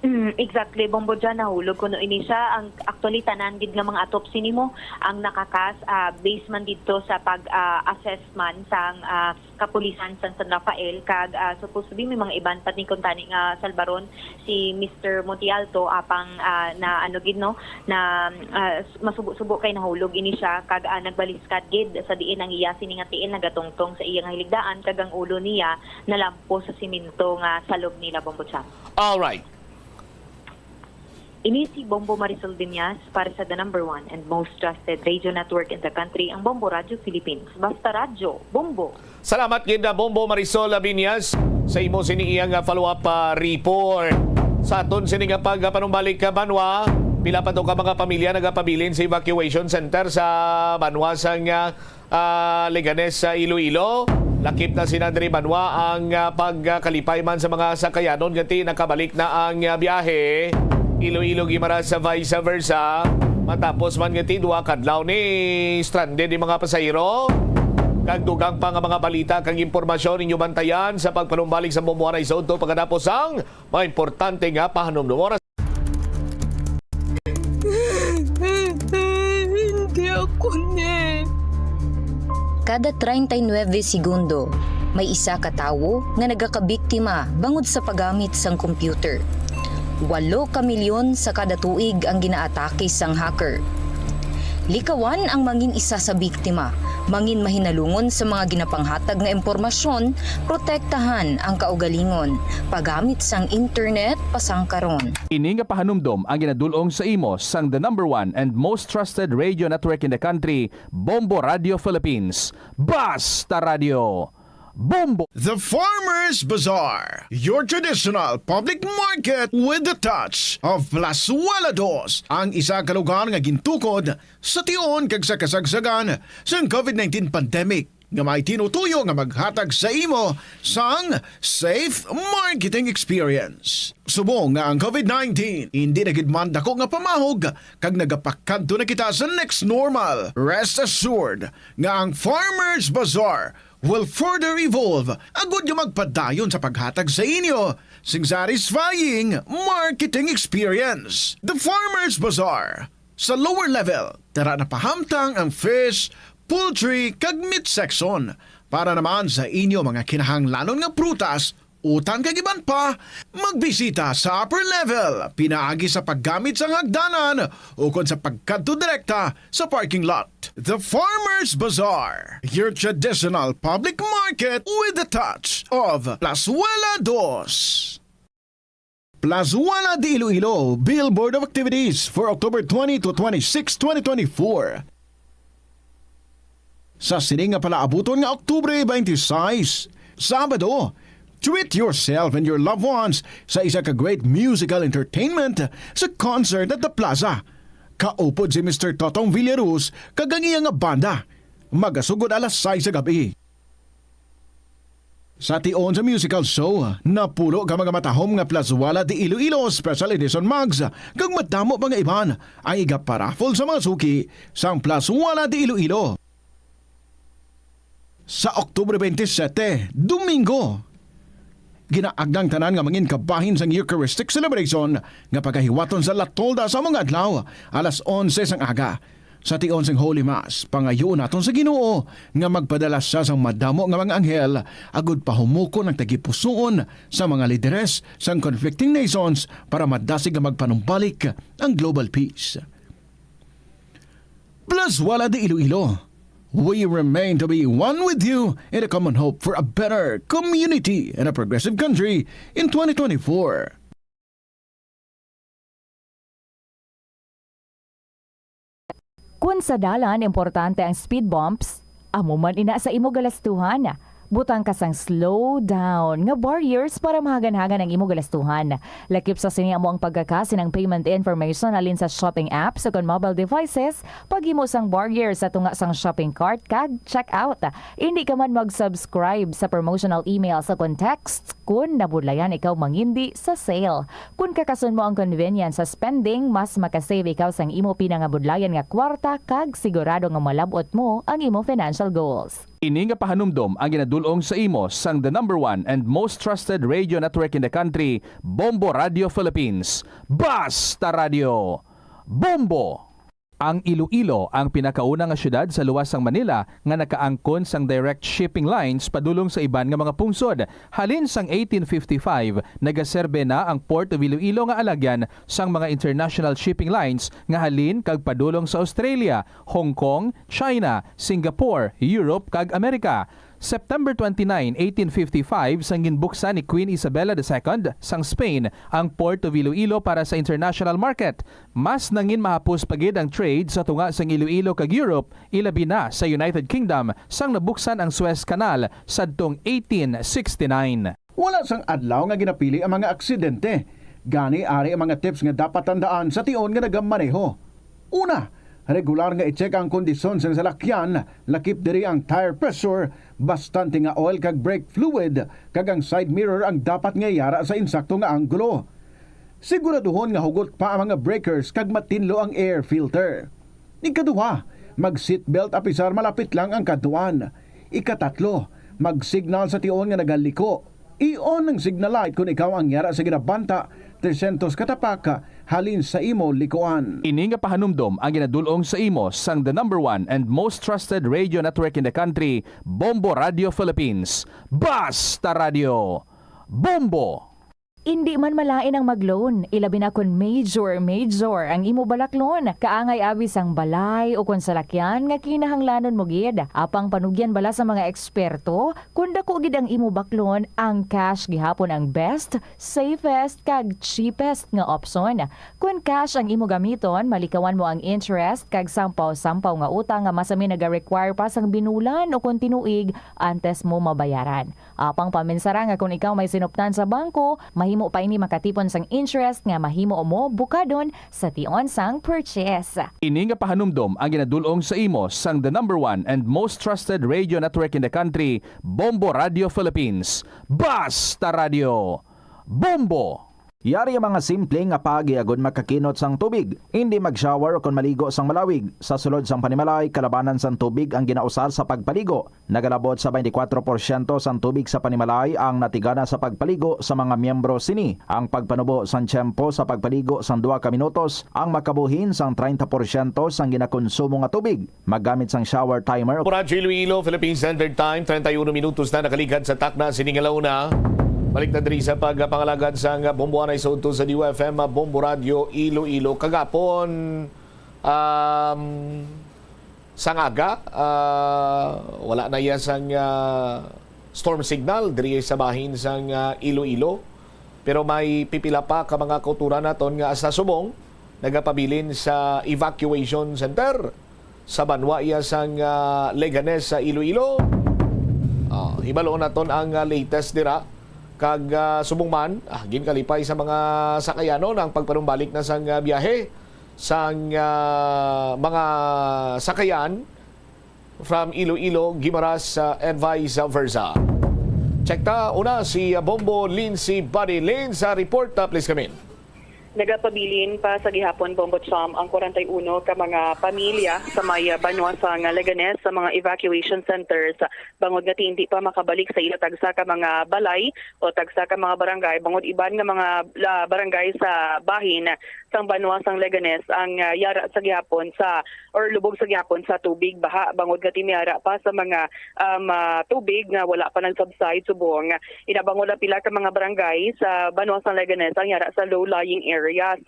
Mm, exactly, Bombo John, nahulog kuno ini siya. Ang, actually, tanan gid nga mga atop sini mo ang nakakas, ah, based man didto sa pag, ah, assessment sang, ah, kapulisan sang San Rafael, kag, ah, supposed to be may mga iban pa ni kuntani nga salbaron si Mister Montialto, apang, ah, na ano gid, no, na, ah, s-, masubo-subo kay nahulog ini siya, kag, ah, nagbaliskad gid sa diin ang iya sini nga tiil nagatungtong sa iya nga hiligdaan, kag ang ulo niya nalampos sa simento nga salog nila, Bombo Cham. All right. Ini si Bombo Marisol Viñas para sa the number one and most trusted radio network in the country, ang Bombo Radio Philippines. Basta radyo, Bombo! Salamat gid, ah, Bombo Marisol Viñas, sa imo sini iyang, ah, follow-up, ah, report. Sa aton sini nga pagpanumbalik ka banwa, pila pa to ka mga pamilya nagapabilin sa evacuation center sa banwa sang, ah, ah, Leganes sa Iloilo. Lakip na sina diri banwa ang, ah, pagkalipay man sa mga sakayanon, nga ti nakabalik na ang, ah, biyahe. Iloilo, Guimaras sa vice versa. Matapos man nga tidwa kadlaw ni stranded ni mga pasahero. Kag dugang pa nga mga balita kag impormasyon ninyo bantayan sa pagpanumbalik sa Bombo Anay sa udto pagkatapos sang mga importante nga pahanumdom. Oras. Hindi ako ni. Kada treinta y nueve segundo, may isa ka tawo nga nagakabiktima bangod sa paggamit sang computer. Walo ka milyon sa kada tuig ang ginaatake sang hacker. Likawan ang mangin isa sa biktima, mangin mahinalungon sa mga ginapanghatag nga impormasyon, protektahan ang kaugalingon, paggamit sang internet pasangkaron. Ini nga pahanumdom ang ginadul-ong sa imo sang the number one and most trusted radio network in the country, Bombo Radio Philippines. Basta Radio, Bombo! The Farmers Bazaar, your traditional public market with the touch of Plazuela Dos, ang isa ka lugar nga gintukod sa tion kag sa kasagsagan sang covid nineteen pandemic, nga may tinutuyo nga maghatag sa imo sang safe marketing experience. Subong nga ang covid nineteen hindi na gid man dako nga pamahog kag nagapakadto na kita sa next normal, rest assured nga ang Farmers Bazaar will further evolve agud nga magpadayon sa paghatag sa inyo sing satisfying marketing experience. The Farmers Bazaar, sa lower level, tara na pahamtang ang fish, poultry, kag meat section. Para naman sa inyo mga kinahanglanon nga prutas, utan kag iban pa, magbisita sa upper level pinaagi sa paggamit sang hagdanan ukon sa pagkadto direkta sa parking lot. The Farmers Bazaar, your traditional public market with the touch of Plazuela Dos. Plazuela de Iloilo, Billboard of Activities for October twenty to twenty-six, twenty twenty-four. Sa sini nga palaabuton nga Oktubre twenty-six, Sabado, treat yourself and your loved ones sa isa ka great musical entertainment sa concert at the plaza. Kaupod si Mister Totong Villaruz kag ang iya nga banda. Magasugod alas sais sa gabi. Sa tion sa musical show, napulo ka mga matahom nga Plazuela de Iloilo Special Edition mugs kag madamo pa nga iban ang igaparaffle sa mga suki sang Plazuela de Iloilo. Sa Oktubre twenty-seven, Domingo, ginaagda ang tanan nga mangin kabahin sang Eucharistic celebration nga pagahiwaton sa La Tolda sa mga adlaw alas onse sang aga. Sa tion sing Holy Mass, pangayuon naton sa Ginoo nga magpadala sia sang madamo nga mga anghel agud pahumukon ang tagipusoon sa mga lideres sang conflicting nations para madasig nga magpanumbalik ang global peace. Plazuela de Iloilo, we remain to be one with you in a common hope for a better community and a progressive country in twenty twenty-four. Kun sa dalan importante ang speed bumps, amo man ina sa imo galastuhan. Butang ka sang slow down nga barriers para mahagan-hagan ang imo galastuhan. Lakip sa sini amo ang pagkaka sang payment information halin sa shopping apps ukon mobile devices, paghimo sang barrier sa tunga sang shopping cart kag checkout. Indi ka man mag-subscribe sa promotional emails ukon texts kun nabudlayan ikaw mangindi sa sale. Kun kakason mo ang convenience sa spending, mas makasave ikaw sang imo pinangabudlayan nga kwarta kag sigurado nga malab-ot mo ang imo financial goals. Ini nga pahanumdom ang ginadul-ong sa imo sang the number one and most trusted radio network in the country, Bombo Radio Philippines. Basta Radio, Bombo! Ang Iloilo ang pinakauna nga siyudad sa luwas sang Manila nga nakaangkon sang direct shipping lines padulong sa iban nga mga pungsod. Halin sang eighteen fifty-five, nagaserbe na ang Port of Iloilo nga alagyan sang mga international shipping lines nga halin kag padulong sa Australia, Hong Kong, China, Singapore, Europe, kag Amerika. September twenty-nine, eighteen fifty-five, sang ginbuksan ni Queen Isabella the Second sang Spain ang Port of Iloilo para sa international market, mas nangin mahapos pa gid ang trade sa tunga sang Iloilo kag Europe, ilabi na sa United Kingdom, sang nabuksan ang Suez Canal sadtong eighteen sixty-nine. Wala sang adlaw nga ginapili ang mga aksidente. Gani, ari ang mga tips nga dapat tandaan sa tion nga nagamaneho. Una, regular nga i-check ang kondisyon sang salakyan, lakip diri ang tire pressure, bastante nga oil kag brake fluid, kag ang side mirror ang dapat nga yara sa insakto nga anggulo. Siguraduhon nga hugot pa ang mga breakers kag matinlo ang air filter. Ikaduha, mag-seatbelt apisar malapit lang ang kadtuan. Ikatatlo, mag-signal sa tion nga nagaliko. I-on ang signal light kon ikaw ang yara sa ginabanta tresyentos ka tapak halin sa imo likuan. Ini nga pahanumdom ang ginadul-ong sa imo sang the number one and most trusted radio network in the country, Bombo Radio Philippines. Basta Radio, Bombo! Indi man malain ang mag-loan, ilabi na kon major, major ang imo balaklon. Kaangay abi sang balay o kon salakyan nga kinahanglanon mo gid. Apang panugyan bala sa mga eksperto, kon dako gid ang imo baklon, ang cash gihapon ang best, safest, kag cheapest nga opsyon. Kon cash ang imo gamiton, malikawan mo ang interest kag sampaw-sampaw nga utang nga masami naga-require pa sang binulan o kon tinuig antes mo mabayaran. Apang paminsara nga kon ikaw may sinuptan sa bangko, mahimo pa ini makatipon sang interest nga mahimo mo bukadon sa tion sang purchase. Ini nga pahanumdom ang ginadul-ong sa imo sang the number one and most trusted radio network in the country, Bombo Radio Philippines. Basta Radio, Bombo! Yari ang mga simple nga paagi agod makakinot sang tubig. Indi mag-shower o kon maligo sang malawig. Sa sulod sang panimalay, kalabanan sang tubig ang ginausar sa pagpaligo. Nagalabot sa twenty-four porsyento sang tubig sa panimalay ang natigana sa pagpaligo sa mga miyembro sini. Ang pagpanubo sang tiyempo sa pagpaligo sang duha ka minutos ang makabuhin sang treinta porsyento sang ginakonsumo nga tubig. Maggamit sang shower timer. Oras Iloilo, Philippine Standard Time, treinta y uno minutos na nakaligad sa takna sining alauna. Balik na diri sa pagpangalagad sang Bombo Anay sa udto sa D U F M, Bombo Radio Iloilo. Kagapon, um, sang aga, ah, wala na iya sang, ah, storm signal diri sa bahin sang, ah, Iloilo. Pero may pipila pa ka mga kauturan naton nga hasta subong nagapabilin sa evacuation center sa banwa iya sang, ah, Leganes sa Iloilo. Ah, hibaloon naton ang, ah, latest dira. Kag, ah, subong man, ah, ginkalipay sa mga sakayanon ang pagpanumbalik na sang, ah, biyahe sang, ah, mga sakayan from Iloilo, Guimaras, ah, and vice versa. Check ta una si, ah, Bombo Lindsay Buddy Lane sa report, ah, please come in. Nagapabilin pa sa gihapon, Bombo Cham, ang kwarenta y uno ka mga pamilya sa may, ah, banwa sang Leganes sa mga evacuation centers, bangod nga ti-, hindi pa makabalik sa ila tagsa ka mga balay o tagsa ka mga barangay, bangod iban nga mga, ah, barangay sa bahin sang banwa sang Leganes ang, ah, yara sa gihapon sa or lubog sa gihapon sa tubig baha, bangod nga ti may ara pa sa mga, um, ah, tubig nga wala pa nag-subside subong. Inabangod ang pila ka mga barangay sa banwa sang Leganes ang yara sa low-lying areas.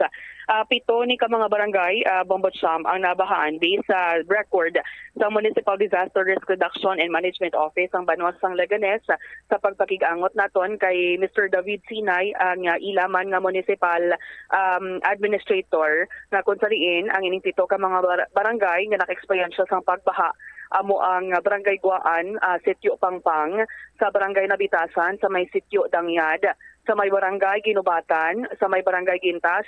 Ah, pito ni ka mga barangay, ah, Bombo Cham, ang nabahaan based sa record sa Municipal Disaster Risk Reduction and Management Office ang banwa sang Leganes. Sa pagpakig-angot naton kay Mister David Sinay, ang, ah, ila man nga municipal, um, administrator, nga kung sa diin ang ining pito ka mga bar-, barangay nga nakaeksperyensya sang pagbaha amo ang Barangay Guaan, ah, Sitio Pangpang, sa Barangay Nabitasan, sa may Sitio Dangyad, sa may Barangay Ginubatan, sa may Barangay Gintas,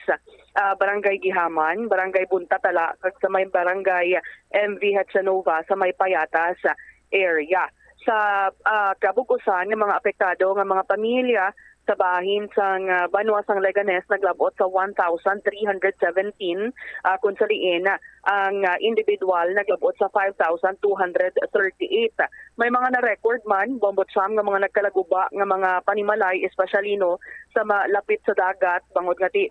ah, Barangay Gihaman, Barangay Buntatala, kag sa may Barangay M V Hechanova sa may Payatas area. Sa, ah, kabug-usan nga mga apektado nga mga pamilya sa bahin sang, ah, banwa sang Leganes naglab-ot sa one thousand three hundred seventeen, ah, kun sa diin ang, ah, individual naglab-ot sa five thousand two hundred thirty-eight. May mga na-record man, Bombo Cham, nga mga nagkalaguba nga mga panimalay, especially, no, sa malapit sa dagat, bangod nga ti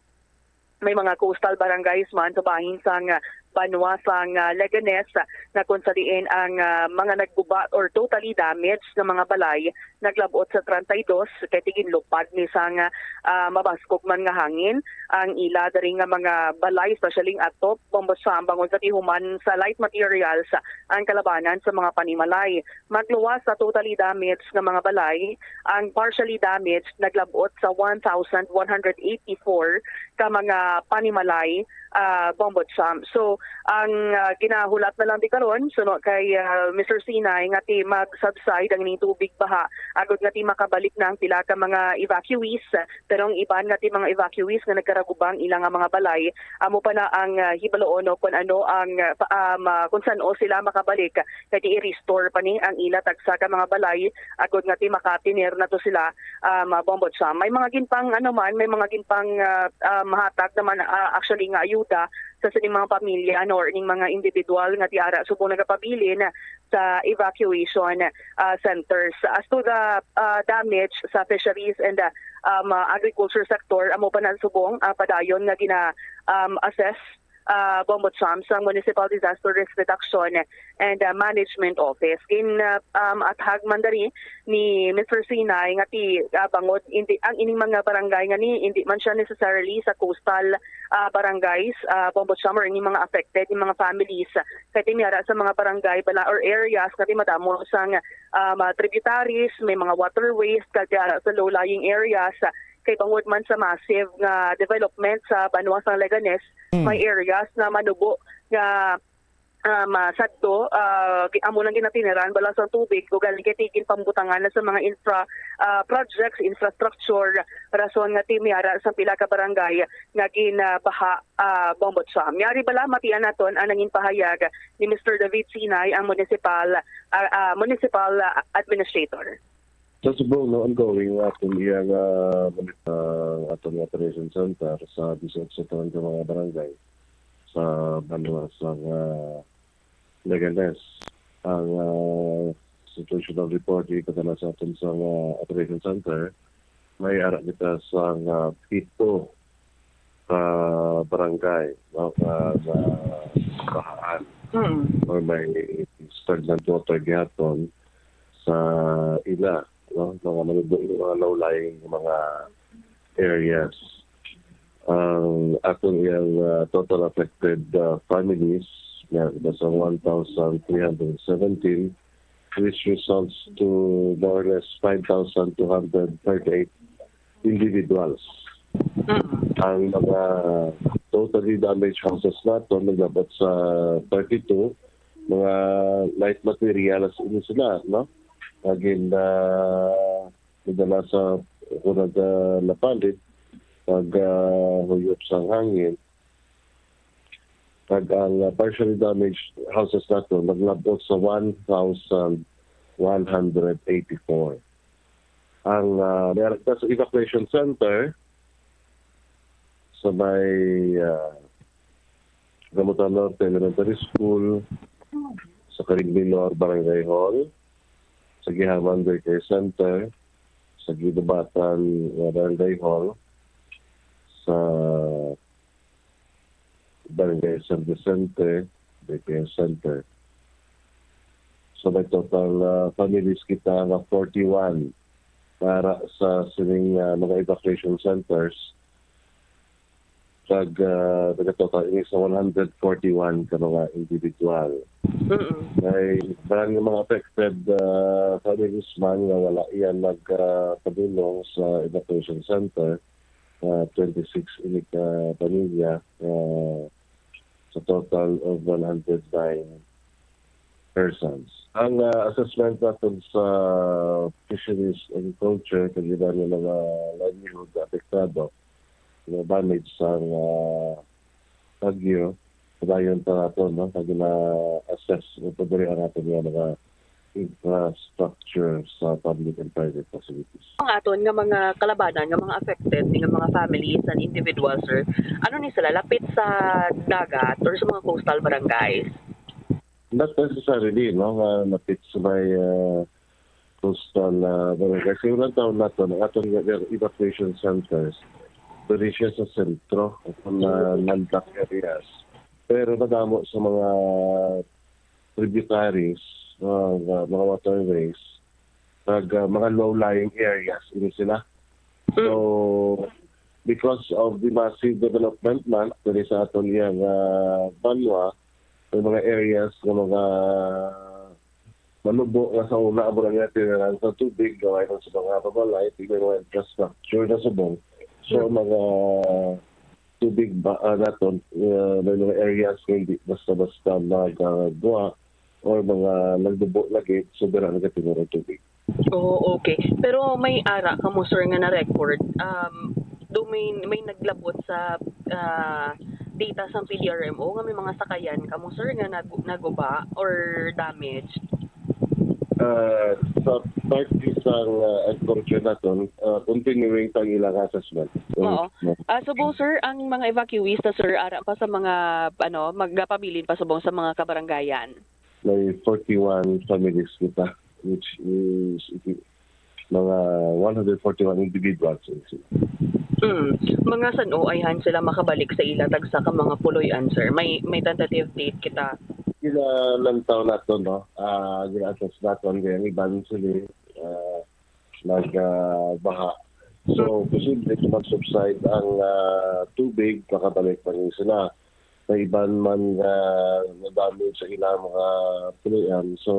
may mga coastal barangays man sa bahin sang, ah, banwa sang, ah, Leganes, ah, na kung sa diin ang, ah, mga nagguba or totally damaged nga mga balay naglab-ot sa treinta y dos, kay ti ginlupad ni sang, ah, mabaskog man nga hangin ang ila diri nga mga balay, especially ang atop, Bombo Cham, bangod sa ti human sa light materials ang kalabanan sa mga panimalay. Magluwas sa totally damaged nga mga balay, ang partially damaged naglab-ot sa one thousand one hundred eighty-four ka mga panimalay, ah, Bombo Cham. So, ang, ah, ginahulat na lang di karon, suno kay, ah, Mister Sinay, nga ti mag-subside ang ining tubig baha agod nga ti makabalik na ang pila ka mga evacuees, pero ang iban nga ti mga evacuees nga nagkaragubang ila nga mga balay, amo pa na ang, ah, hibaloon, no, kung ano ang, ah, pa- um, ah, kung san-o sila makabalik, kay ti i-restore pa ni ang ila tagsa ka mga balay, agod nga ti makatener na to sila, um, ah, Bombo Cham. May mga ginpang, ano man, may mga ginpang, ah, ah, mahatag naman, ah, actually, nga ayuda sa sining mga pamilya, no, or ning mga individual nga ti ara subong nagapabilin sa evacuation, ah, centers. As to the, ah, damage sa fisheries and, ah, um, ah, agriculture sector, amo pa na subong, ah, padayon nga gina, um, assess, ah, Bombo Cham, sang Municipal Disaster Risk Reduction and, ah, Management Office. Gin, ah, um, athag man diri ni Mister Sinay nga ti, ah, bangod indi, ang ining mga barangay nga ni indi man siya necessarily sa coastal, ah, barangays, ah, Bombo Cham, or ining mga affected, yung mga families, kay ti may ara sa mga barangay bala or areas nga ti madamo sang, ah, mga tributaries, may mga waterways, kag ti ara sa low-lying areas, ah, kay bangod man sa massive nga development sa banwa sang Leganes, Mm. may areas nga manubo nga, ah, masadto, ah, gi- amo nang ginatineran bala sa tubig, ugaling kay ti ginpambutangan na sa mga infra, ah, projects, infrastructure, rason nga ti may ara sa pila ka barangay nga ginabaha, ah, Bombo Cham. Yari bala, matian naton ang nangin pahayag ni Mister David Sinay, ang municipal, ah, ah, municipal, ah, administrator. Sa subong, no, ongoing ang aton iyang, ah, manit-, ah, aton nga operation center sa disiotso ka mga barangay sa banwa sa, ah, Leganes. Ang, ah, situational report ipadala sa aton sa, ah, operation center, may ara kita sa, ah, pito ka barangay, no, nga, nga bahaan Mm. or may stagnant water gihapon sa ila, no, mga manubo, mga low-lying, mga areas. Ang aton iyang, ah, total affected, ah, families nga nasa one thousand three hundred seventeen, which results to more or less five thousand two hundred thirty-eight individuals. Mm. Ang mga totally damaged houses nato naglabot sa thirty-two, mga light materials ini sila, no? Nga gin, ah, nagdala sa unang, ah, napalit, pag, ah, huyop sang hangin. Kag ang, ah, partially damaged houses nato naglabot sa one thousand one hundred eighty-four. Ang, ah, may ara kita sa evacuation center sa may, ah, Rambutan Norte Elementary School, sa Carig Minor Barangay Hall, sa Guijaman Daycare Center, sa Guindabatan nga Barangay Hall, sa Barangay San Vicente Daycare Center. So may total, ah, families kita nga forty-one para sa sining, ah, mga evacuation centers. Kag, ah, nagatotal ini sa one hundred forty-one ka mga individual. Mm-mm. May iban nga mga affected, ah, families man nga wala yan nag, ah, padulong sa evacuation center, ah, twenty-six ini ka pamilya, ah, sa total of one hundred nine persons. Ang, ah, assessment naton sa fisheries, agriculture, kag iban nga mga livelihood nga apektado, nga damage sang, ah, bagyo, padayon pa naton, no? Kag na-assess, ito diri ang aton nga mga infrastructure sa public and private facilities. Ang aton nga mga kalabanan, nga mga affected, nga mga families and individuals, sir, ano ni sila, lapit sa dagat or sa mga coastal barangays? Not necessarily, no, nga lapit sa may, ah, coastal, ah, barangay. Kasi unang taon nato, ang aton nga evacuation centers, diri siya sa sentro, sa mga landlocked areas. Pero madamo sa mga tributaries, ah, nga mga waterways, kag, ah, mga low-lying areas ini sila. So, because of the massive development man diri sa aton iyang, ah, banwa, may mga areas nga mga manubo nga sa una amo lang nga tinaran sa tubig, gawa lang sa mga babalay, di may mga infrastructure na subong. So, mga tubig ba, ah, naton, ah, may mga areas nga hindi basta-basta magagawa or mga nagdubo lagi, so dira nagatinuran tubig. Oh, okay. Pero may ara kamo, sir, nga na-record, um, do may, may naglabot sa, ah, data sang P D R M O nga may mga sakayan kamo, sir, nga nagu-, naguba or damaged? Ah, sa part sang, ah, agriculture naton, ah, continuing pa ang ilang assessment. Oo. Ah, subong, sir, ang mga evacuees na, sir, ara pa sa mga, ano, magapabilin pa subong sa mga kabarangayan? May forty-one families kita, which is mga one hundred forty-one individuals. Mm. Mga san-o ayhan sila makabalik sa ila tagsa ka mga puloy-an, sir? May, may tentative date kita. Ginalantaw naton, no? Ah, gina-assess naton kay ang iban sila, ah, nag, ah, baha. So, posible nga mag-subside ang, ah, tubig, makabalik pa rin sila. May iban man nga na-damage sa ilang mga puloy-an. So,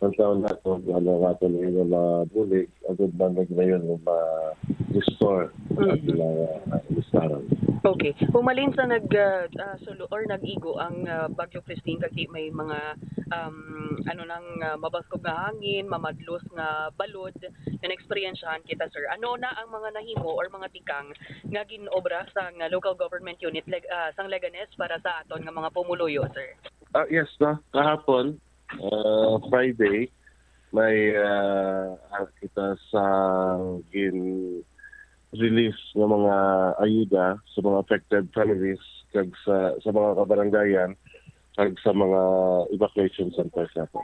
ang taon nato, ano nato na yung mga bulig, agud man naglayon nga ma-restore ang Mm. ilang, ah, listahan. Okay. Humalin sa nag, ah, ah, sulo or nag-igo ang, ah, Bagyo Christine, kag di may mga, um, ano nang, ah, mabaskog nga hangin, mamadlos nga balod, na naeksperyensyahan kita, sir. Ano na ang mga nahimo or mga tikang nga gin-obra sang local government unit leg-, ah, sang Leganes para sa aton nga mga pumuluyo, sir? Ah, yes, no? Kahapon, ah, Friday, may, ah, ah, kita sa gin-release nga mga ayuda sa mga affected families kag sa, sa mga kabarangayan kag sa mga evacuation centers nato.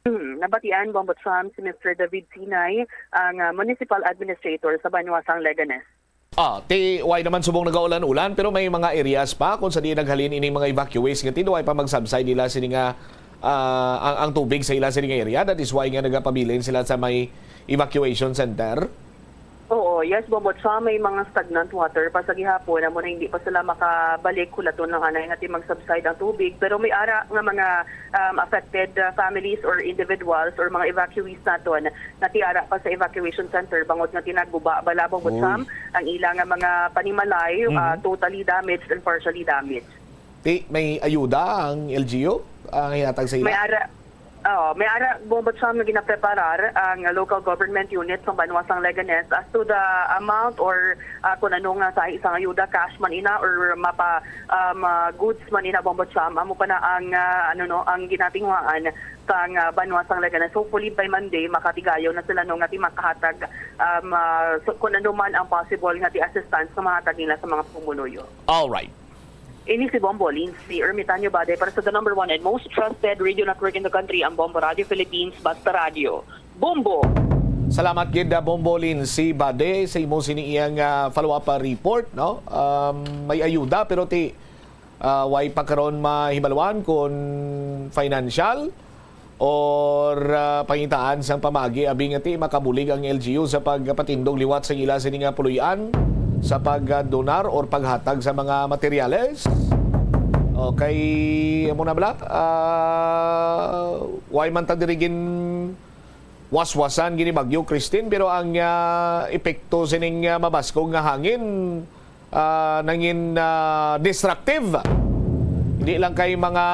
Hmm, nabatian, Bombo Trump, si Mister David Sinay, ang, ah, municipal administrator sa banwa sang Leganes. Ah, ti, way naman subong nagaulan-ulan, pero may mga areas pa kung sa diin naghalin ining mga evacuees nga ti, way pa magsubside nila sini nga, ah, ang, ang tubig sa ila sini nga area. That is why nga nagapabilin sila sa may evacuation center. Oo, yes, Bombo Trump, may mga stagnant water pa sa gihapon, amo na hindi pa sila makabalik, hulaton lang anay nga ti mag-subside ang tubig, pero may ara nga mga, um, affected, uh, families or individuals or mga evacuees naton nga ti ara pa sa evacuation center bangod nga ti nagguba bala, Bombo Trump, ang ila nga mga panimalay, uh, totally damaged and partially damaged. Ti, may ayuda ang L G U ang hinatag sa ila? May ara, oh, may ara, Bombo Trump, nga ginapreparar ang local government unit sa banwa sang Leganes as to the amount or, ah, kung ano nga sa isang ayuda, cash man ina or mapa, um, ah, goods man ina, Bombo Trump. Amo pa na ang, ah, ano, no, ang ginatinguhaan sang, ah, banwa sang Leganes. Hopefully by Monday makatigayon na sila, no, nga ti makahatag, um, ah, so, kung ano man ang possible nga ti assistance nga mahatag nila sa mga pumuluyo. All right. Ini si Bombo Lindsay Ermitanio Bade para sa the number one and most trusted radio network in the country, ang Bombo Radio Philippines, Basta Radio. Bombo! Salamat gid, ah, Bombo Lindsay Bade, sa imo sini iyang, ah, follow-up, ah, report, no? Um, may ayuda pero ti, ah, way pa karon mahibaluan kung financial or, ah, pangitaan sang pamagi abi nga ti makabulig ang L G U sa pagpatindog liwat sang ila sini nga puloy-an sa pagdonar or paghatag sa mga materyales. Okay, amo na bala. Ah, way man ta diri gin waswasan gini Bagyo Christine, pero ang, ah, epekto sining, ah, mabaskog nga hangin, ah, nangin, ah, destructive. Hindi lang kay mga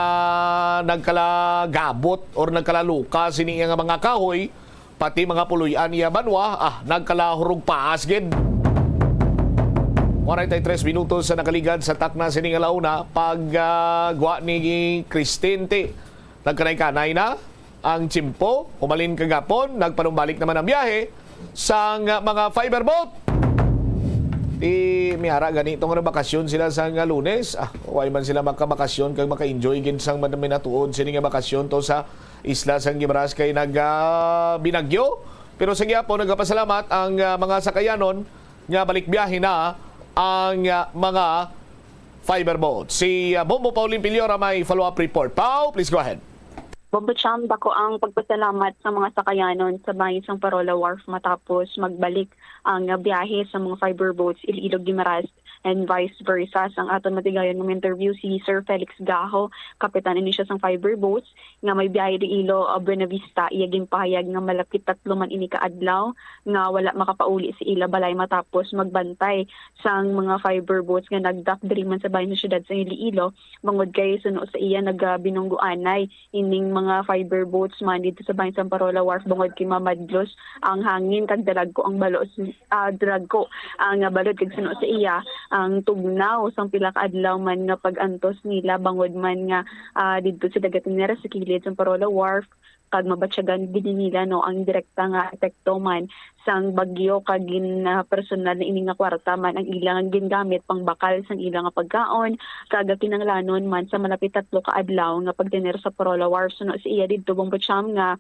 nagkalagabot or nagkalaluka sini nga mga kahoy, pati mga puloy-an iya banwa, ah, nagkalahurog paas gid. Forty-three minutos sa nakaligad sa takna sini nga launa, pag, ah, gwa ni Christine ti nagkanay-kanay na ang tiyempo, umalin kagapon, nagpanumbalik naman ang biyahe sang mga fiber boat. Ti, may ara gani tong nabakasyon sila sa nga Lunes. Ah, way man sila makabakasyon kag maka-enjoy gid sang man-, minatuod sini nga bakasyon to sa isla sang Guimaras kay nag, ah, binagyo. Pero sa gihapon, nagapasalamat ang, ah, mga sakayanon nga balik biyahe na ang, ah, mga fiber boat. Si, ah, Bombo Pauline Piliora may follow-up report. Pau, please go ahead. Bombo Cham, dako ang pagpasalamat sa mga sakayanon sa bahin sang Parola Wharf matapos magbalik ang biyahe sa mga fiber boats Iloilo Guimaras and vice versa. Sang aton matigayon nga interview si Sir Felix Gaho, kapitan ini siya sang fiber boats nga may biyahe Iloilo, uh, Buenavista. Iya ginpahayag nga malapit tatlo man ini ka adlaw nga wala makapauli sa ila balay matapos magbantay sang mga fiber boats nga nagdock diri man sa bahin sa siyudad sa Iloilo, bangod kay suno sa iya nagabinungguanay ining mga fiber boats man dito sa bahin sa Parola Wharf, bangod kay mamadlos ang hangin kag dalagko ang balo, ah, dalagko ang balod, kag suno sa iya ang tugnaw sang pila ka adlaw man nga pag-antos nila, bangod man nga, ah, didto sa dagat nila sa kilid sang Parola Wharf, kag mabatyagan gid nila, no, ang direkta nga epekto man sang bagyo, kag gin, ah, personal na ini nga kwarta man ang ilang gingamit pangbakal sang ilang nga pagkaon, kag kinahanglanon man sa malapit tatlo ka adlaw nga pagtener sa Parola Wharf. Suno sa iya didto, Bombo Cham, nga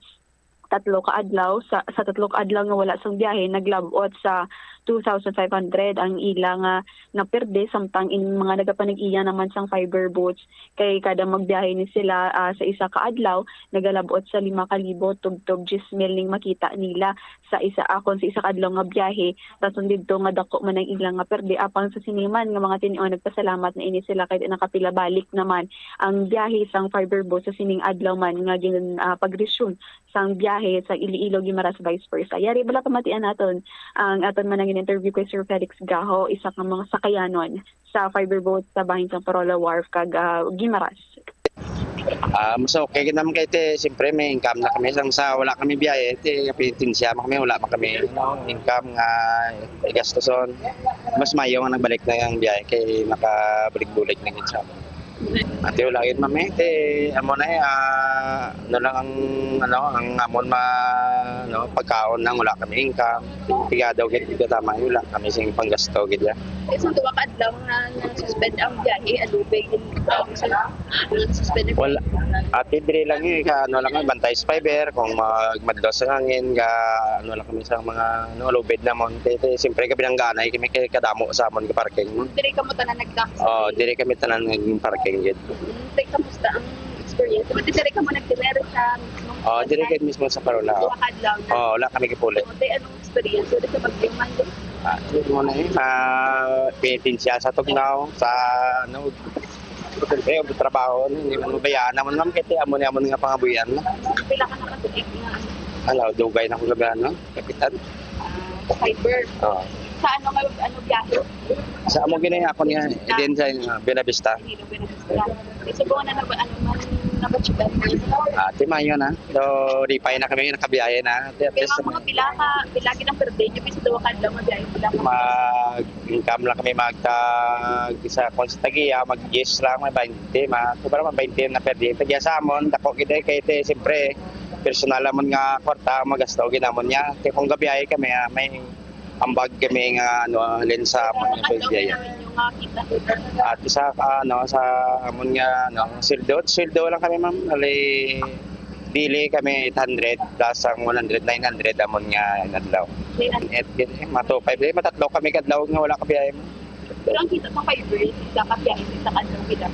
tatlo ka adlaw, sa, sa tatlo ka adlaw nga wala sang biyahe, naglabot sa two thousand five hundred ang ila nga naperde, samtang in mga nagapanag-iya naman sang fiber boats, kay kada magbiyahe ni sila, ah, sa isa ka adlaw, nagalabot sa lima ka libo tubtob diyes mil ning makita nila sa isa, ah, kon sa isa ka adlaw nga biyahe. Rason didto nga dako man ang ilang nga perde. Apang sa sini man nga mga tinion, nagpasalamat na ini sila kay nakapila balik naman ang biyahe sang fiber boat sa sining adlaw man nga gin, ah, pag-resume sang biyahe sa Iloilo, Guimaras, vice versa. Yari, bala pamatian naton ang aton man ang interview kay Sir Felix Gaho, isa ka mga sakayanon sa fiber boat sa bahin sang Parola Wharf kag, ah, Guimaras. Ah, mas okay gid naman kay, te, siyempre may income na kami. Sang sa wala kami biyahe, te, kapitensya man kami, wala man kami, ano, income nga igastuson. Mas mayo nga nagbalik na ang biyahe kay makabalik-balik na gid sa amin. Ate, wala gid, ma'am, eh. Te, amo na, eh, ah, ano lang ang, ano, ang amon ma-, ano, pagkaon lang, wala kami income. Pigado gid, pigado tama, wala kami sing panggasto gid, ya. Eh, so, duha ka adlaw nga na-suspend ang biyahe, alubay din, um, sa, na-suspend ang Wala. biyahe. Ate, diri lang yun, ka, ano lang, bantay sa fiber, kung magmadlos ang hangin, ka, ano lang kami sa mga, ano, lubid namon. Te, te, siyempre, kabinangganay kami kay kadamo sa amon ka parking. Diri kamo tanan nag-dock sa Oh, diri kami tanan nag-parking gid. Mm, te, kamusta ang experience? Pati diri kamo nagtinero sa mismo Oh, diri kay mismo sa Parola. Duha ka adlaw na. Oh, wala kami gipuli. Te, anong experience? Diri ka magtiman, te? Ah, yun mo na eh. Ah, penitensya sa tugnaw, sa, ano, siyempre, ang trabaho, hindi man mabayaan naman, ma'am, kasi amo ni amo nga pangabuhian na. Pila ka nakatuig na? Ano, dugay na akong gabi, ano, kapitan. Ah, fiber. Oo. Sa ano nga, ano, biyahe? Sa amo gini, ako niya, din sa, ah, Buenavista. Iloilo, Buenavista. Eh, subong na naba-, ano man, nabatyagan mo? Ah, timayo na. So, lipay na kami, nakabiyahe na. At Pero least, mga pila ka, pila gid ang per day, yung sa duha ka adlaw, mabiyahe pila ka? Mag-income lang kami, magtag, sa, kung sa tagiya, mag-yes lang, may bainte, ma-, sobra man bainte na per day. Tagiya sa amon, dako gid eh, kay te, siyempre, personal lamon nga kwarta, magasto gid namon niya. Kay kung gabiyahe kami, ah, may ambag kami nga, ano, halin sa amon nga Ang pwede. Ano namin yung makita? At sa, ano, sa amon nga, ano, sweldo, sweldo lang kami, ma'am. Ali, dili kami eight hundred plus ang one hundred, nine hundred amon nga inadlaw. Nine hundred. At, eh, mato five, eh, matatlo kami kadlaw nga wala ka biyahe mo. Pero ang kita sa fiber, isa ka biyahe, isa ka adlaw kita.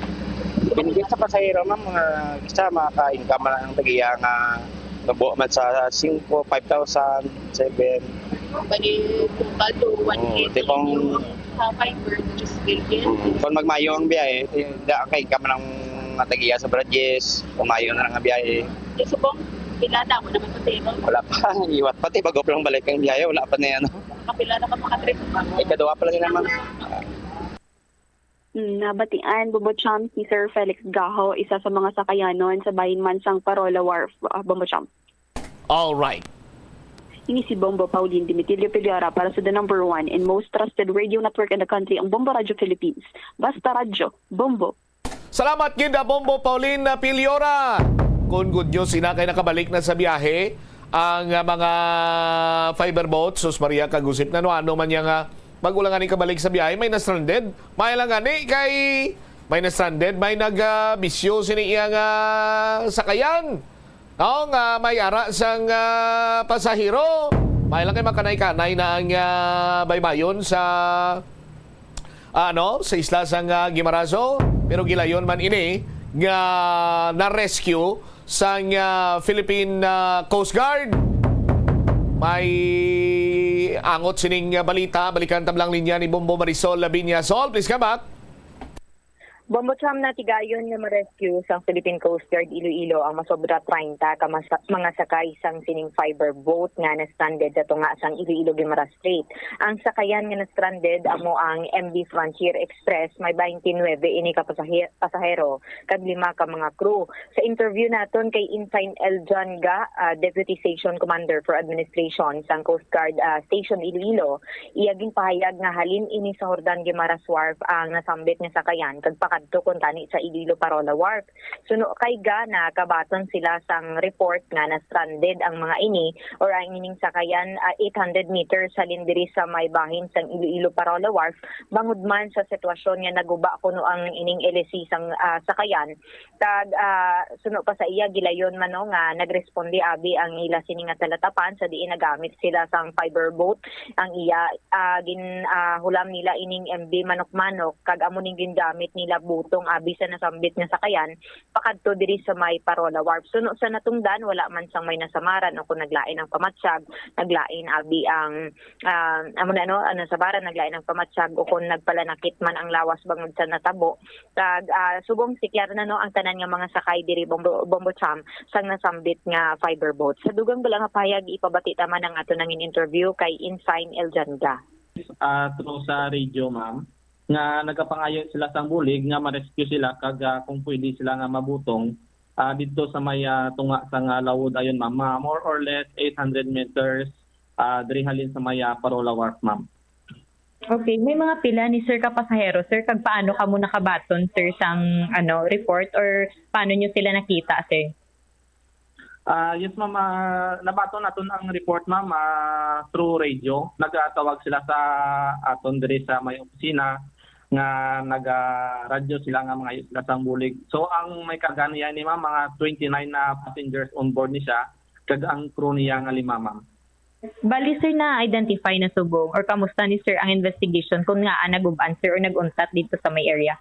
Depende sa pasahero, ma'am, mga isa, makaka-income man ang tagiya nga tubo man sa singko, five thousand, seven. Bali, total to Oo, one eighty di kung yung sa fiber, which is still Mm, kung magmayo ang biyahe, eh, da-, ang ka-income man ang mga tagiya sa Brajes, kung mayo na lang ang biyahe. Eh, subong, pila na ako naman sa zero. Wala pa, iwat pa, ti, bago pa lang balik ang biyahe, wala pa na yan. Kapila na ka makatrip? Ikaduha pa lang yun naman. Hmm, nabatian, Bombo Cham, si Sir Felix Gaho, isa sa mga sakayanon sa bahin man sang Parola Wharf, ah, Bombo Cham. All right. Ini si Bombo Pauline Dimitilio Piliora para sa the number one and most trusted radio network in the country, ang Bombo Radio Philippines. Basta Radyo, Bombo. Salamat gid, ah, Bombo Pauline, ah, Piliora. Kung good news, ina kay nakabalik na sa biyahe ang, ah, mga fiber boat, sus Maria, kag usip na, no, ano man niya nga, bago lang ani kabalik sa biyahe, may na-stranded. May lang ani kay may na-stranded, may nag, ah, bisyo sini iya nga sakayan. No, nga may ara sang, ah, pasahero. May lang kay makanay-kanay na ang, ah, baybayon sa, ano, sa isla sang, ah, Guimaraso, pero gilayon man ini nga na-rescue sang, ah, Philippine, ah, Coast Guard. May Angot sining, ah, balita, balikan ta lang linya ni Bombo Marisol Labinia. Sol, please come back. Bombo Cham, natigayon nga ma-rescue sang Philippine Coast Guard Iloilo ang masobra treinta ka masa-, mga sakay sang sining fiber boat nga na-stranded sa tunga sang Iloilo Guimaras Strait. Ang sakayan nga na-stranded amo ang M V Frontier Express, may twenty-nine ini ka pasahe-, pasahero kag lima ka mga crew. Sa interview naton kay Ensign Eljan Ga, ah, Deputy Station Commander for Administration sang Coast Guard, ah, Station Iloilo, iya ginpahayag nga halin ini sa Jordan Guimaras Wharf ang nasambit nga sakayan kag pakadto kuntani sa Iloilo Parola Wharf. Suno kay Ga, nakabaton sila sang report nga na-stranded ang mga ini or ang ining sakayan, ah, eight hundred meters halin diri sa may bahin sang Iloilo Parola Wharf, bangod man sa sitwasyon nga naguba kuno ang ining L S C sang, ah, sakayan. Kag, ah, suno pa sa iya, gilayon man, no, nga nagresponde abi ang ila sini nga talatapan sa diin nagamit sila sang fiber boat. Ang iya, ah, gin, ah, hulam nila ining M V Manok-Manok, kag amo ning gingamit nila butong abi sa nasambit nga sakayan pakadto diri sa may Parola Wharf. Suno sa natungdan, wala man sang may nasamaran o kung naglain ang pamatyag, naglain abi ang, ah, amo na, no, ang nasamaran, naglain ang pamatyag o kung nagpalanakit man ang lawas bangod sa natabo. Kag, ah, subong si Klarna, no, ang tanan nga mga sakay diri, Bombo, Bombo Cham, sang nasambit nga fiber boat. Sa dugang bala nga pahayag, ipabati ta man ang ato nangin interview kay Ensign Eljan Ga. Ah, through sa radio, ma'am, nga nagapangayo sila sang bulig nga ma-rescue sila kag, ah, kung pwede sila nga mabutong, ah, didto sa may, ah, tunga sang, ah, lawod ayon, ma'am. Ah, more or less eight hundred meters, ah, diri halin sa may, ah, Parola Wharf, ma'am. Okay, may mga pila ni sir ka pasahero, sir, kag paano kamo nakabaton, sir, sang, ano, report, or paano nyo sila nakita, sir? Ah, yes, ma'am. Ah, nabaton naton ang report, ma'am, ah, through radio. Nagatawag sila sa aton diri sa may opisina nga nagaradyo sila nga mangayo sila sang bulig. So, ang may karga niya ni, ma'am, mga twenty-nine na passengers on board ni siya, kag ang crew niya nga lima, ma'am. Bali, sir, na-identify na subong, or kamusta ni sir ang investigation kung ngaa nagub-an, sir, or nag-untat dito sa may area?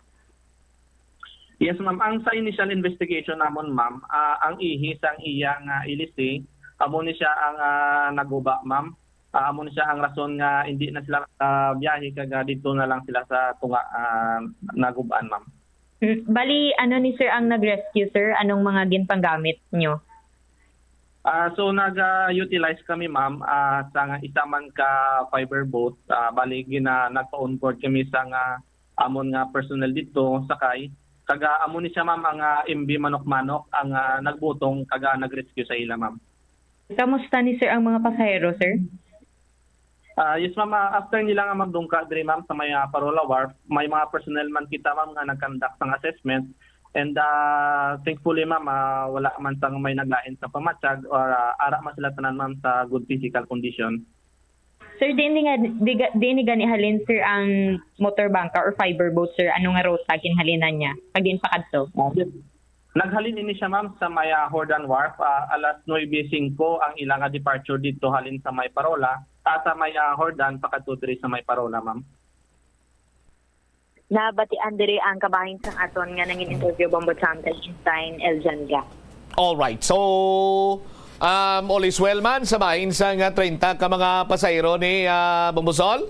Yes, ma'am. Ang sa initial investigation namon, ma'am, ah, ang ihi sang iya nga L S C, amo ni siya ang, ah, naguba, ma'am. Ah, amo ni siya ang rason nga hindi na sila, ah, biyahe kag, ah, dito na lang sila sa tunga, ah, nagub-an, ma'am. Mm, bali, ano ni sir ang nag-rescue, sir? Anong mga ginpanggamit nyo? Ah, so nag-utilize kami, ma'am, ah, sa nga isa man ka fiber boat. Ah, bali, gina-, nagpa-onboard kami sa nga amon nga personnel dito, sakay. Kag, ah, amo ni siya, ma'am, ang, ah, M V Manok-Manok ang, ah, nagbutong kag, ah, nag-rescue sa ila, ma'am. Kamusta ni sir ang mga pasahero, sir? Ah, yes, ma'am. Ah, after nila nga magdungka diri, ma'am, sa may, ah, Parola Wharf, may mga personnel man kita, ma'am, nga nag-conduct sang assessment. And, ah, thankfully, ma'am, ah, wala man sang may naglain sa pamatyag or, ah, ara man sila tanan, ma'am, sa good physical condition. Sir, diin ni nga, di ga-, diin ni gani halin, sir, ang motor bangka or fiber boat, sir? Ano nga ruta ginhalinan niya? Kag diin pa kadto? Ah, yes. Naghalin ini siya, ma'am, sa may, ah, Jordan Wharf. Ah, alas nuebe singko ang ila nga departure dito halin sa may Parola, ah, sa may, ah, Jordan, pakadto diri sa may Parola, ma'am. Nabatian diri ang kabahin sang aton nga nangin-interview, Bombo Cham, kay Ensign Eljan Ga. All right. So, um, all is well man sa bahin sang, ah, treinta ka mga pasahero ni, ah, Bombo Sol?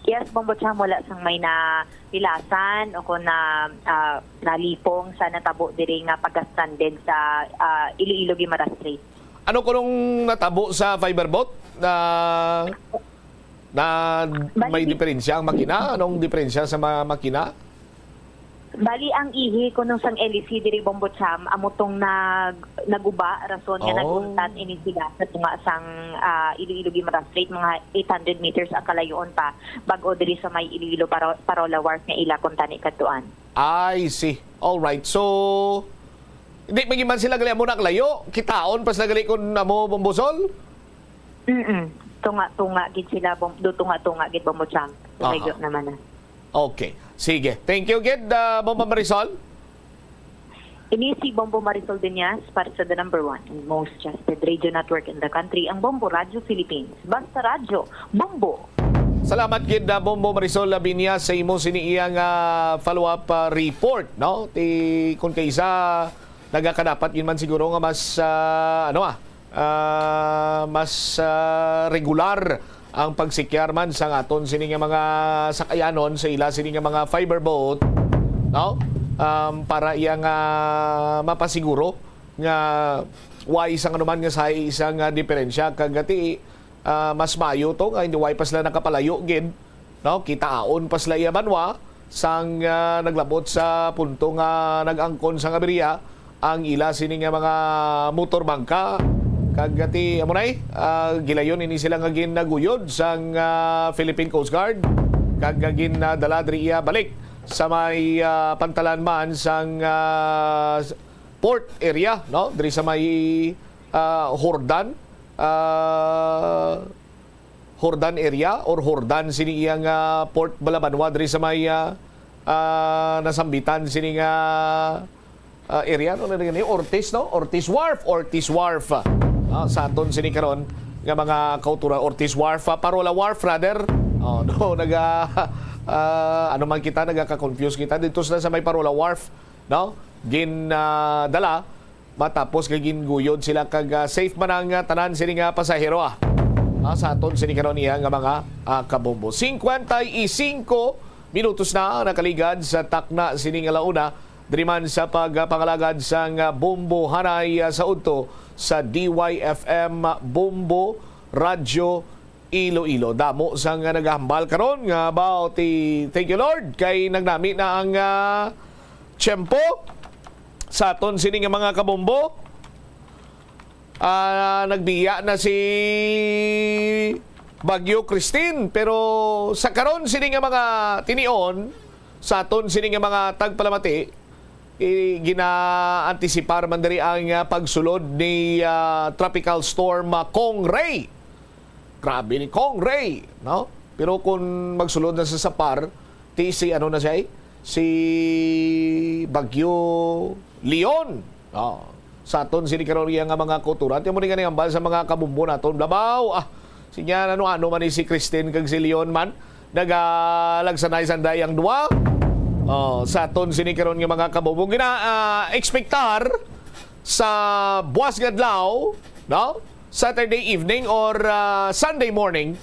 Yes, Bombo Cham, wala sang may napilasan o kung na, ah, nalipong sa natabo diri nga pagka-stranded sa, ah, Iloilo Guimaras Strait. Ano kunong natabo sa fiber boat? Na, na may Bali, di- diferensya ang makina? Anong diferensya sa mga makina? Bali, ang ihi kuno sang L S C diri, Bombo Cham, amo tong nag-, naguba, rason nga Oh. nag-untat ini sila sa tunga sang, ah, Iloilo Guimaras Strait, mga eight hundred meters ang kalayoon pa, bag-o diri sa may Iloilo Paro-, Parola Wharf nga ila kuntani kadtuan. I see. All right. So, di, may man sila gali amo nakalayo. Kitaon pa sila gali kun amo, Bombo Sol? Mm-mm. Tunga-tunga gid sila, Bom-, do tunga-tunga gid, Bombo Cham. Aha. Layo naman na. Okay. Sige. Thank you gid, ah, Bombo Marisol. Ini si Bombo Marisol Diñas para sa the number one and most trusted radio network in the country, ang Bombo Radyo Philippines. Basta radyo, Bombo! Salamat gid, ah, Bombo Marisol Labinia, sa imo sini iyang, ah, follow-up, ah, report, no? Ti, kung kaisa, nagakadapat yun man siguro nga mas, ah, ano, ah, ah, mas, ah, regular ang pagsikyar man sang aton sini nga mga sakayanon sa ila sini nga mga fiber boat, no? Um, para iya nga mapasiguro nga way sang anuman nga sa isang, ah, diferensya kag ati, ah, mas maayo to nga hindi way pa sila nakapalayo gid, no? Kitaon pa sila iya banwa sang, ah, naglabot sa punto nga nag-angkon sang aberya ang ila sini nga mga motor bangka. Kag ati amo nay, ah, gilayon ini sila nga ginaguyod sang, ah, Philippine Coast Guard kag ginadala diri iya balik sa may, ah, pantalan man sang, ah, port area, no? Diri sa may, ah, Jordan, ah, Jordan area or Jordan sini iya nga port bala banwa diri sa may, ah, ah, nasambitan sini nga, ah, area, no? Ano gani? Ortiz, no? Ortiz Wharf, Ortiz Wharf. Ah, sa aton sini karon nga mga kauturan, Ortiz Wharf, ah, Parola Wharf rather. Oh, no, naga, ah, ano man kita, nagaka-confuse kita dito sa, sa may Parola Wharf, no? Gin, ah, dala matapos nga ginguyod sila kag, ah, safe man ang, ah, tanan sini nga pasahero, ah. Ah, sa aton sini karon iya nga mga, ah, kabombo. Cincuenta y cinco minutos na ang nakaligad sa takna sini nga launa diri man sa pagpangalagad sang, ah, bombo hanay, ah, sa udto sa D Y F M Bombo Radyo Iloilo. Damo sang nagahambal karon nga about the, thank you Lord, kay nagnami na ang, ah, tiyempo sa aton sini nga mga kabombo. Ah, nagbiya na si Bagyo Christine, pero sa karon sini nga mga tinion, sa aton sini nga mga tagpalamati, i-, gina-antisipar man diri ang, ah, pagsulod ni, ah, Tropical Storm, ah, Kong Ray. Grabe ni Kong Ray, no? Pero kung magsulod na sa Sapar, ti si ano na siya, eh? Si Bagyo Leon. Oh, sa aton sini karon iya nga mga kauturan. Ti mo ni nga nangambal sa mga kabumbo naton. Blabaw, ah, sinya ano-ano man ni si Christine kag si Leon man. Nagalagsanay-sanday ang duwa. Oh, sa aton sini karon nga mga kabumbo. Gina, ah, ekspektar sa buwas nga adlaw, no? Saturday evening or, ah, Sunday morning,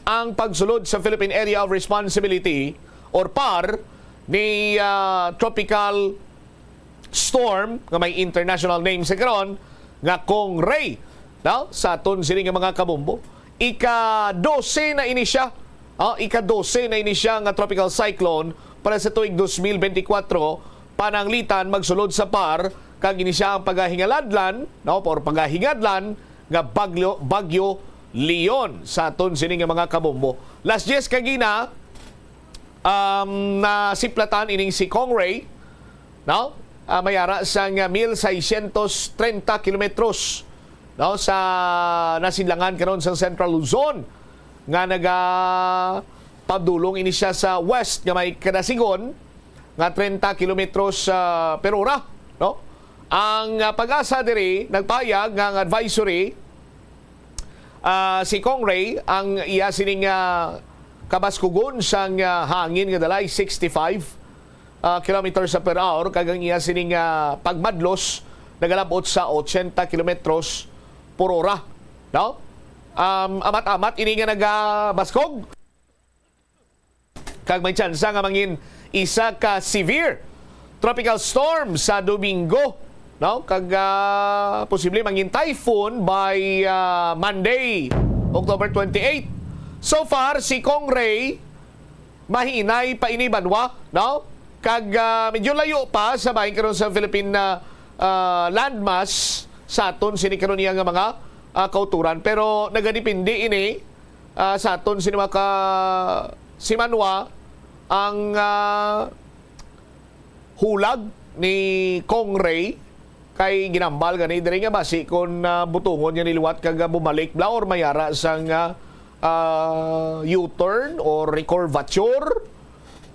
ang pagsulod sa Philippine Area of Responsibility or PAR ni, ah, Tropical Storm nga may international name sa karon nga Kong Ray, no? Sa aton sini nga mga kabumbo, ika dose na ini siya. Oh, ika dose na ini siya nga tropical cyclone para sa tuig dos mil benti kwatro, pananglitan magsulod sa PAR, kag ini siya ang pagahingaladlan, no, or pagahingadlan nga bagyo, Bagyo Leon sa aton sini nga mga kabumbo. Las diez kagina, um, nasiplatan ining si Kong Ray, no? Ah, may ara sang mil seiscientos treinta kilometros, no, sa nasidlangan karon sa Central Luzon nga naga padulong ini siya sa west nga may kadasigon nga treinta kilometros, ah, per ora, no? Ang, ah, PAGASA diri nagpahayag nga ang advisory, ah, si Kong Ray, ang iya sining, ah, kabaskugon sang, ah, hangin nga dalay sixty-five, ah, kilometers per hour, kag ang iya sining, ah, pagmadlos nagalabot sa ochenta kilometros por ora, no? Um, amat-amat ini nga nagabaskog. Kag may tsansa nga mangin isa ka severe tropical storm sa Domingo, no? Kag, ah, posible mangin typhoon by, ah, Monday, October twenty-eight. So far, si Kong Ray, mahinay pa ini banwa, no? Kag, ah, medyo layo pa sa bahin karon sa Philippine, ah, ah, landmass sa aton sini karon niya nga mga, ah, kauturan. Pero nagadepende ini, ah, sa aton sini mga ka-, si Manwa ang, ah, hulag ni Kong Ray kay ginambal gani diri nga basi kon, ah, butongon niya ni liwat kag, ah, bumalik bla or mayara sang, ah, ah, U-turn or recurvature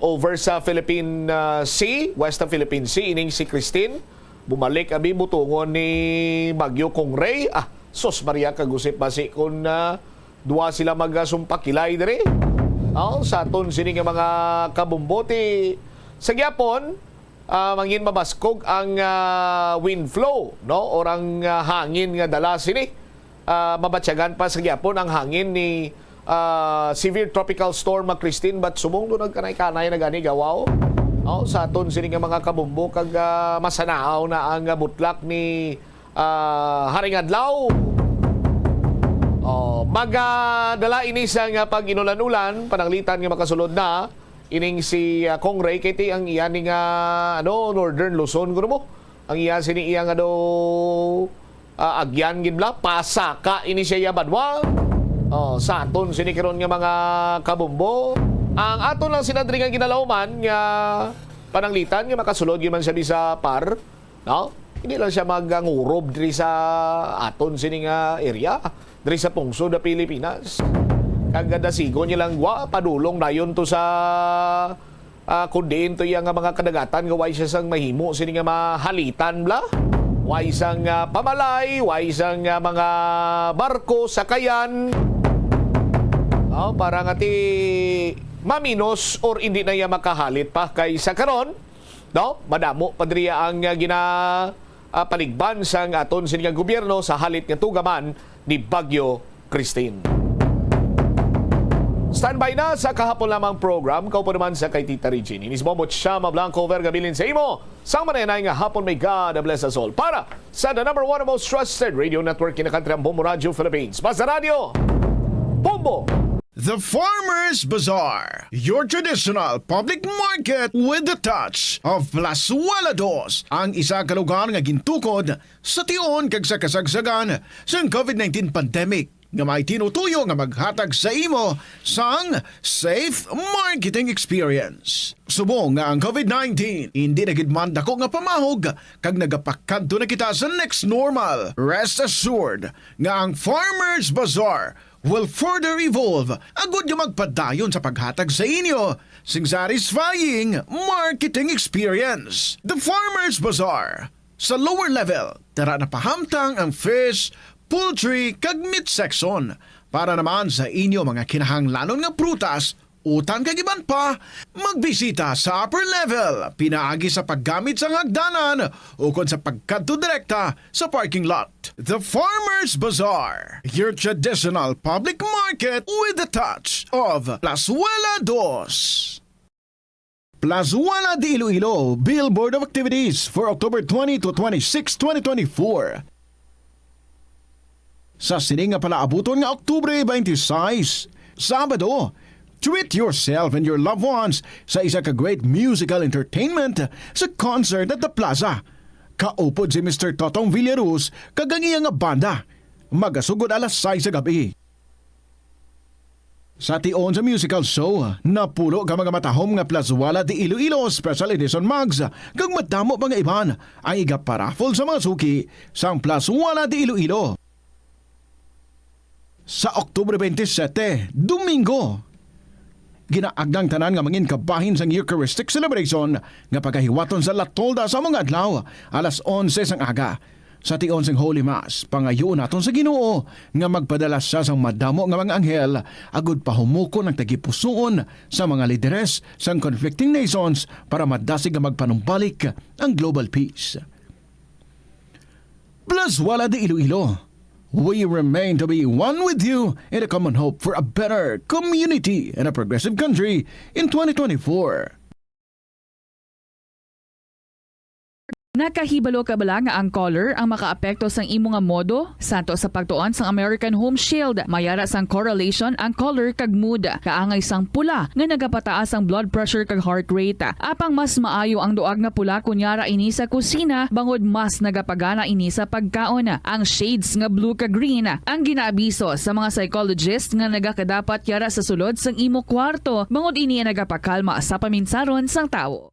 over sa Philippine, ah, Sea, West of Philippine Sea, ining si Christine. Bumalik abi butongon ni Bagyo Kong Ray. Ah, sus Maria, kagusip basi kon, ah, duwa sila magasumpakilay diri. Oh, sa aton sini nga mga kabumbo ti sa gyapon, ah, mangin mabaskog ang, ah, wind flow, no? Or ang, ah, hangin nga dala sini ah, mabatyagan pa sa gyapon ang hangin ni, ah, severe tropical storm nga Christine, but subong do nagkanay-kanay na gani gawaw. Oh, sa aton sini nga mga kabumbo kag, ah, masanaaw na ang, ah, butlak ni, ah, Haring Adlaw. Oh, magadala ini sa nga pag-inulan-ulan, pananglitan nga makasulod na ining si, ah, Kong Ray, kay ti ang iya ni nga, ano, Northern Luzon, kuno mo. Ang iya sini iya nga daw, ah, agyan gid bala, pasaka ini siya iya banwa. Oh, sa aton sini karon nga mga kabumbo, ang aton lang sina diri nga ginalauman nga pananglitan nga makasulod gyud man siya bisa par, no? Hindi lang siya magangurob diri sa aton sini nga area, diri sa pungsod sa Pilipinas. Kag dasigon niya lang gwa, padulong dayon to sa, ah, kun diin to iya nga mga kadagatan nga way siya sang mahimo sini nga mahalitan bala. Way sang, ah, pamalay, way sang, ah, mga barko, sakayan. Oh, para nga ti maminos or indi na iya makahalit pa kay sa karon, no? Madamo pa diri ang, ah, gina, ah, paligban sang aton sini nga gobyerno sa halit nga tugaman ni Bagyo Christine. Standby na sa kahapon lamang program, kaupo naman sa kay Tita Regine. Inis Bombo Chama Blanco, Verga Bilin sa imo. Sang manayanay nga hapon, may God bless us all. Para sa the number one most trusted radio network in the country, ang Bombo Radio Philippines. Basta Radio, Bombo! The Farmers Bazaar, your traditional public market with the touch of Plazuela Dos, ang isa ka lugar nga gintukod sa tion kag sa kasagsagan sang covid nineteen pandemic, nga may tinutuyo nga maghatag sa imo sang safe marketing experience. Subong nga ang covid nineteen hindi na gid man dako nga pamahog kag nagapakadto na kita sa next normal, rest assured nga ang Farmers Bazaar will further evolve agud nga magpadayon sa paghatag sa inyo sing satisfying marketing experience. The Farmers Bazaar, sa lower level, tara na pahamtang ang fish, poultry, kag meat section. Para naman sa inyo mga kinahanglanon nga prutas, utan kag iban pa, magbisita sa upper level pinaagi sa paggamit sang hagdanan ukon sa pagkadto direkta sa parking lot. The Farmers Bazaar, your traditional public market with the touch of Plazuela Dos. Plazuela de Iloilo, Billboard of Activities for October twenty to twenty-six, twenty twenty-four. Sa sini nga palaabuton nga Oktubre twenty-six, Sabado, treat yourself and your loved ones sa isa ka great musical entertainment sa Concert at the Plaza. Kaupod si Mister Totong Villaruz kag ang iya nga banda. Magasugod alas sais sa gab-i. Sa tion sa musical show, napulo ka mga matahom nga Plazuela de Iloilo Special Edition mugs kag madamo pa nga iban ang igaparaffle sa mga suki sang Plazuela de Iloilo. Sa Oktubre twenty-seven, Domingo, ginaagda ang tanan nga mangin kabahin sang Eucharistic celebration nga pagahiwaton sa La Tolda sa mga adlaw, alas onse sang aga. Sa tion sing Holy Mass, pangayuon naton sa Ginoo nga magpadala sia sang madamo nga mga anghel agud pahumukon ang tagipusoon sa mga lideres sang conflicting nations para madasig nga magpanumbalik ang global peace. Plazuela de Iloilo, we remain to be one with you in a common hope for a better community and a progressive country in twenty twenty-four. Nakahibalo ka bala nga ang color ang makaapekto sang imo nga modo? Santo sa pagtuon sang American Home Shield, may ara sang correlation ang color kag mood. Kaangay sang pula nga nagapataas ang blood pressure kag heart rate. Apang mas maayo ang duag nga pula kon yara ini sa kusina, bangod mas nagapagana ini sa pagkaon. Ang shades nga blue kag green ang ginaabiso sa mga psychologist nga nagakadapat yara sa sulod sang imo kwarto, bangod ini ang nagapakalma sa paminsaron sang tawo.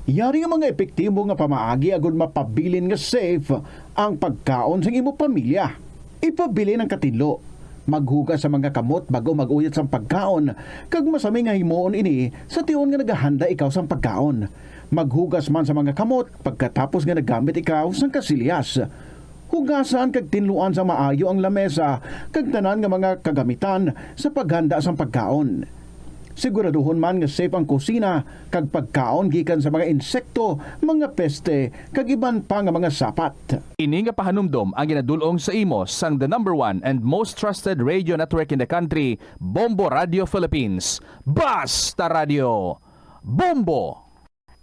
Yari nga mga epektibo nga pamaagi agud mapabilin nga safe ang pagkaon sang imo pamilya. Ipabilin ang katinlo. Maghugas sa mga kamot bag-o mag-uyat sang pagkaon, kag masami nga himuon ini sa tion nga nagahanda ikaw sang pagkaon. Maghugas man sa mga kamot pagkatapos nga naggamit ikaw sang kasilyas. Hugasan kag tinluan sa maayo ang lamesa kag tanan nga mga kagamitan sa paghanda sang pagkaon. Siguraduhon man nga safe ang kusina kag pagkaon gikan sa mga insekto, mga peste, kag iban pa nga mga sapat. Ini nga pahanumdom ang ginadul-ong sa imo sang the number one and most trusted radio network in the country, Bombo Radio Philippines. Basta Radio! Bombo!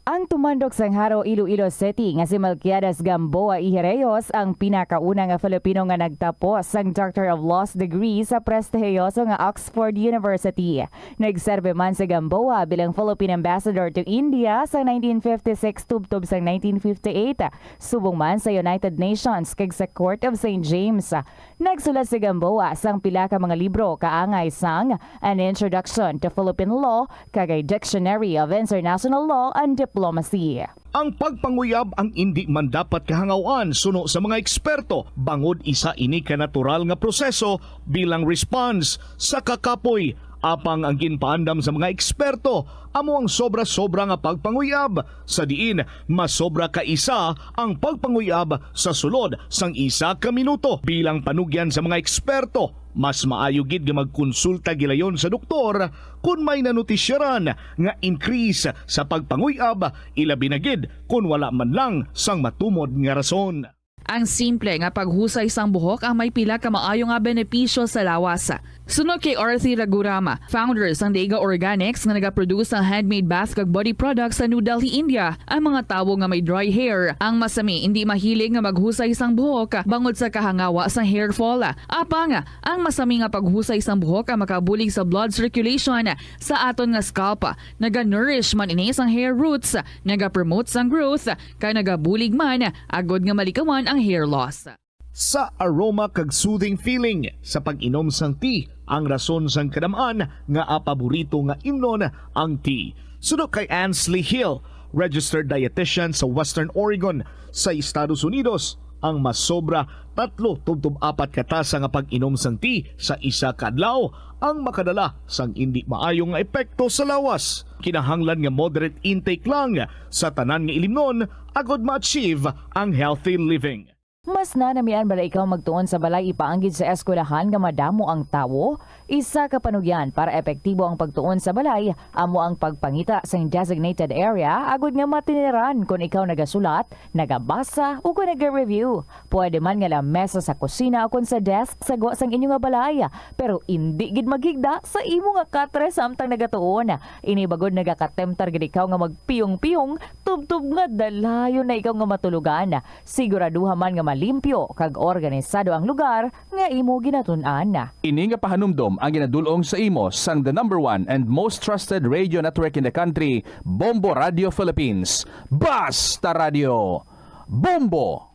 Ang tumandok sang Jaro, Iloilo City nga si Melquiades Gamboa y Reyes ang pinakauna nga Filipino nga nagtapos sang Doctor of Laws degree sa prestihiyoso nga Oxford University. Nagserbi man si Gamboa bilang Philippine Ambassador to India sa nineteen fifty-six tubtob sang nineteen fifty-eight, subong man sa United Nations kag sa Court of Saint James. Nagsulat si Gamboa sang pila ka mga libro kaangay sang An Introduction to Philippine Law kag a Dictionary of International Law and Diplomacy. Ang pagpanguyab ang indi man dapat kahangaw-an suno sa mga eksperto, bangod isa ini ka natural nga proseso bilang response sa kakapoy. Apang ang ginpaandam sa mga eksperto amo ang sobra-sobra nga pagpanguyab, sa diin masobra ka isa ang pagpanguyab sa sulod sang isa ka minuto. Bilang panugyan sa mga eksperto, mas maayo gid nga magkonsulta gilayon sa doktor kon may nanotisyaran nga increase sa pagpanguyab, ilabi na gid kon wala man lang sang matumod nga rason. Ang simple nga paghusay sang buhok ang may pila ka maayo nga benepisyo sa lawas. Suno kay Arthi Raghuram, founder sang Dega Organics nga nagaproduce sang handmade bath kag body products sa New Delhi, India, ang mga tawo nga may dry hair ang masami indi mahilig nga maghusay sang buhok bangod sa kahangawa sang hair fall. Apang, ang masami nga paghusay sang buhok ang makabulig sa blood circulation sa aton nga scalp. Naga-nourish man ini sang hair roots, nagapromote sang growth, kag nagabulig man agod nga malikawan ang hair loss. Sa aroma kag soothing feeling sa pag-inom sang tea ang rason sang kadam-an nga paborito nga imnon ang tea. Suno kay Ansley Hill, registered dietitian sa Western Oregon sa Estados Unidos, ang masobra tatlo tubtob apat ka tasa nga pag-inom sang tea sa isa ka adlaw ang makadala sang indi maayo nga epekto sa lawas. Kinahanglan nga moderate intake lang sa tanan nga ilimnon agod ma-achieve ang healthy living. Mas nanamian bala ikaw magtuon sa balay ipaanggid sa eskwelahan nga madamo ang tawo? Isa ka panugyan para epektibo ang pagtuon sa balay amo ang pagpangita sing designated area agud nga matiniran kon ikaw nagasulat, nagabasa, ukon naga-review. Pwede man nga lamesa sa kusina ukon sa desk sa gwa sang inyo nga balay, pero indi gid maghigda sa imo nga katre samtang nagatuon. Ini bagod nagakatemtar gid ikaw nga magpiyong-piyong tubtob nga dalayon na ikaw nga matulogan. Siguraduha man nga malimpyo kag organisado ang lugar nga imo ginatun-an. Ini nga pahanumdom ang ginadul-ong sa imo sang the number one and most trusted radio network in the country, Bombo Radio Philippines. Basta Radio! Bombo!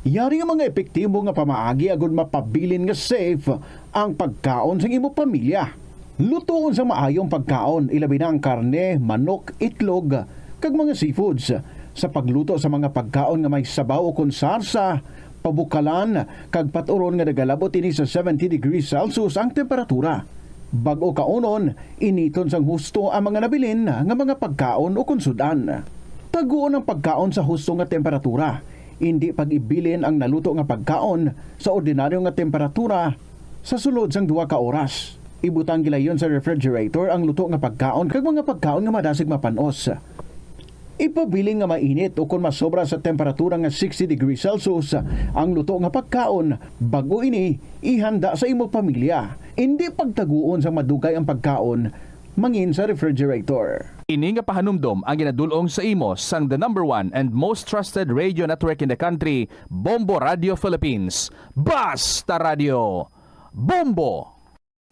Yari nga mga epektibo nga pamaagi agud mapabilin nga safe ang pagkaon sang imo pamilya. Lutoon sa maayo ang pagkaon, ilabi na ang karne, manok, itlog, kag mga seafoods. Sa pagluto sa mga pagkaon nga may sabaw ukon sarsa, pabukalan, kag pat-uron nga nagalabot ini sa seventy degrees Celsius ang temperatura. Bag-o kaunon, initon sang husto ang mga nabilin nga mga pagkaon ukon sud-an. Taguon ang pagkaon sa husto nga temperatura. Indi pag-ibilin ang naluto nga pagkaon sa ordinaryo nga temperatura sa sulod sang duha ka oras. Ibutang gilayon sa refrigerator ang luto nga pagkaon kag mga pagkaon nga madasig mapan-os. Ipabilin nga mainit ukon masobra sa temperatura nga sixty degrees Celsius ang luto nga pagkaon bag-o ini ihanda sa imo pamilya. Indi pagtaguon sang madugay ang pagkaon mangin sa refrigerator. Ini nga pahanumdom ang ginadul-ong sa imo sang the number one and most trusted radio network in the country, Bombo Radio Philippines. Basta Radio! Bombo!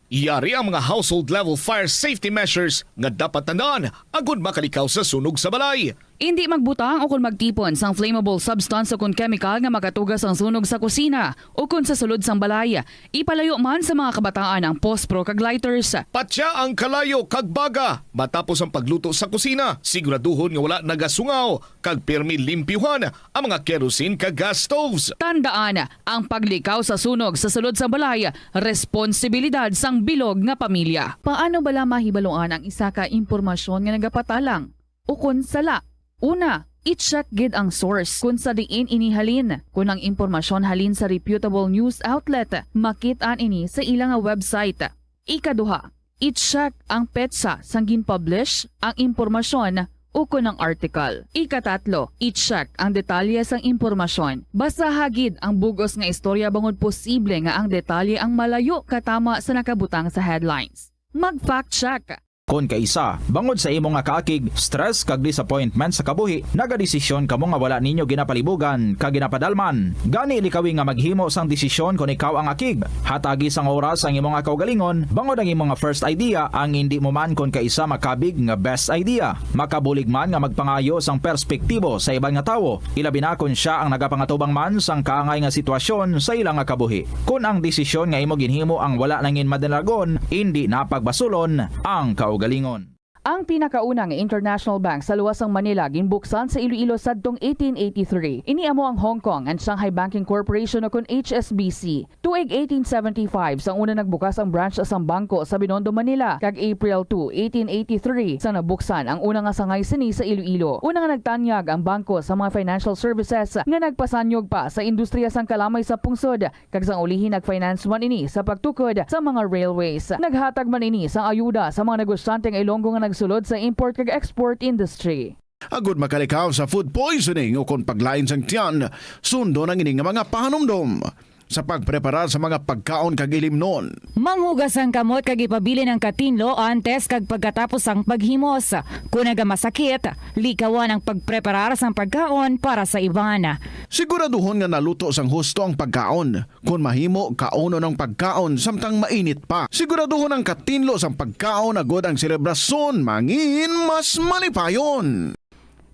Yari ang mga household level fire safety measures nga dapat tandaan agud makalikaw sa sunog sa balay. Indi magbutang o kon magtipon sang flammable substance o kon chemical nga makatuga sang sunog sa kusina o kon sa sulod sang balay. Ipalayo man sa mga kabataan ang pospro kag lighters. Patya ang kalayo kag baga matapos ang pagluto sa kusina. Siguraduhon nga wala nagasungaw kag pirmi limpyuhan ang mga kerosene kag gas stoves. Tandaan, ang paglikaw sa sunog sa sulod sang balay, responsibilidad sang bilog nga pamilya. Paano bala mahibaluan ang isa ka impormasyon nga nagapatalang ukon sala? Una, i-check gid ang source kon sa diin ini halin. Kon ang impormasyon halin sa reputable news outlet, makit-an ini sa ila nga website. Ikaduha, I-check ang petsa sang gin-publish ang impormasyon ukon ang article. Ikatatlo, i-check ang detalye sang impormasyon. Basaha gid ang bug-os nga istorya bangod posible nga ang detalye ang malayo katama sa nakabutang sa headlines. Mag-fact check. Kon kaisa, bangod sa imo nga kaakig, stress kag disappointment sa kabuhi, nagadesisyon kamo nga wala ninyo ginapalibugan kag ginapadalman. Gani, likawi nga maghimo sang desisyon kon ikaw ang akig. Hatagi sang oras ang imo nga kaugalingon, bangod ang imo nga first idea ang indi mo man kon kaisa makabig nga best idea. Makabulig man nga magpangayo sang perspektibo sa iban nga tawo, ilabi na kon sia ang nagapangatubang man sang kaangay nga sitwasyon sa ila nga kabuhi. Kon ang desisyon nga imo ginhimo ang wala nangin madalagon, indi na pagbasulon ang kaugalingon. Ang pinakauna nga international bank sa luwas sang Manila ginbuksan sa Iloilo sadtong eighteen eighty-three. Ini amo ang Hong Kong and Shanghai Banking Corporation, o kon H S B C. Tuig eighteen seventy-five, sang una nagbukas ang branch sang bangko sa Binondo, Manila, kag April two, eighteen eighty-three, sang nabuksan ang una nga sangay sini sa Iloilo. Una nga nagtanyag ang bangko sa mga financial services nga nagpasanyog pa sa industriya sang kalamay sa pungsod, kag sang ulihi nag-finance man ini sa pagtukod sa mga railways. Naghatag man ini sang ayuda sa mga negosyante nga Ilonggo nga nagsulod sa import kag export industry. Agud makalikaw sa food poisoning ukon paglain sang tiyan, sundon ang ini nga mga pahanumdom sa pagpreparar sa mga pagkaon kag ilimnon. Manghugas ang kamot kag ipabilin ang katinlo antes kag pagkatapos sang paghimos. Kon nagamasakit, likawan ang pagpreparar sang pagkaon para sa iban. Siguraduhon nga naluto sang husto ang pagkaon. Kon mahimo, kaunon ang pagkaon samtang mainit pa. Siguraduhon ang katinlo sang pagkaon agud ang selebrasyon mangin mas malipayon.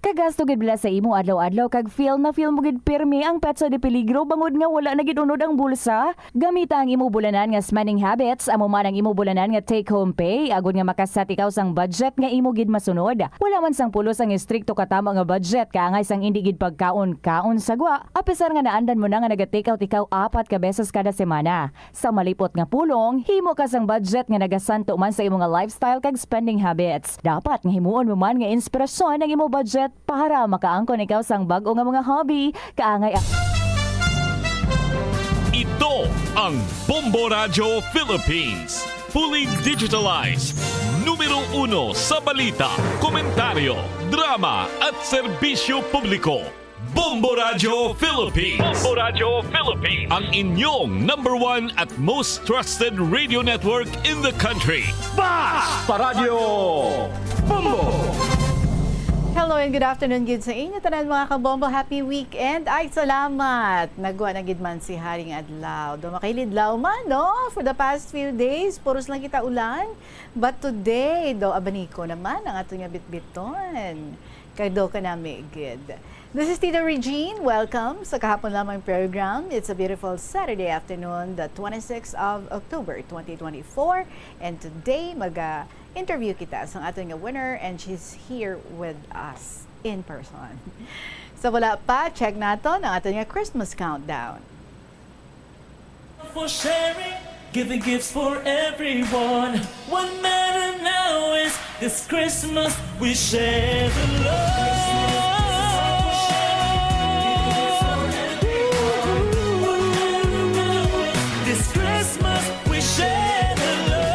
Kagasto gid bala sa imo adlaw-adlaw kag feel na feel mo gid pirmi ang petsa de peligro bangod nga wala na gid unod ang bulsa? Gamita ang imo bulanan nga spending habits, amo man ang imo bulanan nga take-home pay, agod nga maka-set ikaw sang budget nga imo gid masunod. Wala man sang pulos ang estrikto katama nga budget, kaangay sang indi gid pagkaon-kaon sa gwa, apisar nga naandan mo na nga naga-take out ikaw apat ka beses kada semana. Sa malipot nga pulong, himo ka sang budget nga nagasanto man sa imo nga lifestyle kag spending habits. Dapat nga himuon mo man nga inspirasyon ang imo budget para makaangkon ikaw sang bag-o nga mga hobby. Kaangay ang Ito ang Bombo Radyo Philippines. Fully digitalized. Numero uno sa balita, komentaryo, drama at serbisyo publiko. Bombo Radyo Philippines. Bombo Radyo Philippines. Ang inyong number one at most trusted radio network in the country. Basta Radyo Bombo! Hello and good afternoon gid sa inyo tanan, mga kabombo. Happy weekend. Ay, salamat. Nagwa na gid man si Haring Adlaw. Do makahilidlaw man, no? For the past few days, puros lang kita ulan. But today, do abaniko naman ang ato nga bitbiton. Kay do kanami gid. This is Tita Regine. Welcome sa Kahapon Lamang program. It's a beautiful Saturday afternoon, the twenty-sixth of October, twenty twenty-four. And today, maga-interview kita sa aton nga winner, and she's here with us in person. Sa wala pa, check naton ang aton nga Christmas countdown. For sharing, giving gifts for everyone. What matter now is this Christmas we share the love. This Christmas we share the love.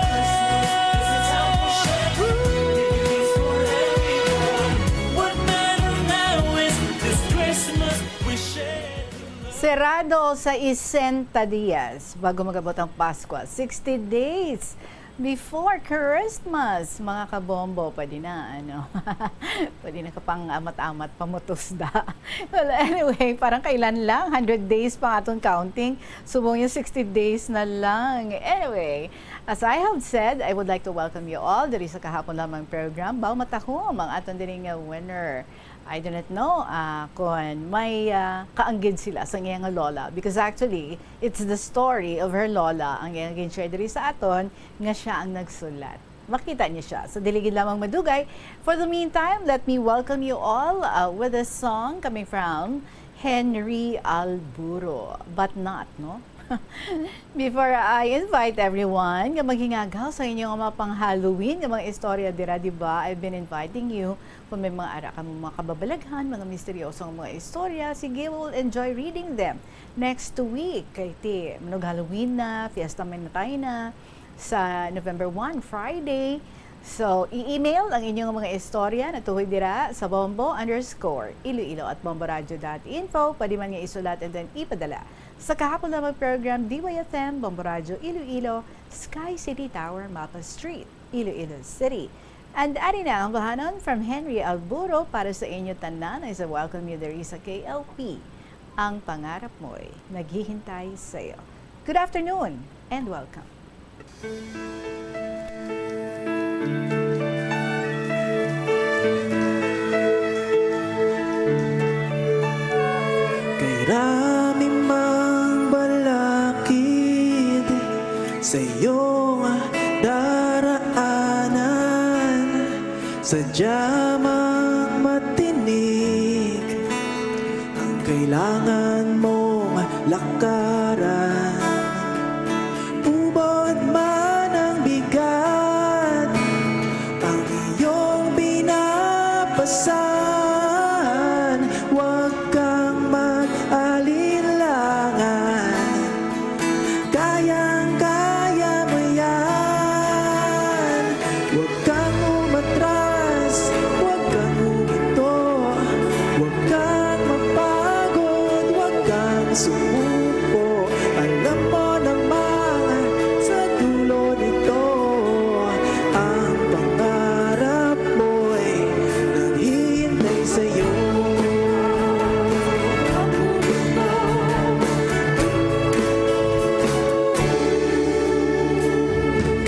What matter now is this Christmas we share the love. Serado sa sesenta dias bago mag-abot ang Paskwa, sixty days before Christmas, mga kabombo. Pwede na, ano, pwede na ka pang amat-amat, pamutos da. Well, anyway, parang kailan lang, hundred days pa aton counting, subong yung sixty days na lang. Anyway, as I have said, I would like to welcome you all diri sa Kahapon Lamang program. Baw matahom ang aton diri nga winner. I do not know, ah, kung may, ah, kaanggid sila sa iya nga lola, because actually, it's the story of her lola ang iyang gin-share diri sa aton nga siya ang nagsulat. Makita niyo siya. So, dili gid lamang madugay. For the meantime, let me welcome you all, ah, with a song coming from Henry Alburo. But not, no? Before I invite everyone nga maghingagaw sa inyo nga mga pang-Halloween nga mga istorya dira, di ba? I've been inviting you, kung may mga ara ka mga kababalaghan, mga misteryoso nga mga istorya, sige, we will enjoy reading them next week. Kay ti, manog Halloween na, fiesta may natay na. sa November one, Friday. So, i-email ang inyong mga istorya natuhoy dira sa bombo underscore iloilo at bomboradio dot info. Pwede man nga isulat and then ipadala sa kahapon lamang program, D Y F M, Bombo Radyo Iloilo, Sky City Tower, Mapa Street, Iloilo City. And ari na ang bahanon from Henry Alburo para sa inyo tanan. I welcome you diri sa K L P. Ang pangarap mo'y naghihintay sa'yo. Good afternoon and welcome. Kay rami mang balakid sa iyong daraanan, sadya mang matinik ang kailangan mong lakaran. Ubod man ang bigat ang iyong binapasan, huwag kang mag-alinlangan. Kayang-kaya mo yan. Huwag kang umatras, huwag kang huminto, huwag kang mapagod, huwag kang sumuko. Alam mo namang sa dulo nito, ang pangarap mo'y naghihintay sa'yo.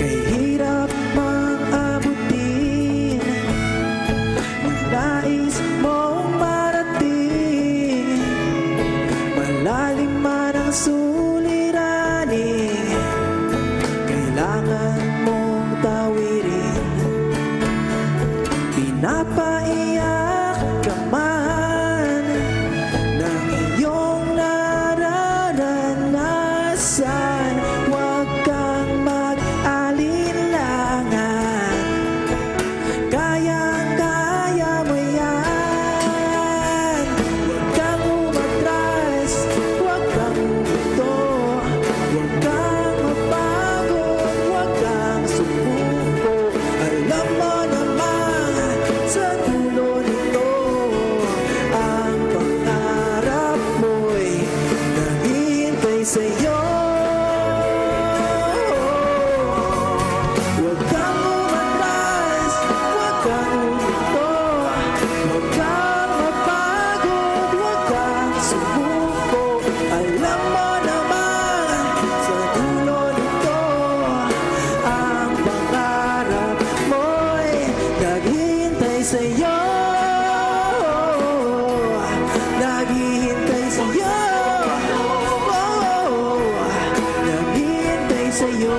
Kay hirap mang abutin, ang nais mong marating. Malalim man ang suliranin, kailangan mong tawirin. Pinapaiyak ka man ng iyong nararanasan, huwag kang mag-alinlangan. Kayang-kaya mo yan. Huwag kang umatras, huwag kang huminto, huwag kang mapagod, huwag kang sumuko. Alam mo naman sa dulo nito, ang pangarap mo'y naghihintay sa'yo. Huwag kang umatras, huwag kang huminto, huwag kang mapagod, huwag kang sumuko. Alam mo naman sa dulo nito, ang pangarap mo'y naghihintay sa'yo. Naghihintay sa'yo. Oh, naghihintay sa'yo.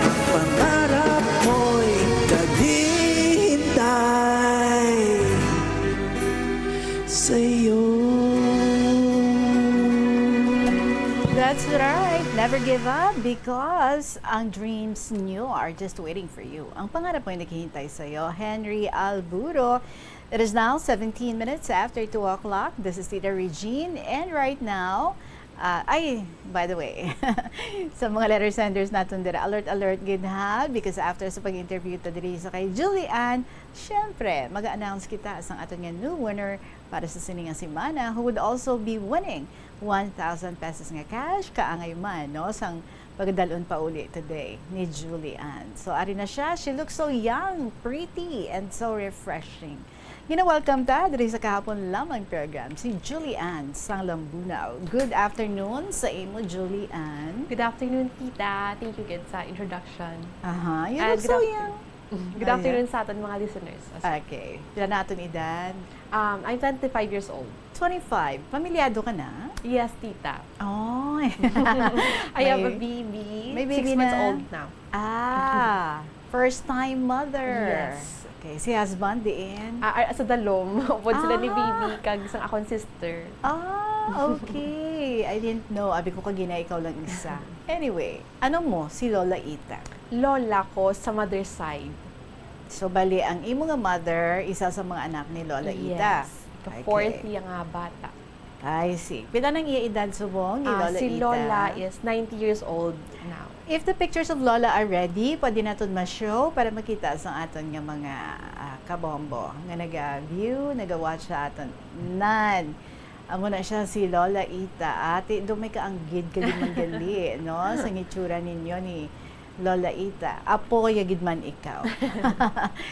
Ang pangarap mo'y naghihintay sa'yo. That's right. Never give up because ang dreams nyo are just waiting for you. Ang pangarap mo'y naghihintay sa'yo. Henry Alburo. It is now seventeen minutes after two o'clock. This is Tita Regine. And right now, ah, ay, by the way, sa mga letter senders naton dira, alert, alert gid ha, because after sa pag-interview ta diri sa kay Julie Ann, syempre, mag-announce kita sang aton nga new winner para sa sini nga semana, who would also be winning one thousand pesos nga cash, kaangay man, no, sang pagdalon pauli today ni Julie Ann. So, ari na siya. She looks so young, pretty, and so refreshing. Gina-welcome ta diri sa kahapon lamang program si Julie Ann sang Lambunao. Good afternoon sa imo, Julie Ann. Good afternoon, Tita. Thank you gid sa introduction. Aha, you And look good so af- young. Good Ayan. afternoon sa aton mga listeners. Okay. Pila na aton edad? Um, I'm twenty-five years old. Twenty-five. Pamilyado ka na? Yes, Tita. Oh. I have a May, baby. may baby Six months na. old na. Ah, first time mother. Yes. Okay, si husband diin? Ah, ah, sa dalom. Upod sila ni Ah. baby, kag sang akon sister. Ah, okay. I didn't know. Abi ko kagina ikaw lang isa. Anyway, ano mo si Lola Ita? Lola ko sa mother side. So, bali, ang imo nga mother, isa sa mga anak ni Lola Ita. Yes. Ika-fourth Okay. iya nga bata. I see. Pila nang iya edad subong ni Ah, Lola si Ita? Lola is ninety years old now. If the pictures of Lola are ready, pwede naton ma-show para makita sa aton nga mga ah, kabombo nga naga-view, naga-watch sa aton. Nan, amo na siya si Lola Ita. Ate, do may kaanggid ka din man gali, no? Sa ngitsura ninyo ni Lola Ita. Apo ya gid man ikaw.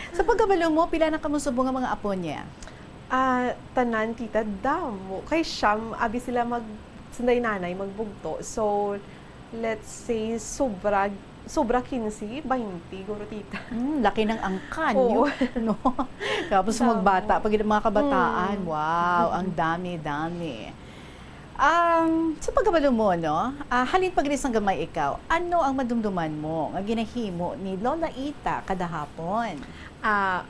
Sa pagkabalo mo, pila na kamo subong nga mga apo niya? Ah, tanan, tita, damo. Kay siyam, abi sila mag, sanday nanay, magbugto. So, let's say, sobra, sobra quince, twenty, guro, tita. Hmm, laki ng angkan. Oo. Yun, no? Tapos Tama. magbata, pag mga kabataan, Mm. Wow, ang dami-dami. Um, sa pagkabalo mo, no? Ah, halin pag sang gamay ikaw, ano ang madumduman mo nga ginahimo ni Lola Ita kada hapon? Ah,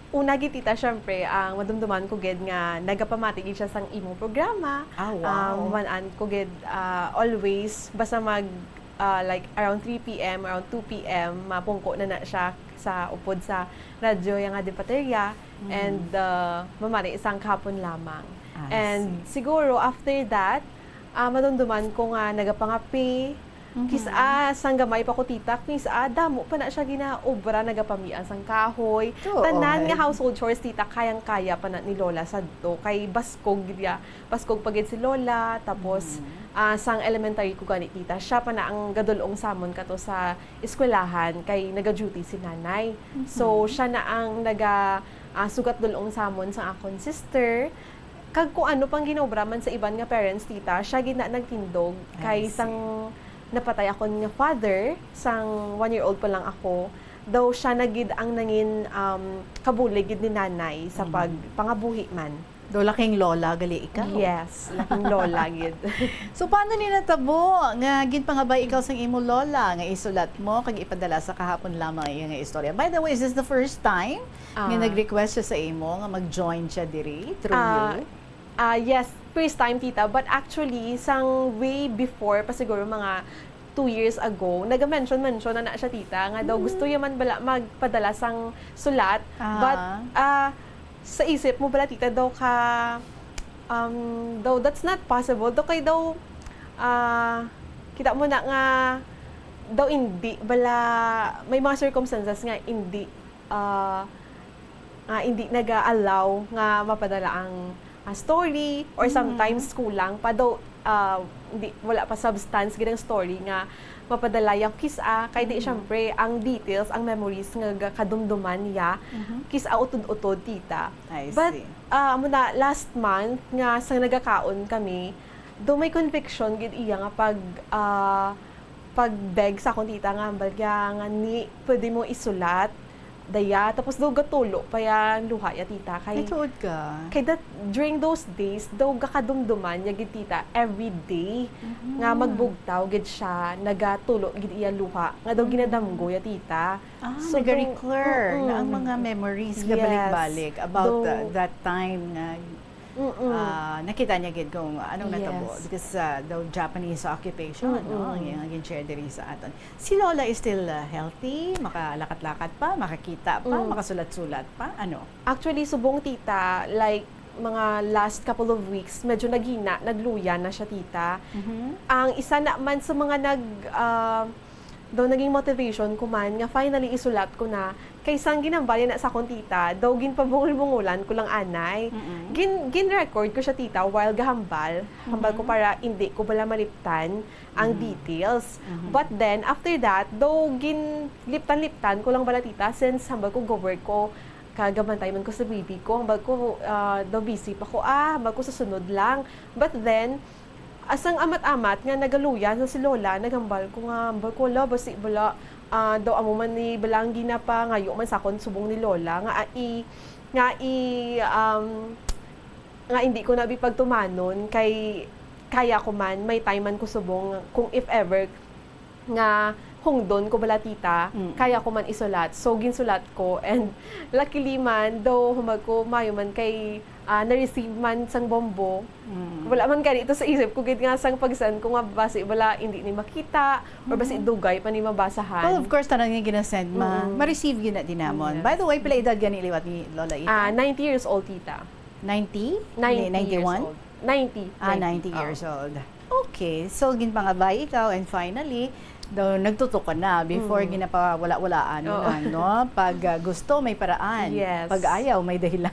una gid, tita, syempre, ang madumduman ko gid nga nagapamati gid siya sang imong programa. Ah, wow. Um, man-an ko gid, ah, always, basta mag, ah, like, around three p m, around two p m, mapungko na na siya sa upod sa radyo ya nga di baterya. Mm. And, ah, mamati sang kahapon lamang. I And see. Siguro, after that, ah, madumduman ko nga nagapangape. Mhm. Kis-a, sang gamay pa ko, tita, kis-a, damo pa na siya ginaobra, nagapamian sang kahoy. Oo, Tanan nga ay. Household chores, tita, kayang-kaya pa na ni Lola sadto. Kay baskog gid ya, baskog pa gid si Lola. Tapos, Mhm. ah, sang elementary ko gani, tita, siya pa na ang gadulong samon kato sa eskwelahan kay naga-duty si nanay. So, Mhm. siya na ang naga, ah, sugat dulong samon sang akon sister. Kag kung ano pang ginaobra man sa iban nga parents, tita, siya gid na nagtindog. I Kay see. sang napatay akon nga father, sang one year old pa lang ako, daw siya na gid ang nangin, um, kabulig gid ni nanay sa Mhm. pagpangabuhi man. Do laking lola gali ikaw. Yes, laking lola gid. So paano ni natabo nga ginpangabay ikaw sang imo lola nga isulat mo kag ipadala sa kahapon lamang iya nga istorya? By the way, is this the first time nga Ah. nag-request siya sa imo nga mag-join siya diri through Ah, you? Ah, yes, first time, tita. But actually, sang way before pa, siguro mga two years ago, naga-mention-mention na na siya, tita, nga daw gusto niya man bala magpadala sang sulat. Ah. But ah, sa isip mo bala, tita, daw ka, um, daw that's not possible. Daw kay daw, ah, kita mo na nga daw hindi bala, may mga circumstances nga hindi, ah, nga hindi naga-allow nga mapadala ang, ah, story, or Mhm. sometimes kulang pa daw, ah, hindi, wala pa substance gid ang story nga mapadala ya kis-a, kay di, Mhm. syempre, ang details, ang memories nga ga-, kadumduman niya, Mhm. kis-a utod-utod, tita. I But, see. ah, amo na, last month nga sang nagakaon kami, do may conviction gid iya nga pag, ah, pag-beg sa akon, tita, nga hambal niya nga ni pwede mo isulat daya, tapos daw gatulo pa ya luha ya, tita, kay Ay, tuod ka. Kay that, during those days, daw gakadumduman niya gid, tita, every day Mhm. nga magbugtaw gid siya, nagatulo gid iya luha, nga daw Mhm. ginadamgo ya, tita. Ah, So, nag-recur daw, na ang mm-mm. mga memories Yes. nga balik-balik about Daw, uh, that time nga mm-mm. ah, nakita niya gid kung anong natabo Yes. because uh, daw Japanese occupation, no? Ang Mm-mm. iyang gin-share diri sa aton. Si Lola is still uh, healthy, makalakat-lakat pa, makakita pa, Mm. makasulat-sulat pa, ano? Actually, subong, tita, like, mga last couple of weeks, medyo naghina, nagluya na siya, tita. Mhm. Ang isa naman sa mga nag, ah, daw naging motivation ko man nga finally isulat ko na, kay sang ginhambal niya na sa akon, tita, daw ginpabungol-bungolan ko lang anay. Mm-mm. Gin, gin-record ko siya, tita, while gahambal. Hambal ko Mhm. para hindi ko bala maliptan ang Mhm. details. Mhm. But then, after that, daw ginliptan-liptan ko lang bala, tita, since hambal ko go-work ko, kagabantay man ko sa baby ko, hambal ko, ah, daw busy pa ko, ah, hambal ko sa sunod lang. But then, asang amat-amat nga nagaluya na si Lola, naghambal ko nga, hambal ko, "Hala, basi bala, ah, daw amo man ni bala ang ginapangayo man sa akon subong ni Lola, nga i, nga i, um, nga hindi ko na bi pagtumanon, kay kaya ko man, may time man ko subong, kung if ever nga hungdon ko bala, tita, Mm. kaya ko man isulat." So, ginsulat ko, and luckily man, daw hambal ko, maayo man kay, ah, na-receive man sang bombo. Mm. Wala man gani ito sa isip ko gid nga sang pag-send ko nga basi bala hindi ni makita, or basi Mm. dugay pa ni mabasahan. Well, of course, tanan nga ginasend, ma Mm-mm. ma-receive gid na din namon. Yes. By the way, pila edad gani liwat ni Lola Ita? Ah, ninety years old, tita. Ninety? Ninety Ni- years ninety-one? Old. Ninety. Ah, ninety. Ninety years old. Okay. So, ginpangabay ikaw and finally, daw nagtuto ka na before Mm. ginapawala-walaan mo Oo. na, no? Pag, ah, gusto, may paraan. Yes. Pag ayaw, may dahilan.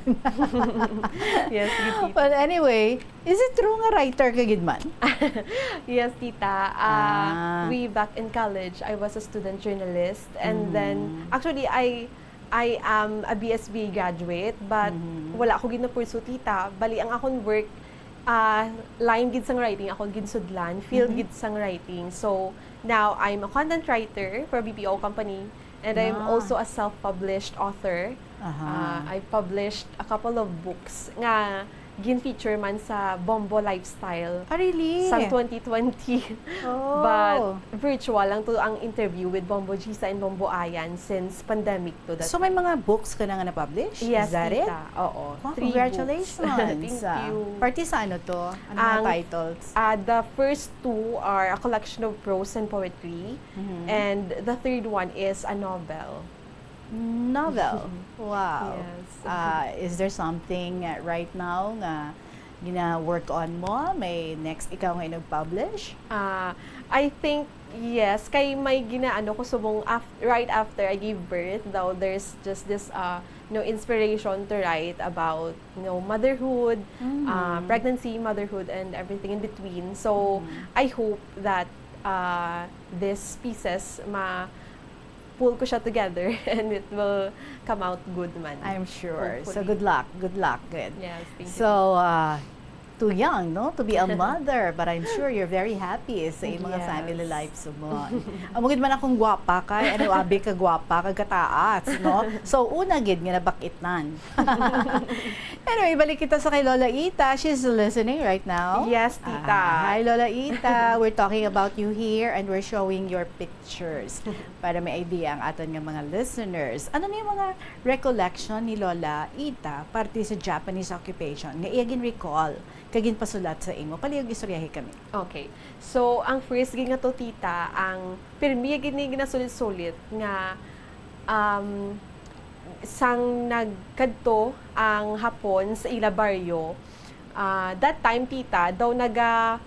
Yes, gid, tita. Well, anyway, is it true nga writer ka gid man? Yes, tita. Ah, Ah. Way back in college, I was a student journalist. And then, Mm. actually, I I am a B S B A graduate, but Mhm. wala ko gid na-pursue, tita. Bali, ang akon work, ah, line gid sang writing, akon ginsudlan, field Mhm. gid sang writing. So, now I'm a content writer for a B P O company, and I'm Ah. also a self-published author. Aha. Ah, I published a couple of books nga gin-feature man sa Bombo Lifestyle Ah, really? sang twenty twenty. Oh. But virtual lang to ang interview with Bombo Gisa and Bombo Ayan since pandemic to that So, may time. mga books ka na nga na-publish? Yes, Is that it? tita. Oo. Wow, Three congratulations. books. Thank Ah, you. parte sa ano to? Ano mga Ang, titles? ah, the first two are a collection of prose and poetry, Mhm. and the third one is a novel. Novel. Wow. Yes. Ah, is there something, uh, right now nga gina-work on mo? May next ikaw nga inag-publish? Ah, I think, yes. Kay may ginaano ko subong af-, right after I gave birth, daw there's just this, uh, you know, inspiration to write about, you know, motherhood, Mm. uh, pregnancy, motherhood, and everything in between. So, Mm. I hope that, uh, these pieces ma-, pull ko siya together and it will come out good man. I'm sure. So, Hopefully. good luck. Good luck, good. Yes, thank you. So, uh, too young, no, to be a mother, but I'm sure you're very happy sa imong mga Yes. family life, subong. Amo gid man akong gwapa kay, ano, abi ka gwapa, kag kataas, no? So, una gid nga nabakitnan. Anyway, balik kita sa kay Lola Ita. She's listening right now. Yes, tita. Ah, hi, Lola Ita. We're talking about you here and we're showing your pictures para may idea ang aton nga mga listeners. Ano ni mga recollection ni Lola Ita parte sa Japanese occupation nga iya gin-recall kag ginpasulat sa imo? Palihog istoryahi kami. Okay. So, ang first gid nga to, tita, ang pirmi gid ni ginasulit-sulit nga, um, sang nagkadto ang Hapon sa ila baryo, ah, that time, tita, daw nagabantay,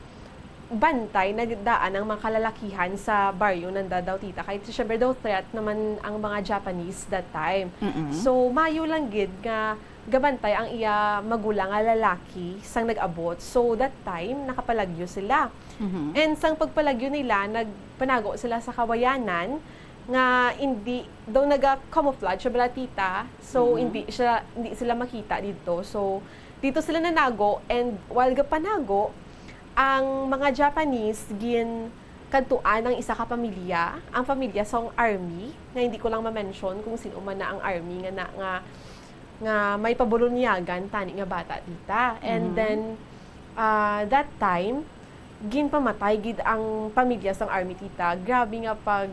nagdaan ang mga kalalakihan sa baryo nanda daw, tita. Kay, syempre, daw threat naman ang mga Japanese that time. Mm-mm. So, mayo lang gid nga gabantay ang iya magulang nga lalaki sang nag-abot. So, that time, nakapalagyo sila. Mhm. And sang pagpalagyo nila, nagpanago sila sa kawayanan nga hindi daw naga-camouflage siya bala, tita. So, Mhm. hindi siya, hindi sila makita dito. So, dito sila nanago, and while gapanago, ang mga Japanese gin-, kadtuan ang isa ka pamilya, ang pamilya sang army, nga hindi ko lang ma-mention kung sino man na ang army nga na, nga, nga may pabulunyagan tani nga bata, tita. And Mhm. then, ah, that time, ginpamatay gid ang pamilya sang army, tita. Grabe nga pag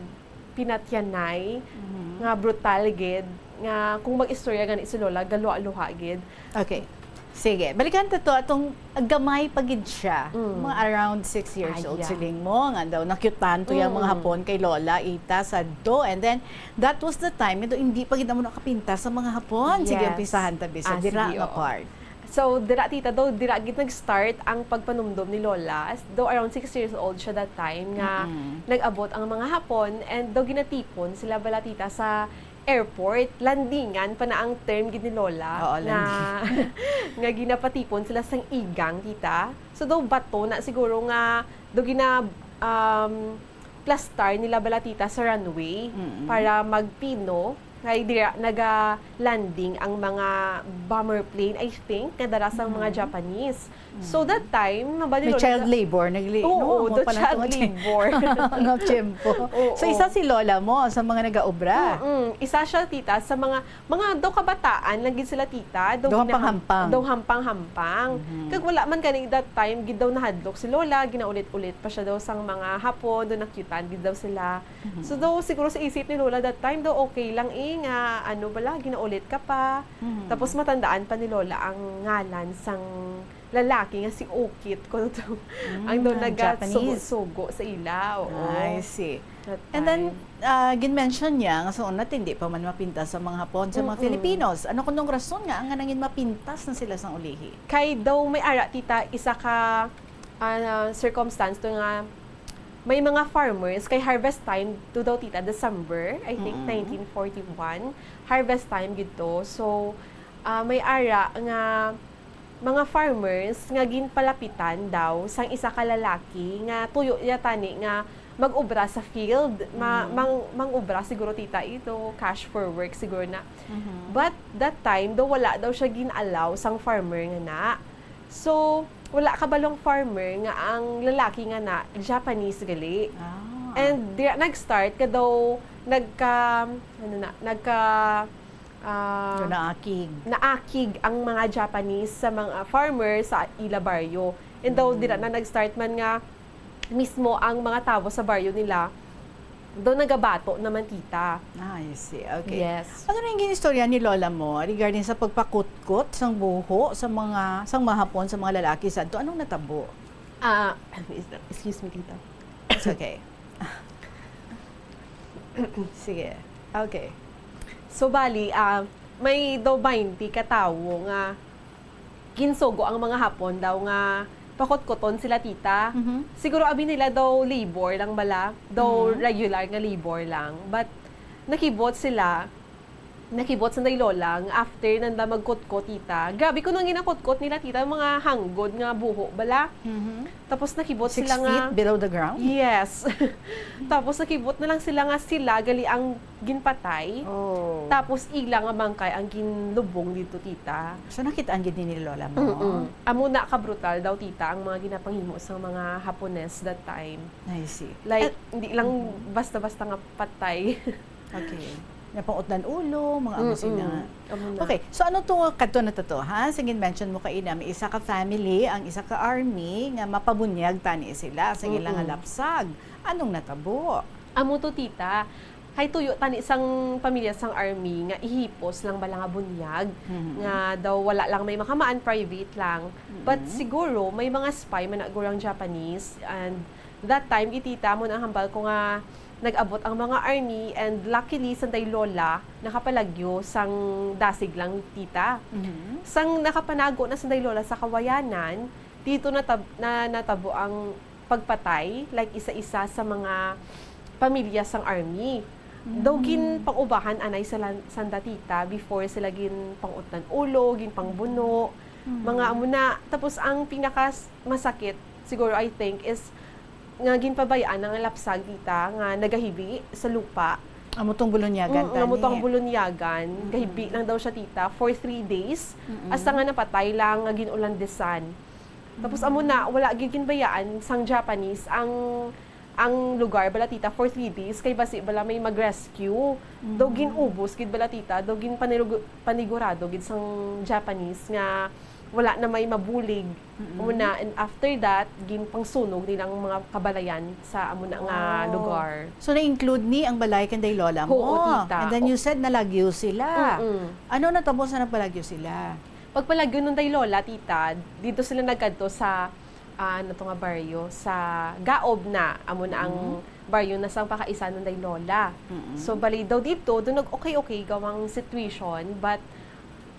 pinatyanay, Mhm. nga brutal gid, nga kung mag-istorya gani si Lola, galuha-luha gid. Okay. Sige, balikan ta to atong gamay pa gid siya. Mm. Mga around six years old, Aya. siling mo, nga daw nakyutan to yung mga Mm. Hapon kay Lola Ita sadto. And then, that was the time, ito, hindi pa gid mo nakapintas sa mga Hapon. Sige, Yes. umpisahan ta, bisa. Ah, Dira sige, nga oo. part. So, dira, tita, daw, dira gid nag-start ang pagpanumdom ni Lola. Daw around six years old siya that time nga Mm-mm. nag-abot ang mga Hapon and daw ginatipon sila bala, tita, sa airport. Landingan pa na ang term gid ni Lola Oo, nga, landing. nga ginapatipon sila sang igang, tita. So, daw bato na siguro nga daw gina-, um, plastar nila bala, tita, sa runway Mm-mm. para magpino. Kay dira naga-landing ang mga bomber plane, I think, nga dara sang mga Mhm. Japanese. So, Mm. that time, nabali May Lola child na labor, nagli-, Oo, no? Mga the panahon child nga chi-, labor. mga tiyempo. Oo. So, isa si Lola mo sa mga nagaobra? Mm-mm. Isa siya, tita, sa mga, mga daw kabataan lang gid sila, tita. Daw Daw gina-, hampang-hampang. daw hampang-hampang. Mhm. Kag wala man gani that time, gid daw nahadlok si Lola, ginaulit-ulit pa siya daw sang mga Hapon, daw nakyutan gid daw sila. Mhm. So, daw siguro sa isip ni Lola that time, daw okay lang eh, nga ano bala, ginaulit ka pa. Mhm. Tapos matandaan pa ni Lola ang ngalan sang lalaki nga si Okit, kuno to, ang daw Mm, Japanese. nagasugo-sugo sa ila, oo. I see. That And then, time. ah, gin-mention niya nga sa una, hindi pa man mapintas sa mga Hapon sa mga Mm-mm. Filipinos. Ano kunong rason nga ang nga nangin mapintas na sila sang ulihi? Kay daw may ara, tita, isa ka, ah, circumstance to nga may mga farmers, kay harvest time to daw, tita, December, I think, Mm-mm. nineteen forty-one. Harvest time gid to. So, ah, may ara nga mga farmers nga ginpalapitan daw sang isa ka lalaki nga tuyo niya tani nga mag-obra sa field, ma-, Mm. mang-, mang-obra siguro, tita, ito, cash for work siguro na. Mhm. But that time, daw wala daw siya gin-allow sang farmer nga na. So, wala kabalong farmer nga ang lalaki nga na Japanese gali. Ah. And dira nag-start nga daw nagka, ano na, nagka, ah, Nga naakig. naakig ang mga Japanese sa mga farmer sa ila baryo. And daw, Mm. dira na nag-start man nga mismo ang mga tawo sa baryo nila, daw nagabato naman, tita. Ah, I see. Okay. Yes. Ano na yung ginistorya ni Lola mo regarding sa pagpakutkot sang buho sa mga, sang mga Hapon, sa mga lalaki sadto? Anong natabo? Ah, excuse me, tita. It's okay. Sige. Okay. So, bali, ah, may daw baynte ka tawo nga ginsugo ang mga Hapon daw nga pakutkuton sila, tita. Mhm. Siguro abi nila daw labor lang bala, daw Mhm. regular nga labor lang. But nakibot sila, nakibot sa day Lola nga after nanda magkutkot, tita. Grabe kuno ang ginakutkot nila, tita, mga hanggod nga buho bala. Mhm. Tapos nakibot Six sila nga feet below the ground? Yes. Tapos nakibot na lang sila nga sila gali ang ginpatay. Oh. Tapos ila nga bangkay ang ginlubong dito, tita. So, nakit-an gid ni Lola mo? Mm-mm. Amo na ka brutal daw, tita, ang mga ginapanghimo sa mga Hapones that time. I see. Like, Eh, hindi lang mm-hmm. basta-basta nga patay. Okay. Napangutdan ulo, mga amo Mm-mm. sina. Amo na. Okay, so ano to, kadto na to, ha? Sige, mention mo kaina, may isa ka family, ang isa ka army, nga mapabunyag tani sila sa ila nga Mm-mm. lapsag. Anong natabo? Amo to, tita. Hay tuyo tani sang pamilya sang army nga ihipos lang bala nga bunyag, Mhm. nga daw wala lang may makamaan, private lang. But Mhm. siguro may mga spy man na gurang Japanese, and that time, gid, tita, mo na ang hambal ko nga nag-abot ang mga army, and luckily, sanday Lola, nakapalagyo sang dasig lang, tita. Mhm. Sang nakapanago na sanday Lola sa kawayanan, dito natab-, na natabo ang pagpatay, like, isa-isa sa mga pamilya sang army. Daw Mm. ginpang-ubahan anay sila sanda, tita, before sila ginpang-utdan ulo, ginpangbuno, Mm. mga amo na. Tapos ang pinaka s-, masakit, siguro, I think, is nga ginpabayaan ang lapsag, tita, nga nagahibi sa lupa. Amo tong bulunyagan Mm, tani. Amo tong bulunyagan. Mm-mm. Gahibi lang daw siya, tita, for three days. Mm-mm. Hasta nga napatay lang, nga gin-ulandesan. Tapos amo na, wala gyud ginbayaan sang Japanese ang, ang lugar bala, tita, for three days, kay basi bala may mag-rescue. Daw Mm. gin-ubos gid bala, tita, daw ginpanirugu-, panigurado gid sang Japanese nga wala na may mabulig. Mm-mm. Amo na, and after that, ginpangsunog nilang mga kabalayan sa amo na nga Oh. lugar. So, na-include ni ang balay kanday lola mo? Oo, tita. And then you said nalagyo sila. Mm-mm. Ano natabo sa nagpalagyo sila? Pagpalagyo nunday lola, tita, dito sila nagkadto sa, ah, ano to nga baryo, sa Gaob na. Amo na ang Mm. baryo na sang pakaisa nunday lola. Mm. So, bali daw dito, doon nag-okay-okay gawang situation, but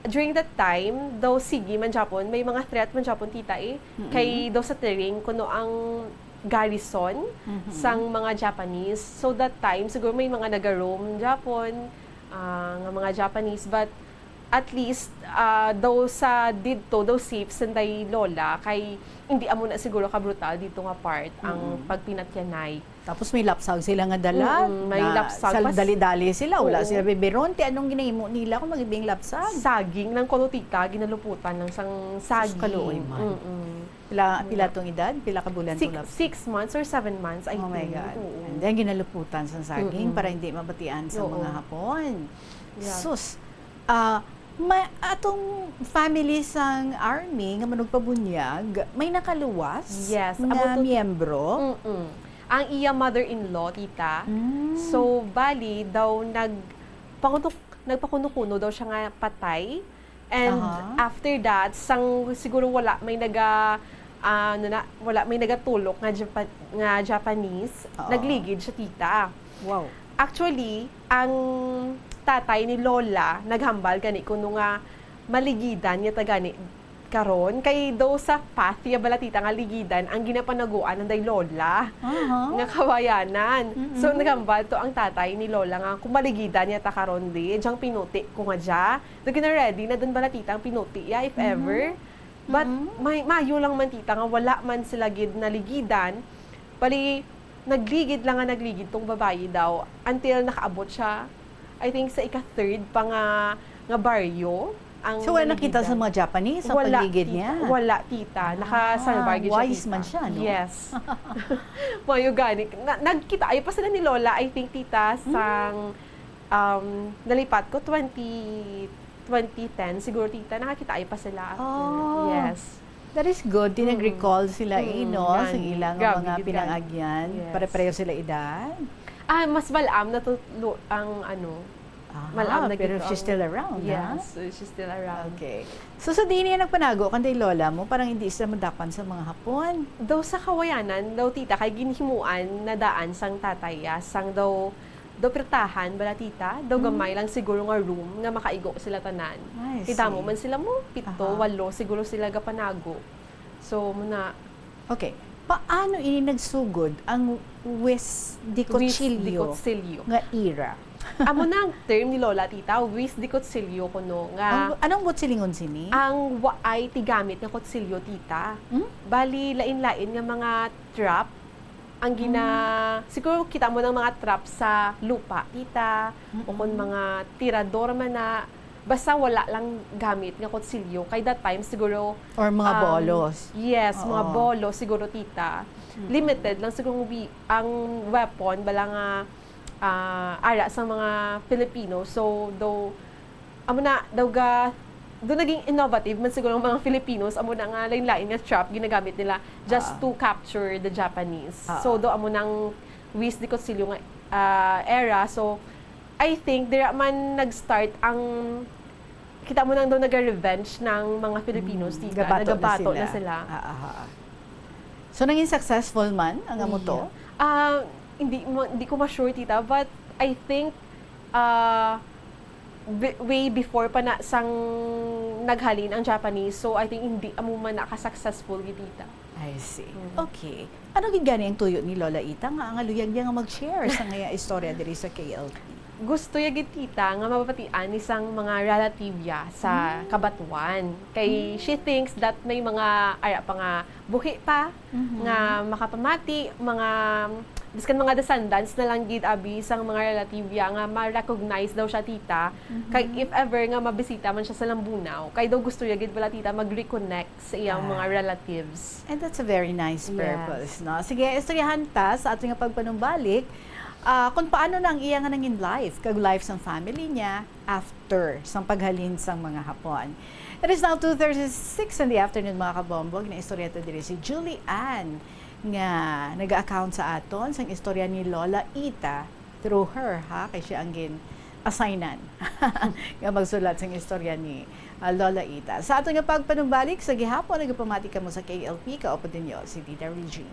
during that time, daw sige man gyapon, may mga threat man gyapon, tita, eh. Mm. Kay daw sa Tering, kuno ang garrison Mhm. sang mga Japanese. So, that time, siguro may mga nagaroam gyapon, ah, nga mga Japanese, but at least, ah, daw sa didto, daw safe sanday lola, kay hindi amo na siguro ka brutal didto nga part ang Mm. pagpinatyanay. Tapos may lapsag sila nga dala, Mm, may na lapsag. Sa Pas- dali-dali sila, wala Oo. sila bibiron. Ti anong ginahimo nila kung magibing lapsag? Saging lang kuno, tita, ginaluputan lang sang Sus, saging. Kaluoy man. Mm-mm. Pila, pila Wala. tong edad? Pila ka bulan Six, tong lapsag? Six months or seven months, I Oh my think. God. Oo. And then ginaluputan sang saging Mm-mm. para hindi mabatian sa Oo. mga Hapon. Yeah. Sus, ah, ma-, atong family sang army nga manugpabunyag, may nakaluwas Yes, nga amo to. miyembro? Mm-mm. Ang iya mother-in-law, tita. Mm. So, bali, daw nagpakuno-, nagpakuno-kuno daw siya nga patay. And Aha. after that, sang siguro wala may naga, ah, ano na, wala may nagatulok nga Japa-, nga Japanese, Oo. nagligid siya, tita. Wow. Actually, ang tatay ni Lola naghambal gani kuno nga maligidan niya ta gani karon, kay daw sa path niya bala, tita, nga ligidan ang ginapanaguan ng day Lola Aha. nga kawayanan. Mm-mm. So, naghambal to ang tatay ni Lola nga kung maligidan niya ta karon di, diyang pinuti ko nga dya. So, gina-ready na dun bala, tita, ang pinuti ya, if Mhm. ever. But Mhm. may, mayo lang man, tita, nga wala man sila gid naligidan. Bali, nagligid lang nga nagligid tong babayi daw until nakaabot siya, I think, sa ika-third pa nga, nga baryo. Ang So, wala nakita naligidan. Sa mga Japanese ang Wala, pagligid tita. Niya? Wala, tita. Ah, Nakasalbar gid siya, wise tita. Man siya, no? Yes. Mayo gani. Na, nagkita, ay pa sila ni Lola, I think, tita, Mm. sang, um, nalipat ko, twenty, twenty ten, siguro, tita, nakakita ay pa sila after. Oh. Yes. That is good. Di Mm. nag-recall sila, eh, Mm, no? Sa gani. Ilang Grabe mga gid pinangagian. gani. Yes. Pare-pareho sila edad. Ah, mas malam na to, lo-, ang ano, Aha, malam na pero gid to she's ang still around, ha? Yes, she's still around. Okay. So, sa diin niya nagpanago kang day Lola mo, parang hindi sila madakpan sa mga Hapon? Daw sa kawayanan, daw, tita, kay ginhimuan na daan sang tatay ya, sang daw, daw pirtahan bala, tita, daw Mm. gamay lang siguro nga room nga makaigo sila tanan. I Kita mo see. man sila mo, pito, Aha. walo, siguro sila gapanago. So, muna, Okay. Paano ini nagsugod ang wis di Wis di kutsilyo kutsilyo. Nga era? Amo na ang term ni Lola, tita, wis di kutsilyo kuno nga Ang, anong buot silingon sini? Ang waay tigamit nga kutsilyo, tita. Hmm? Bali, lain-lain nga mga trap ang gina... Hmm. Siguro kita mo ng mga trap sa lupa, tita, o kung Mm-mm. mga tirador man na, basta wala lang gamit nga kutsilyo. Kay that time, siguro, Or mga um, bolos? Yes, mga Oo. bolos, siguro, tita. Mm-mm. Limited lang siguro ang wi-, ang weapon, bala nga, ah, ara sa mga Filipino. So, though, amo na, daw ga, do naging innovative man siguro ang mga Filipinos, amo na nga lain-lain nga trap ginagamit nila just Ah. to capture the Japanese. Ah. So, do amo nang wis di kutsilyo nga, ah, era. So, I think, dira man nag-start ang, kita mo nang daw naga-revenge ng mga Filipinos, Mm, tita. gabato na Nagabato na sila. sila. Ah, ah, ah. So, nangin successful man ang amo to? Yeah. Ah, hindi mo, hindi ko ma-sure, tita, but I think, ah, be-, way before pa na sang naghalin ang Japanese, so I think hindi amo man naka-successful gid, tita. I see. Mm. Okay. Ano gid gani ang tuyo ni Lola Ita nga ang luyag niya nga mag-share sa nga istorya diri sa K L P? Gusto ya gid, tita, nga mabatian ni sang mga relative ya sa Mm. Cabatuan. Kay Mm. she thinks that may mga ara pa nga buhi pa Mhm. nga makapamati, mga, biskan mga descendants na lang gid, abi, sang mga relative ya nga ma-recognize daw siya, tita. Kay Mhm. if ever nga mabisita man siya sa Lambunao, kay daw gusto ya gid bala, tita, mag-reconnect sa iyang Ah. mga relatives. And that's a very nice Yes. purpose, no? Sige, istoryahan ta sa ato nga pagpanumbalik, ah, kung paano na ang iya nga nangin life, kag life sang family niya after sang paghalin sang mga Hapon. It is now two thirty-six in the afternoon, mga kabombo. Ginaistorya ta diri si Julie Ann nga naga-account sa aton sang istorya ni Lola Ita through her, ha? Kay siya ang gin-assignan nga magsulat sang istorya ni, ah, Lola Ita. Sa ato nga pagpanumbalik sa gihapon, nagapamati kamo sa K L P, kaupod ninyo si Tita Regine.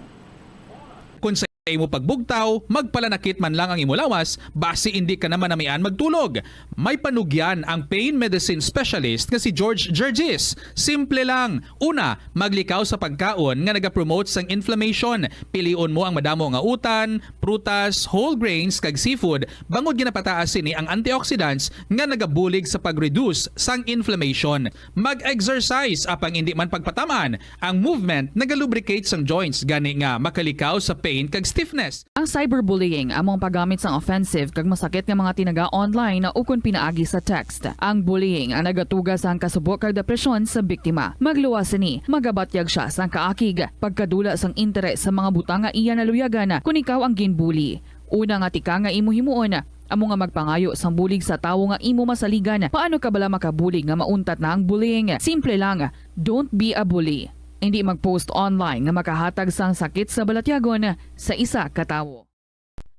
Kung sa imo pagbugtaw, magpalanakit man lang ang imo lawas, basi indi ka na manamian magtulog. May panugyan ang pain medicine specialist nga si George Gergis. Simple lang. Una, maglikaw sa pagkaon nga nagapromote sang inflammation. Pilion mo ang madamo nga utan, prutas, whole grains, kag seafood, bangod ginapataas sini ang antioxidants nga nagabulig sa pag-reduce sang inflammation. Mag-exercise, apang indi man pagpataman, ang movement nagalubricate sang joints, gani nga makalikaw sa pain kag stiffness. Ang cyberbullying amo ang paggamit sang offensive kag masakit nga mga tinaga online ukon pinaagi sa text. Ang bullying ang nagatuga sang kasubo kag depresyon sa biktima. Magluwas sini, magabatyag sia sang kaakig, pagkadula sang interes sa mga butang nga iya naluyagan kon ikaw ang ginbully. Una nga tika nga imo himuon, amo nga magpangayo sang bulig sa tawo nga imo masaligan. Paano ka bala makabulig nga mauntat na ang bullying? Simple lang, don't be a bully. Indi mag-post online nga makahatag sang sakit sa balatyagon sa isa ka tawo.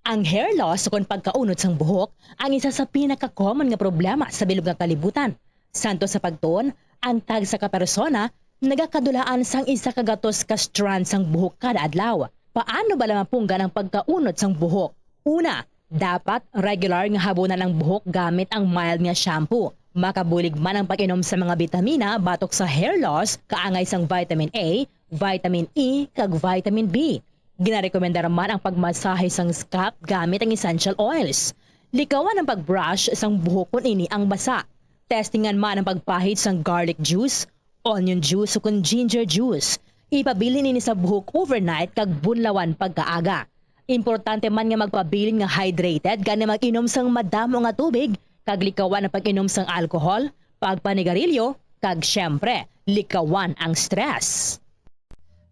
Ang hair loss ukon pagkaunod sang buhok ang isa sa pinaka-common nga problema sa bilog nga kalibutan. Santo sa pagtuon, ang tagsa ka persona nagakadulaan sang isa ka gatos ka strand sang buhok kada adlaw. Paano bala mapunggan ang pagkaunod sang buhok? Una, dapat regular nga habunan ang buhok gamit ang mild nga shampoo. Makabulig man ang pag-inom sa mga bitamina batok sa hair loss, kaangay sang vitamin A, vitamin E, kag vitamin B. Ginarekomendar man ang pagmasahe sang scalp gamit ang essential oils. Likawan ang pag-brush sang buhok kon ini ang basa. Testingan man ang pagpahid sang garlic juice, onion juice, o kon ginger juice. Ipabilin ini sa buhok overnight kag bunlawan pagkaaga. Importante man nga magpabilin nga hydrated, gani mag-inom sang madamo nga tubig, kag likawan ang pag-inom sang alcohol, pagpanigarilyo, kag, siyempre, likawan ang stress.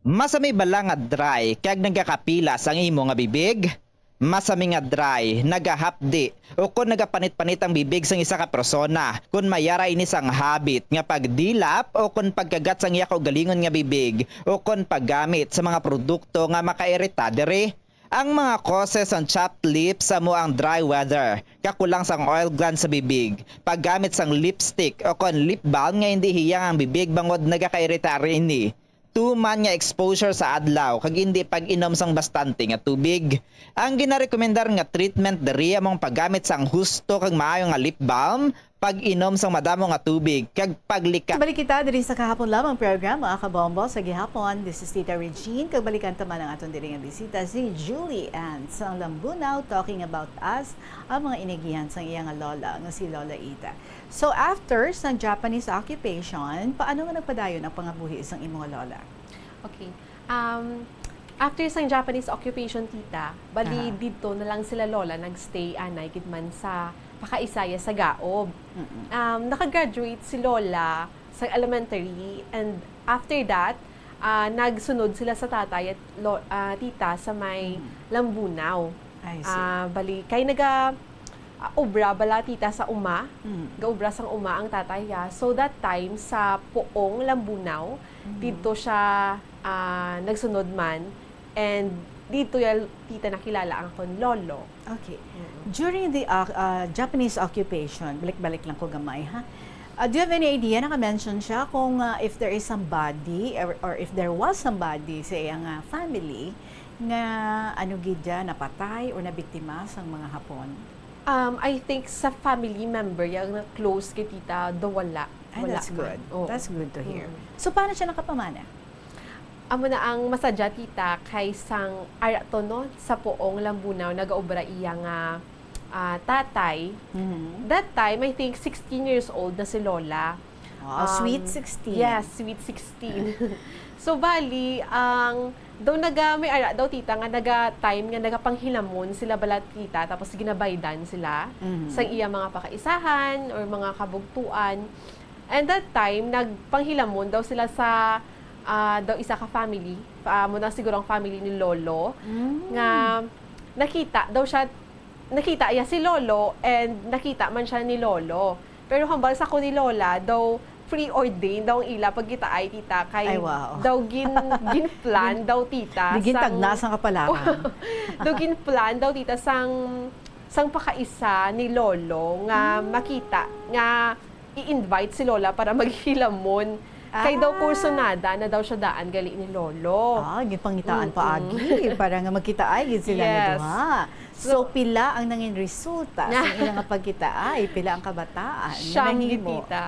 Masami bala nga dry kag nagakapilas ang imo nga bibig? Masami nga dry, nagahapdi, o kon nagapanit-panit ang bibig sang isa ka persona. Kon mayara ini sang habit nga pagdilap o kon pagkagat sang iya kaugalingon nga bibig o kon paggamit sa mga produkto nga makairita diri. Ang mga causes sang chapped lips amo ang dry weather, kakulang sang oil glands sa bibig, paggamit sang lipstick o kon lip balm nga indi hiyang ang bibig bangod nagakairita ini, tuman nga exposure sa adlaw kag indi pag-inom sang bastante nga tubig. Ang ginarekomendar nga treatment diri amo ang paggamit sang husto kag maayo nga lip balm, pag-inom sang madamo nga tubig, kag paglika. Balik kita diri sa Kahapon Lamang program, mga kabombo. Sa gihapon, this is Tita Regine, kag balikan ta man ang aton diri nga bisita, si Julie Ann sang Lambunao, talking about us, ang mga inagihan sang iya nga lola, nga si Lola Ita. So, after sang Japanese occupation, paano nga nagpadayon ang pangabuhi sang imo nga lola? Okay. Um, after sang Japanese occupation, tita, bali Aha. didto na lang sila lola nagstay anay gid man sa pakaisaya sa Gaob. Mm-mm. Um, nakagraduate si lola sa elementary, and after that, ah, nagsunod sila sa tatay at lo, ah, tita sa may Mhm. Lambunao. I see. Ah, bali, kay naga ah, obra bala, tita, sa uma. Mm. Gaobra sang uma ang tatay niya. So that time sa Poong, Lambunao, Mhm. didto siya ah, nagsunod man. And didto ya, tita, nakilala ang akon lolo. Okay. Mm. During the uh, uh, Japanese occupation, balik-balik lang ko gamay, ha? Uh, do you have any idea, naka-mention siya kung uh, if there is somebody or, or if there was somebody sa iyang uh, family nga ano gid dyan, napatay or nabiktima sang mga Hapon? Um, I think sa family member yang na close kay tita, do wala. Ay, Wala that's man. good. Oo. That's good to hear. Mm. So, paano siya nakapamana? Amo na ang masadya, tita, kay sang ara to, no, sa Poong, Lambunao, nagaobra iya nga ah, tatay. Mhm. That time, I think sixteen years old na si Lola. Wow, Um, sweet sixteen. Yes, sweet sixteen. So, bali, ang daw naga, may ara daw, tita, nga naga time nga nagapanghilamon sila bala, tita, tapos ginabaydan sila Mhm. sa iya mga pakaisahan or mga kabugtuan. And that time, nagpanghilamon daw sila sa ah, daw isa ka family, ah, mo na siguro ang family ni Lolo, Mm. nga nakita daw siya, nakita iya si Lolo and nakita man siya ni Lolo. Pero hambal sa ko ni Lola, daw preordained daw ang ila pagkitaay, tita, kay Ay, wow. daw gin, ginplan daw, tita, Di gintagna sang kapalaran. Daw ginplan daw, tita, sang sang pakaisa ni Lolo nga Mm. makita nga i-invite si Lola para maghilamon. Kay daw Ah. kursunada na daw siya daan gali ni Lolo. Ah, ginpangitaan pa Mm-mm. agi para nga magkitaay gid sila nga Yes. duha. So, So, pila ang nangin resulta sa ilang nga pagkitaay? Pila ang kabataan nga Siyam gid, nahimo? Tita.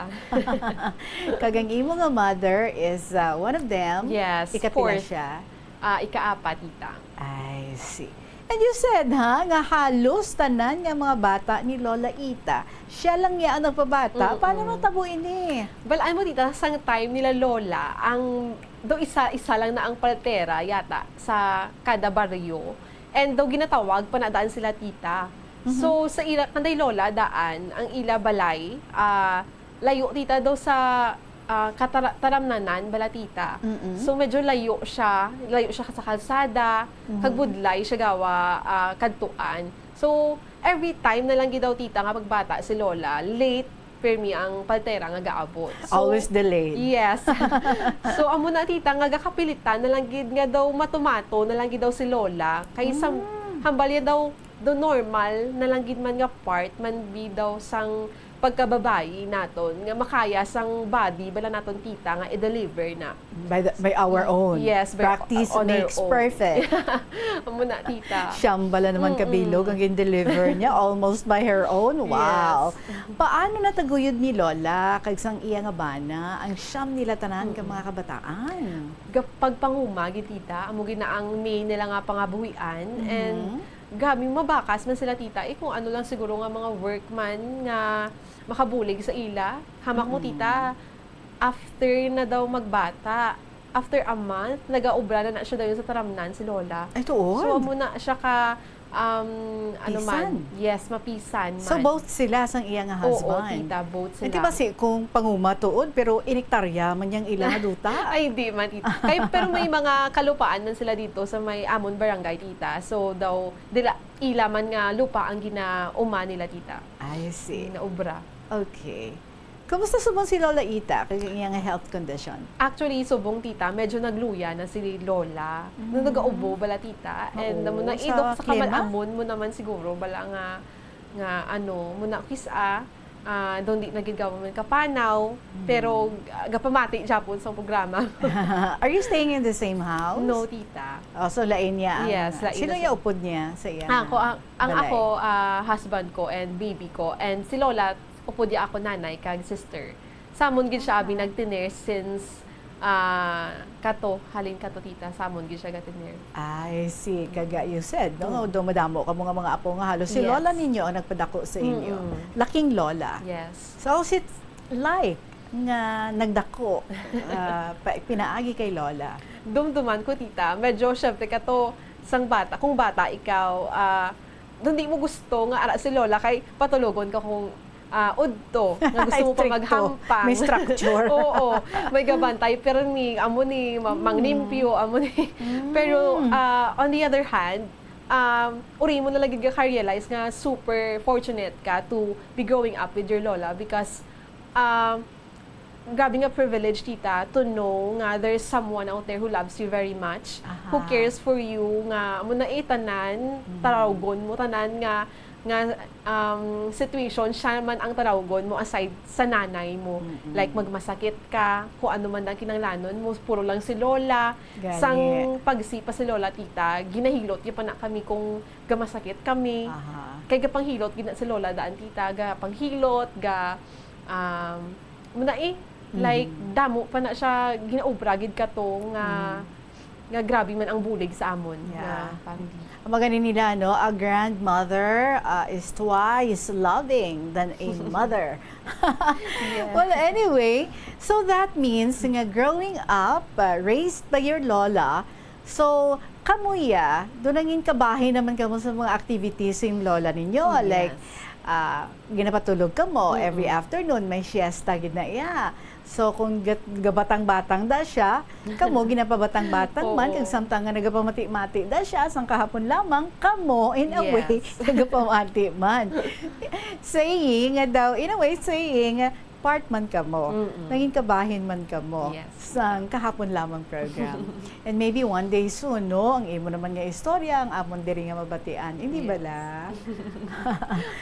Kag ang imo nga mother is uh, one of them? Yes, Ikapila fourth. Siya? Ah, ikaapat, tita. I see. And you said, ha, nga halos tanan nga mga bata ni Lola Ita, siya lang niya ang nagpabata. Mm-mm. Paano natabo ini? Bal-an mo, tita, sang time nila Lola, ang do isa-isa lang na ang paltera yata sa kada baryo. And daw ginatawag pa na daan sila, tita. Mhm. So, sa ila, kanday Lola, daan, ang ila balay, ah, layo, tita, daw sa ah, katara- taramnanan bala, tita. Mm-mm. So, medyo layo siya, layo siya sa kalsada, Mhm. kag budlay siya gawa ah, kadtuan. So, every time na lang gid daw, tita, nga pagbata si Lola, late permi ang paltera nga gaabot. So, Always delayed. Yes. So, amo na, tita, nga gakapilitan na lang gid nga daw matumato na lang gid daw si Lola. Kay sa Mm. hambal niya daw, do normal na lang gid man nga part man bi daw sang pagkababayi naton nga makaya sang body bala naton, tita, nga i-deliver na. By, the, by our own. Yes, by, Practice on our makes own. Perfect. Amo na, tita. Siyam bala naman ka Mm-mm. bilog ang gin-deliver niya, almost by her own. Wow. Yes. Paano nataguyod ni Lola kag sang iya nga bana ang siyam nila tanan ka mga kabataan? Ga-, pagpanguma gid, tita, amo gid na ang main nila nga pangabuhian. Mhm. And grabe, mabakas man sila, tita, eh, kung ano lang siguro nga mga work man nga makabulig sa ila. Hamak mo, Mm. tita, after na daw magbata, after a month, nagaobra na na siya dayon sa taramnan, si Lola. Ay, tuod? So, amo na siya ka, um, ano man. Pisan. Yes, mapisan man. So, both sila sang iya nga Oo, husband? tita, both sila. Hindi ba si, kung panguma tuod, pero iniktarya man yang ila nga duta? Ay, hindi man, tita. Kay, pero may mga kalupaan man sila dito sa may amon barangay, tita. So, daw, dila, ila man nga lupa ang ginauma nila, tita. I see. Ginaobra. Okay. Kumusta subong si Lola Ita kag ang iyang health condition? Actually, subong, tita, medyo nagluya na si Lola. Nung Mm. nagaubo bala, tita. And Oo, amo na, sa idok sa klima? Kamal-amon mo naman siguro bala nga, nga ano, mo na kis-a, ah, daw di na gid gawon man kapanaw, Mm. pero, ah, gapamati gyapon sa programa. Are you staying in the same house? No, tita. Oh, so lain niya ang... Yes, lain Sino na niya siya. upod niya sa iya? Ako, ang, ang Balay. Ako, ah, husband ko and baby ko, and si Lola, upod niya ako nanay kag sister. Samon gid siya abi nagtener since, ah, kato, halin kato, tita, samon gid siya gatener. I see. Kaga you said, no? Mm. Do madamo kamo nga mga apo nga halos si Yes. Lola ninyo ang nagpadako sa inyo. Mm-mm. Laking Lola. Yes. So, how's it like nga nagdako, ah, pa, pinaagi kay Lola? Dumduman ko, tita. Medyo, syempre, kato, sang bata, kung bata ikaw, ah, dun di mo gusto nga ara si Lola kay patulogon ka kung, ah, udto, nga gusto Ay, mo pa stricto. Maghampang. May structure. Oo, may gabantay, pero ni, amo ni, ma- manglimpyo, amo ni. Mm. Pero, ah, on the other hand, um, uri mo na lagi ka-realize nga super fortunate ka to be growing up with your Lola because, um, grabe nga privilege, tita, to know nga there's someone out there who loves you very much, who Aha. cares for you, nga amo na, eh, tanan, Mhm. tarawgon mo, tanan nga, nga, um, situation, siya man ang tarawgon mo aside sa nanay mo. Mm-mm. Like, magmasakit ka, kung ano man ang kinanglanon mo, puro lang si Lola. Gani. Sang pagsipa si Lola, tita, ginahilot niya pa na kami kung gamasakit kami. Aha. Kay gapanghilot gid na si Lola daan, tita, gapanghilot, ga, um, muna eh, like, Mhm. damo pa na siya, ginaobra gid kato nga, Mhm. nga grabe man ang bulig sa amon Yeah. nga family. Ang mga nila, no, a grandmother, uh, is twice loving than a mother. Yes. Well, anyway, so that means nga growing up, uh, raised by your lola, so, kamo ya, do nangin kabahin naman kamo sa mga activities sing lola ninyo, Yes. like, ah, ginapatulog kamo every Mm-mm. afternoon, may siesta gid na iya. So, kung gat- gabatang-batang da siya, kamo ginapabatang-batang man, Oo. kag samtang nga nagapamati-mati da siya, sang kahapon lamang, kamo, in a way, Yes. nagapamati man. Saying nga daw, in a way, saying, part man kamo. Mm-mm. Nangin kabahin man kamo Yes. sang kahapon lamang program. And maybe one day soon, no, ang imo naman nga istorya, ang amon diri nga mabatian. Hindi Yes. bala?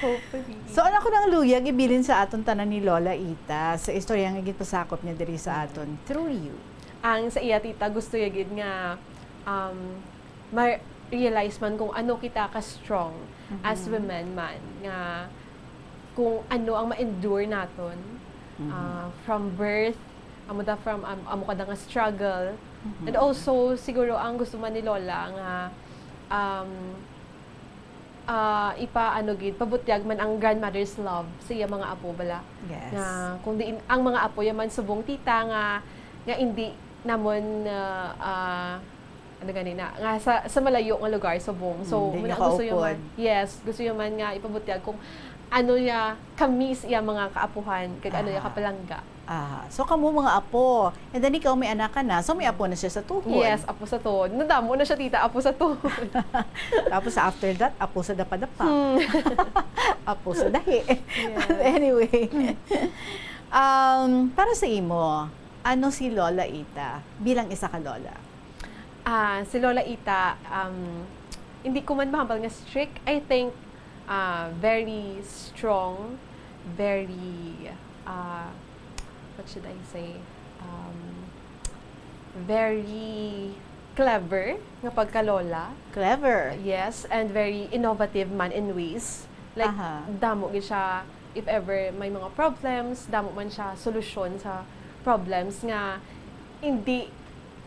Hopefully. So, ano ko nang luyag ibilin sa aton tanan ni Lola Ita sa istorya nga ginpasakop niya diri sa aton through you? Ang sa iya, tita, gusto ya gid nga, um, ma-realize man kung ano kita ka strong as Mhm. women man, nga kung ano ang ma-endure naton, Mhm. ah, from birth, amo da from, am- amo kada nga struggle. Mhm. And also, siguro ang gusto man ni Lola nga, um, ah, ipa-, ano gid, pabutyag man ang grandmother's love sa iya mga apo bala. Yes. Nga kung diin ang mga apo ya man subong, tita, nga, nga indi namon, ah, ah, ano gani na, nga sa, sa malayo nga lugar subong. So, Mm, di muna nyo gusto ya kaupod. Man, yes, gusto ya man nga ipabutyag kung ano ya kami sa iya mga kaapuhan, kag ano ya Aha. Kapalangga. Aha. So, kamo mga apo. And then, ikaw may anak ka na. So, may apo na siya sa tuhod. Yes, apo sa tuhod. Nadamo na siya, tita, apo sa tuhod. Tapos, after that, apo sa dapadapa. Hmm. Apo sa dahi. Yes. But anyway, um, para sa imo, ano si Lola Ita bilang isa ka lola? Ah, si Lola Ita, um, hindi ko man mahambal nga strict. I think, ah, very strong very, ah, what should I say? Um, very clever nga pagkalola. Clever. Yes, and very innovative man in ways. Like, Aha. damo gid siya, if ever may mga problems, damo man siya solusyon sa problems nga hindi,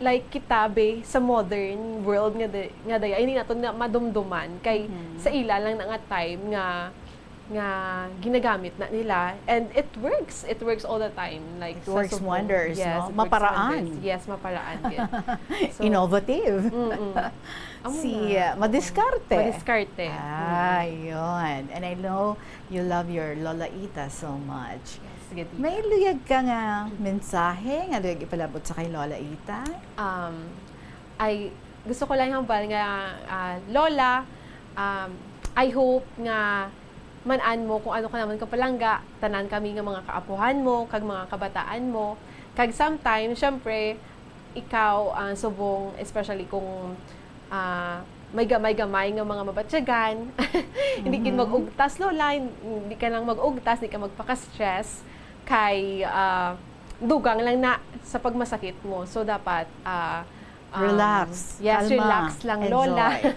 like, kita, be, sa modern world nga di-, nga daya, hindi naton na madumduman kay Mhm. sa ila lang na nga time nga nga ginagamit na nila, and it works. It works all the time. Like, It sa works subong. Wonders, Yes, no? It works Maparaan. Wonders. Yes, maparaan gid. So, Innovative. Mm-mm. Amo Si, na. uh, Madiskarte. Madiskarte. Ah, yun. And I know you love your Lola Ita so much. Yes, sige, tita. May luyag ka nga mensahe nga luyag ipalabot sa kay Lola Ita? Um, I, gusto ko lang hambal nga, ah, Lola, um, I hope nga man-an mo kung ano ka naman kapalangga, tanan kami nga mga kaapuhan mo, kag mga kabataan mo. Kag sometimes, syempre, ikaw, ah, subong, especially kung, ah, may gamay-gamay nga mga mabatyagan, hindi gid Mhm. mag-ugtas, Lola, hindi ka lang mag-ugtas, hindi ka magpaka-stress, kay, ah, dugang lang na sa pagmasakit mo. So, dapat, ah, um, Relax. Yes, Kalma. Relax lang, Lola. Enjoy.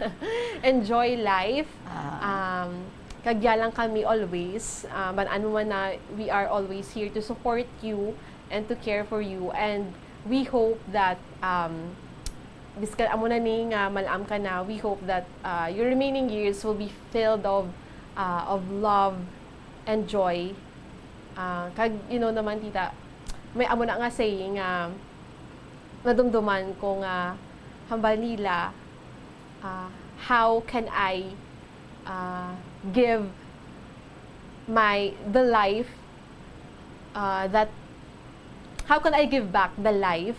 Enjoy life. Ah. Um, kagya lang kami always. Ah, man-an mo man na we are always here to support you and to care for you. And we hope that, um, biskan amo na ni nga mal-am ka na, we hope that, ah, your remaining years will be filled of, ah, of love and joy. Ah, kag, you know naman, tita, may amo na nga saying nga nadumduman ko nga hambal nila, ah, "How can I, ah, give my, the life, ah, that, how can I give back the life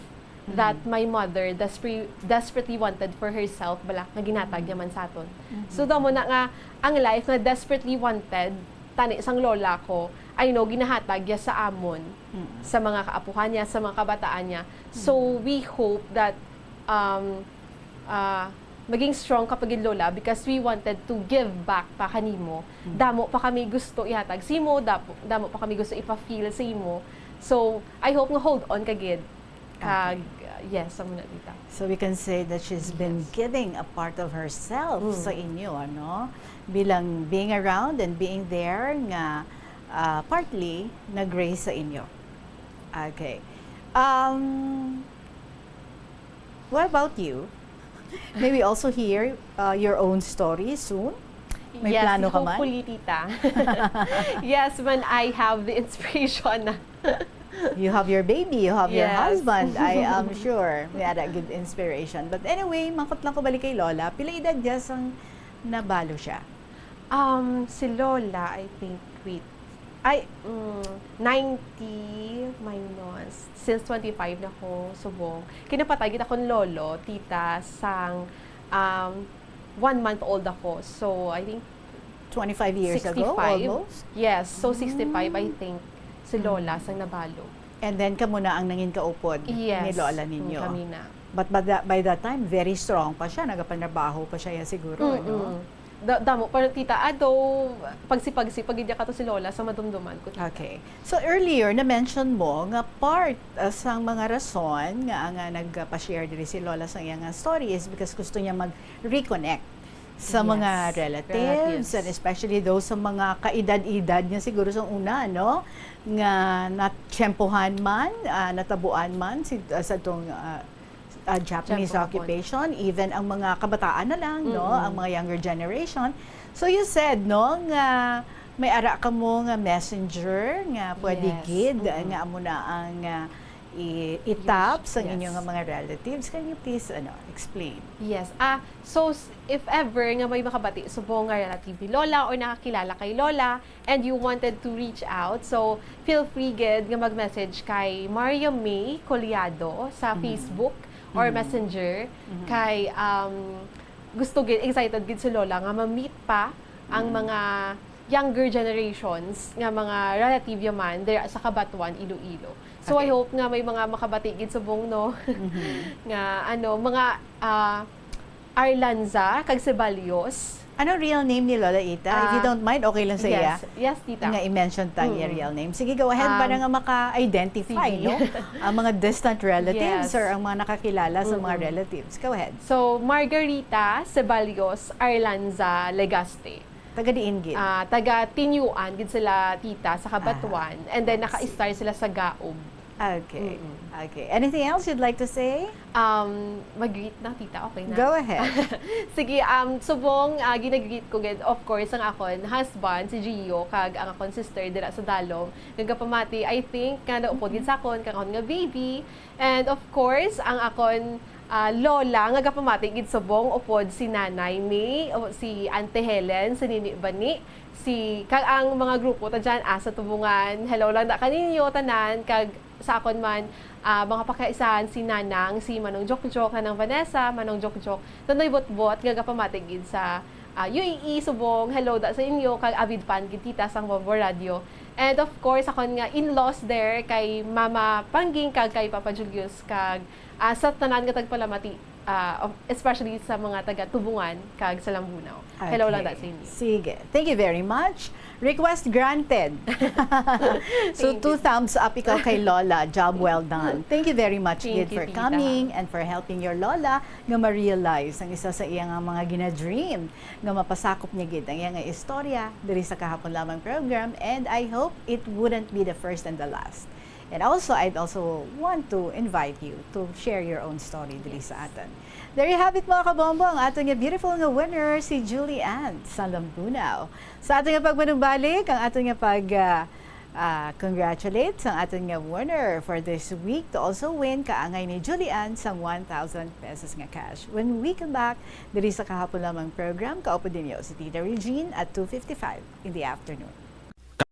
that Mhm. my mother desper-, desperately wanted for herself," bala, nga ginhatag niya man sa aton. Mhm. So, damo na nga, ang life nga desperately wanted, tani sang lola ko, I know, ginahatag niya sa amon, Mm. sa mga kaapuhan niya, sa mga kabataan niya. So, Mm. we hope that, um, ah, maging strong ka pa gid, Lola, because we wanted to give back pa kanimo. Mm. Damo pa kami gusto ihatag sa imo, damo, damo pa kami gusto ipa-feel sa imo. So, I hope nga hold on ka gid. Kag, Okay. uh, yes, amo na, tita. So we can say that she's been Yes. giving a part of herself Mm. sa inyo, ano? Bilang being around and being there nga, ah, partly nag-raise sa inyo. Okay. Um, what about you? May we also hear, uh, your own story soon? May Yes, plano ka man? Hopefully, tita. Yes, man, I have the inspiration na. You have your baby, you have your Yes. Husband, I am sure. May ara gid inspiration. But anyway, mangkot lang ko balik kay Lola. Pila edad niya sang nabalo siya? Um, si Lola, I think, wait. Ay, mm, ninety minus. Since twenty-five na ko, subong. Kinapatay gid akon lolo, tita, sang, um, one month old ako. So, I think, Twenty-five years ago, sixty-five. Almost? Yes, so sixty-five, I think, si Lola Mm. sang nabalo. And then, kamo na ang nangin kaupod ni Yes, Lola mm, ninyo? Kami na. But by that, by that time, very strong pa siya. Nagapanrabaho pa siya, ya, siguro, ano? Mm-mm. Da-, damo pa, tita, ado, pagsi-pagsi, pag-idya ka to si Lola, sa madumduman ko, tita. Okay. So, earlier, na-mention mo nga part, uh, sang mga rason nga, nga nagpa-share diri si Lola sa iyang story is because gusto niya mag-reconnect sa Yes, mga relatives, relatives. And especially those sa mga kaedad-edad niya siguro sa una, no? Nga natiyempohan man, ah, natabuan man si, ah, sa tong, ah, ah, Japanese Tiyempo hapon. Occupation, even ang mga kabataan na lang, no? Mm-mm. Ang mga younger generation. So you said, no, nga may ara kamo nga messenger nga pwede Yes. gid, Mm-mm. nga amo na ang, ah, i-, itap Yes, sa inyo yes. nga mga relatives. Can you please, ano, explain? Yes. Ah, so, s-, if ever nga may makabati subong nga relative ni Lola or nakakilala kay Lola and you wanted to reach out, so feel free gid nga mag-message kay Maria May Collado sa Mhm. Facebook or Mhm. Messenger. Mhm. Kay, um, gusto gid, excited gid si Lola nga ma-meet pa ang Mhm. mga younger generations nga mga relative ya man dira sa Cabatuan, Iloilo. So, I Okay. hope nga may mga makabati gid subong, no? Mhm. Nga, ano, mga, ah, Arlanza, kag Ceballos. Ano real name ni Lola Ita? If you Ah, don't mind, okay lang sa iya yes. Yes, tita. Nga i-mention ta ang iya Mm-mm. real name. Sige, go ahead, Um, para nga maka-identify, sige. no? Ang mga distant relatives Yes. or ang mga nakakilala sa mga Mm-mm. relatives. Go ahead. So, Margarita Ceballos Arlanza Legaste. Taga diin gid? Ah, taga Tinyuan gid sila, tita, sa Cabatuan. Aha. And then, I see. Naka-stay sila sa Gaob. Okay. Mm-mm. Okay. Anything else you'd like to say? Um, mag-greet na, tita. Okay na. Go ahead. Sige, um, subong, ah, ginag-greet ko gid, of course, ang akon husband, si Gio, kag ang akon sister dira sa Dalom. Nagapamati, I think, nga naupod gid sa akon, kang akon nga baby. And of course, ang akon, ah, lola, nga gapamati gid subong, upod si Nanay May, o si Ante Helen, si Nini Bani, si, kag ang mga grupo ta dyan, ah, sa Tubungan. Hello lang da kaninyo, tanan, kag sa akon man, ah, mga pakaisahan si Nanang, si Manong Jokjok, Nanang Vanessa, Manong Jokjok, Tandoy Botbot, nga gapamati gid sa, ah, U A E, subong, hello da sa inyo, kag avid fan gid kita sang Bombo Radio. And of course, akon nga in-laws there kay Mama Pangging, kag kay Papa Julius, kag, ah, sa tanan nga tagpalamati, ah, of, especially sa mga taga Tubungan, kag sa Lambunao. Hello lang Okay. da sa inyo. Sige. Thank you very much. Request granted. So, Thank two you. thumbs up ikaw kay Lola. Job well done. Thank you very much, Thank kid, you, for tita. coming and for helping your Lola nga ma-realize ang isa sa iya nga mga gina-dream nga mapasakop niya gid ang iya nga istorya diri sa Kahapon Lamang program. And I hope it wouldn't be the first and the last. And also, I'd also want to invite you to share your own story diri sa Yes. aton. There you have it, mga kabombo, ang aton nga beautiful nga winner, si Julie Ann sa Lambunao. Sa aton nga pagmanumbalik, ang aton nga pag, ah, ah, congratulate sa aton nga winner for this week to also win kaangay ni Julie Ann sang one thousand pesos nga cash. When we come back, diri sa Kahapon Lamang program, kaupod ninyo si Tita Regine at two fifty-five in the afternoon.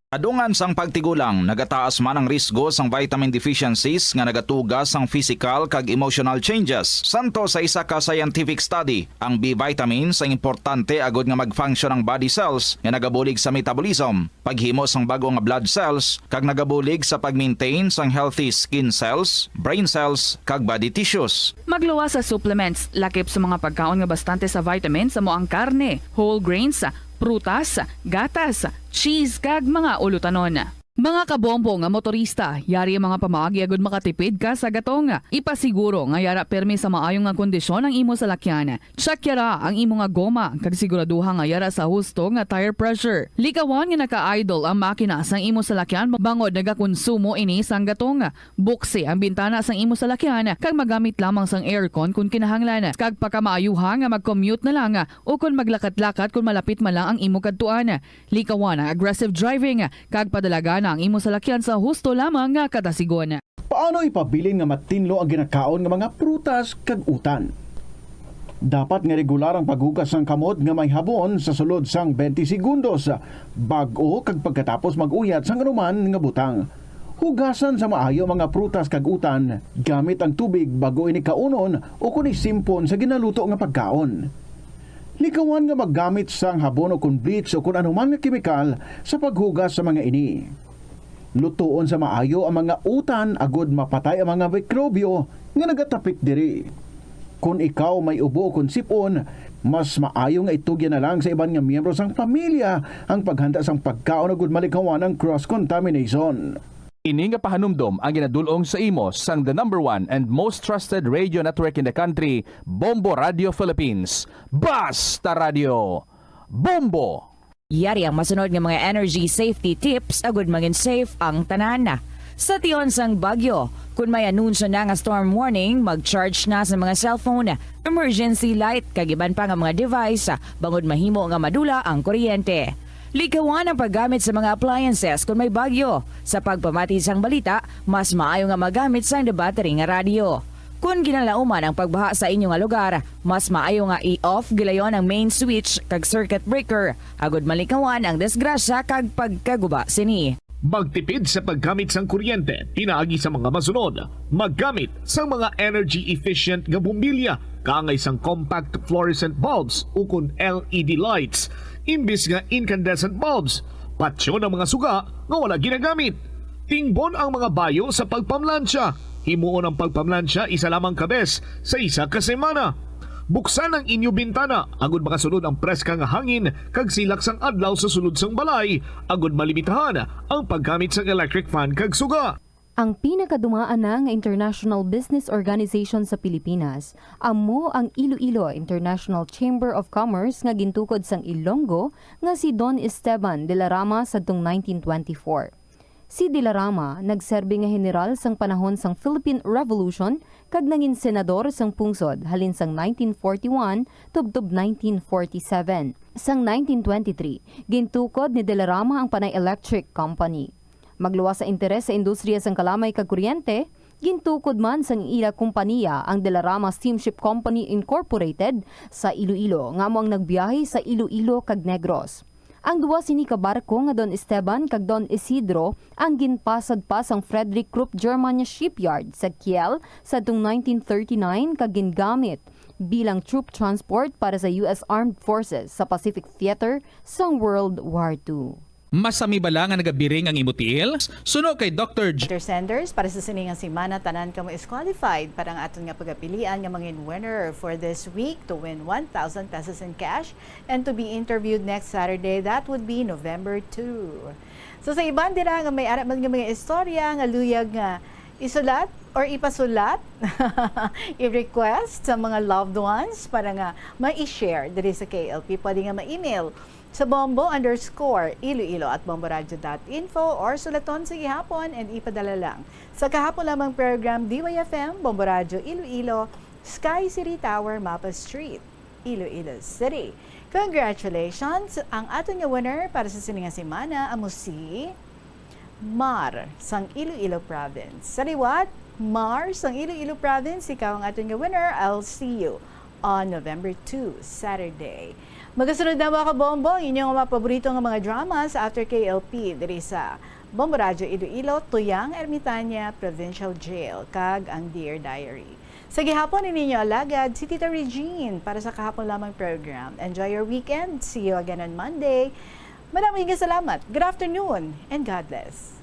Kadungan sang pagtigulang, nagataas man ang risgo sang vitamin deficiencies nga nagatuga sang physical kag emotional changes. Santo sa isa ka scientific study, ang B vitamins ang importante agud nga mag-function ang body cells nga nagabulig sa metabolism, paghimo sang bag-o nga blood cells, kag nagabulig sa pag-maintain sang healthy skin cells, brain cells, kag body tissues. Magluwas sa supplements, lakip sa mga pagkaon nga bastante sa vitamins, amo ang karne, whole grains, prutas, gatas, cheese, kag mga ulutanon. Mga kabombo nga motorista, yari ang mga pamaagi agud makatipid ka sa gatong. Ipasiguro nga yara pirmi sa maayo nga kondisyon ang imo salakyan. Check yara ang imo nga goma, kag siguraduha nga yara sa husto nga tire pressure. Likawan nga naka-idle ang makina sang imo salakyan bangod nagakonsumo ini sang gatong. Buksi ang bintana sang imo salakyan kag magamit lamang sang aircon kon kinahanglan, kag pakamaayuha nga mag-commute na lang o kon maglakat-lakat kon malapit man lang ang imo kadtuan. Likawan ang aggressive driving kag padalagana ang imo salakyan sa husto lamang nga kadasigon. Paano ipabilin nga matinlo ang ginakaon nga mga prutas kag utan? Dapat nga regular ang paghugas sang kamot nga may habon sa sulod sang twenty segundos bag-o kag pagkatapos mag-uyat sang anuman nga butang. Hugasan sa maayo ang mga prutas kag utan gamit ang tubig bag-o ini kaunon o kon isimpon sa ginaluto nga pagkaon. Likawan nga maggamit sang habon o kon bleach o kon anuman nga kemikal sa paghugas sa mga ini. Lutoon sa maayo ang mga utan agud mapatay ang mga mikrobyo nga nagatapik diri. Kon ikaw may ubo o kon sip-on, mas maayo nga itugyan na lang sa iban nga miyembro sang pamilya ang paghanda sang pagkaon agud malikawan ang cross contamination. Ini nga pahanumdom ang ginadul-ong sa imo sang the number one and most trusted radio network in the country, Bombo Radio Philippines. Basta Radio, Bombo! Yari ang masunod nga mga energy safety tips agud mangin safe ang tanan. Sa tion sang bagyo, kon may anunsyo na nga storm warning, mag-charge na sa mga cellphone, emergency light, kag iban pa nga mga device, bangod mahimo nga madula ang kuryente. Likawan ang paggamit sa mga appliances kon may bagyo. Sa pagpamati sang balita, mas maayo nga magamit sang the battery nga radyo. Kon ginalauman ang pagbaha sa inyo nga lugar, mas maayo nga i-off gilayon ang main switch kag circuit breaker, agud malikawan ang disgrasya kag pagkaguba sini. Magtipid sa paggamit sang kuryente pinaagi sa mga masunod: maggamit sang mga energy efficient nga bombilya, kaangay sang compact fluorescent bulbs ukon L E D lights imbis nga incandescent bulbs. Patyon ang mga suga nga wala ginagamit. Tingbon ang mga bayo sa pagpamlansya. Himuon ang pagpamlansya isa lamang ka bes sa isa ka semana. Buksan ang inyo bintana agud makasulod ang preska nga hangin kag silak sang adlaw sa sulod sang balay, agud malimitahan ang paggamit sang electric fan kag suga. Ang pinakadumaan na nga international business organization sa Pilipinas amo ang Iloilo International Chamber of Commerce nga gintukod sang Ilonggo nga si Don Esteban de la Rama sadtong nineteen twenty-four. Si de la Rama nagserbi nga heneral sang panahon sang Philippine Revolution kag nangin senador sang pungsod halin sang nineteen forty-one tubtob nineteen forty-seven. Sang nineteen twenty-three, gintukod ni de la Rama ang Panay Electric Company. Magluwas sa interes sa industriya sang kalamay kag kuryente, gintukod man sang ila kompaniya ang De La Rama Steamship Company Incorporated sa Iloilo, nga amo ang nagbiyahe sa Iloilo kag Negros. Ang duwa sini ka barko nga Don Esteban kag Don Isidro ang ginpasad pa sang Frederick Krupp Germania Shipyard sa Kiel sadtong nineteen thirty-nine kag gingamit bilang troop transport para sa U S Armed Forces sa Pacific Theater sang World War Two. Masami bala nga nagabiring ang imo tiil? Suno kay Doctor J. Peter Senders, para sa sini nga semana, tanan kamo is qualified para ang aton nga pagapilian nga mangin winner for this week to win one thousand pesos in cash and to be interviewed next Saturday, that would be November two. So sa iban dira nga may ara man nga mga istorya nga luyag nga isulat or ipasulat, i-request sa mga loved ones para nga ma-share diri sa K L P, pwede nga ma-email sa bombo underscore iloilo at bomboradio dot info or sulaton sa gihapon and ipadala lang sa kahapon lamang program D Y F M, Bombo Radyo Iloilo, Sky City Tower, Mapa Street, Iloilo City. Congratulations! Ang aton nga winner para sa sini nga semana amo si Mar sang Iloilo Province. Sa liwat, Mar sang Iloilo Province, ikaw ang aton nga winner. I'll see you on November two, Saturday. Magasunod na, mga kabombo, ang inyo nga mga paborito nga mga drama sa After K L P diri sa Bombo Radyo Iloilo, Tuyang Ermitania Provincial Jail, kag ang Dear Diary. Sa gihapon, ini inyo alagad, si Tita Regine para sa kahapon lamang program. Enjoy your weekend. See you again on Monday. Maraming salamat. Good afternoon and God bless.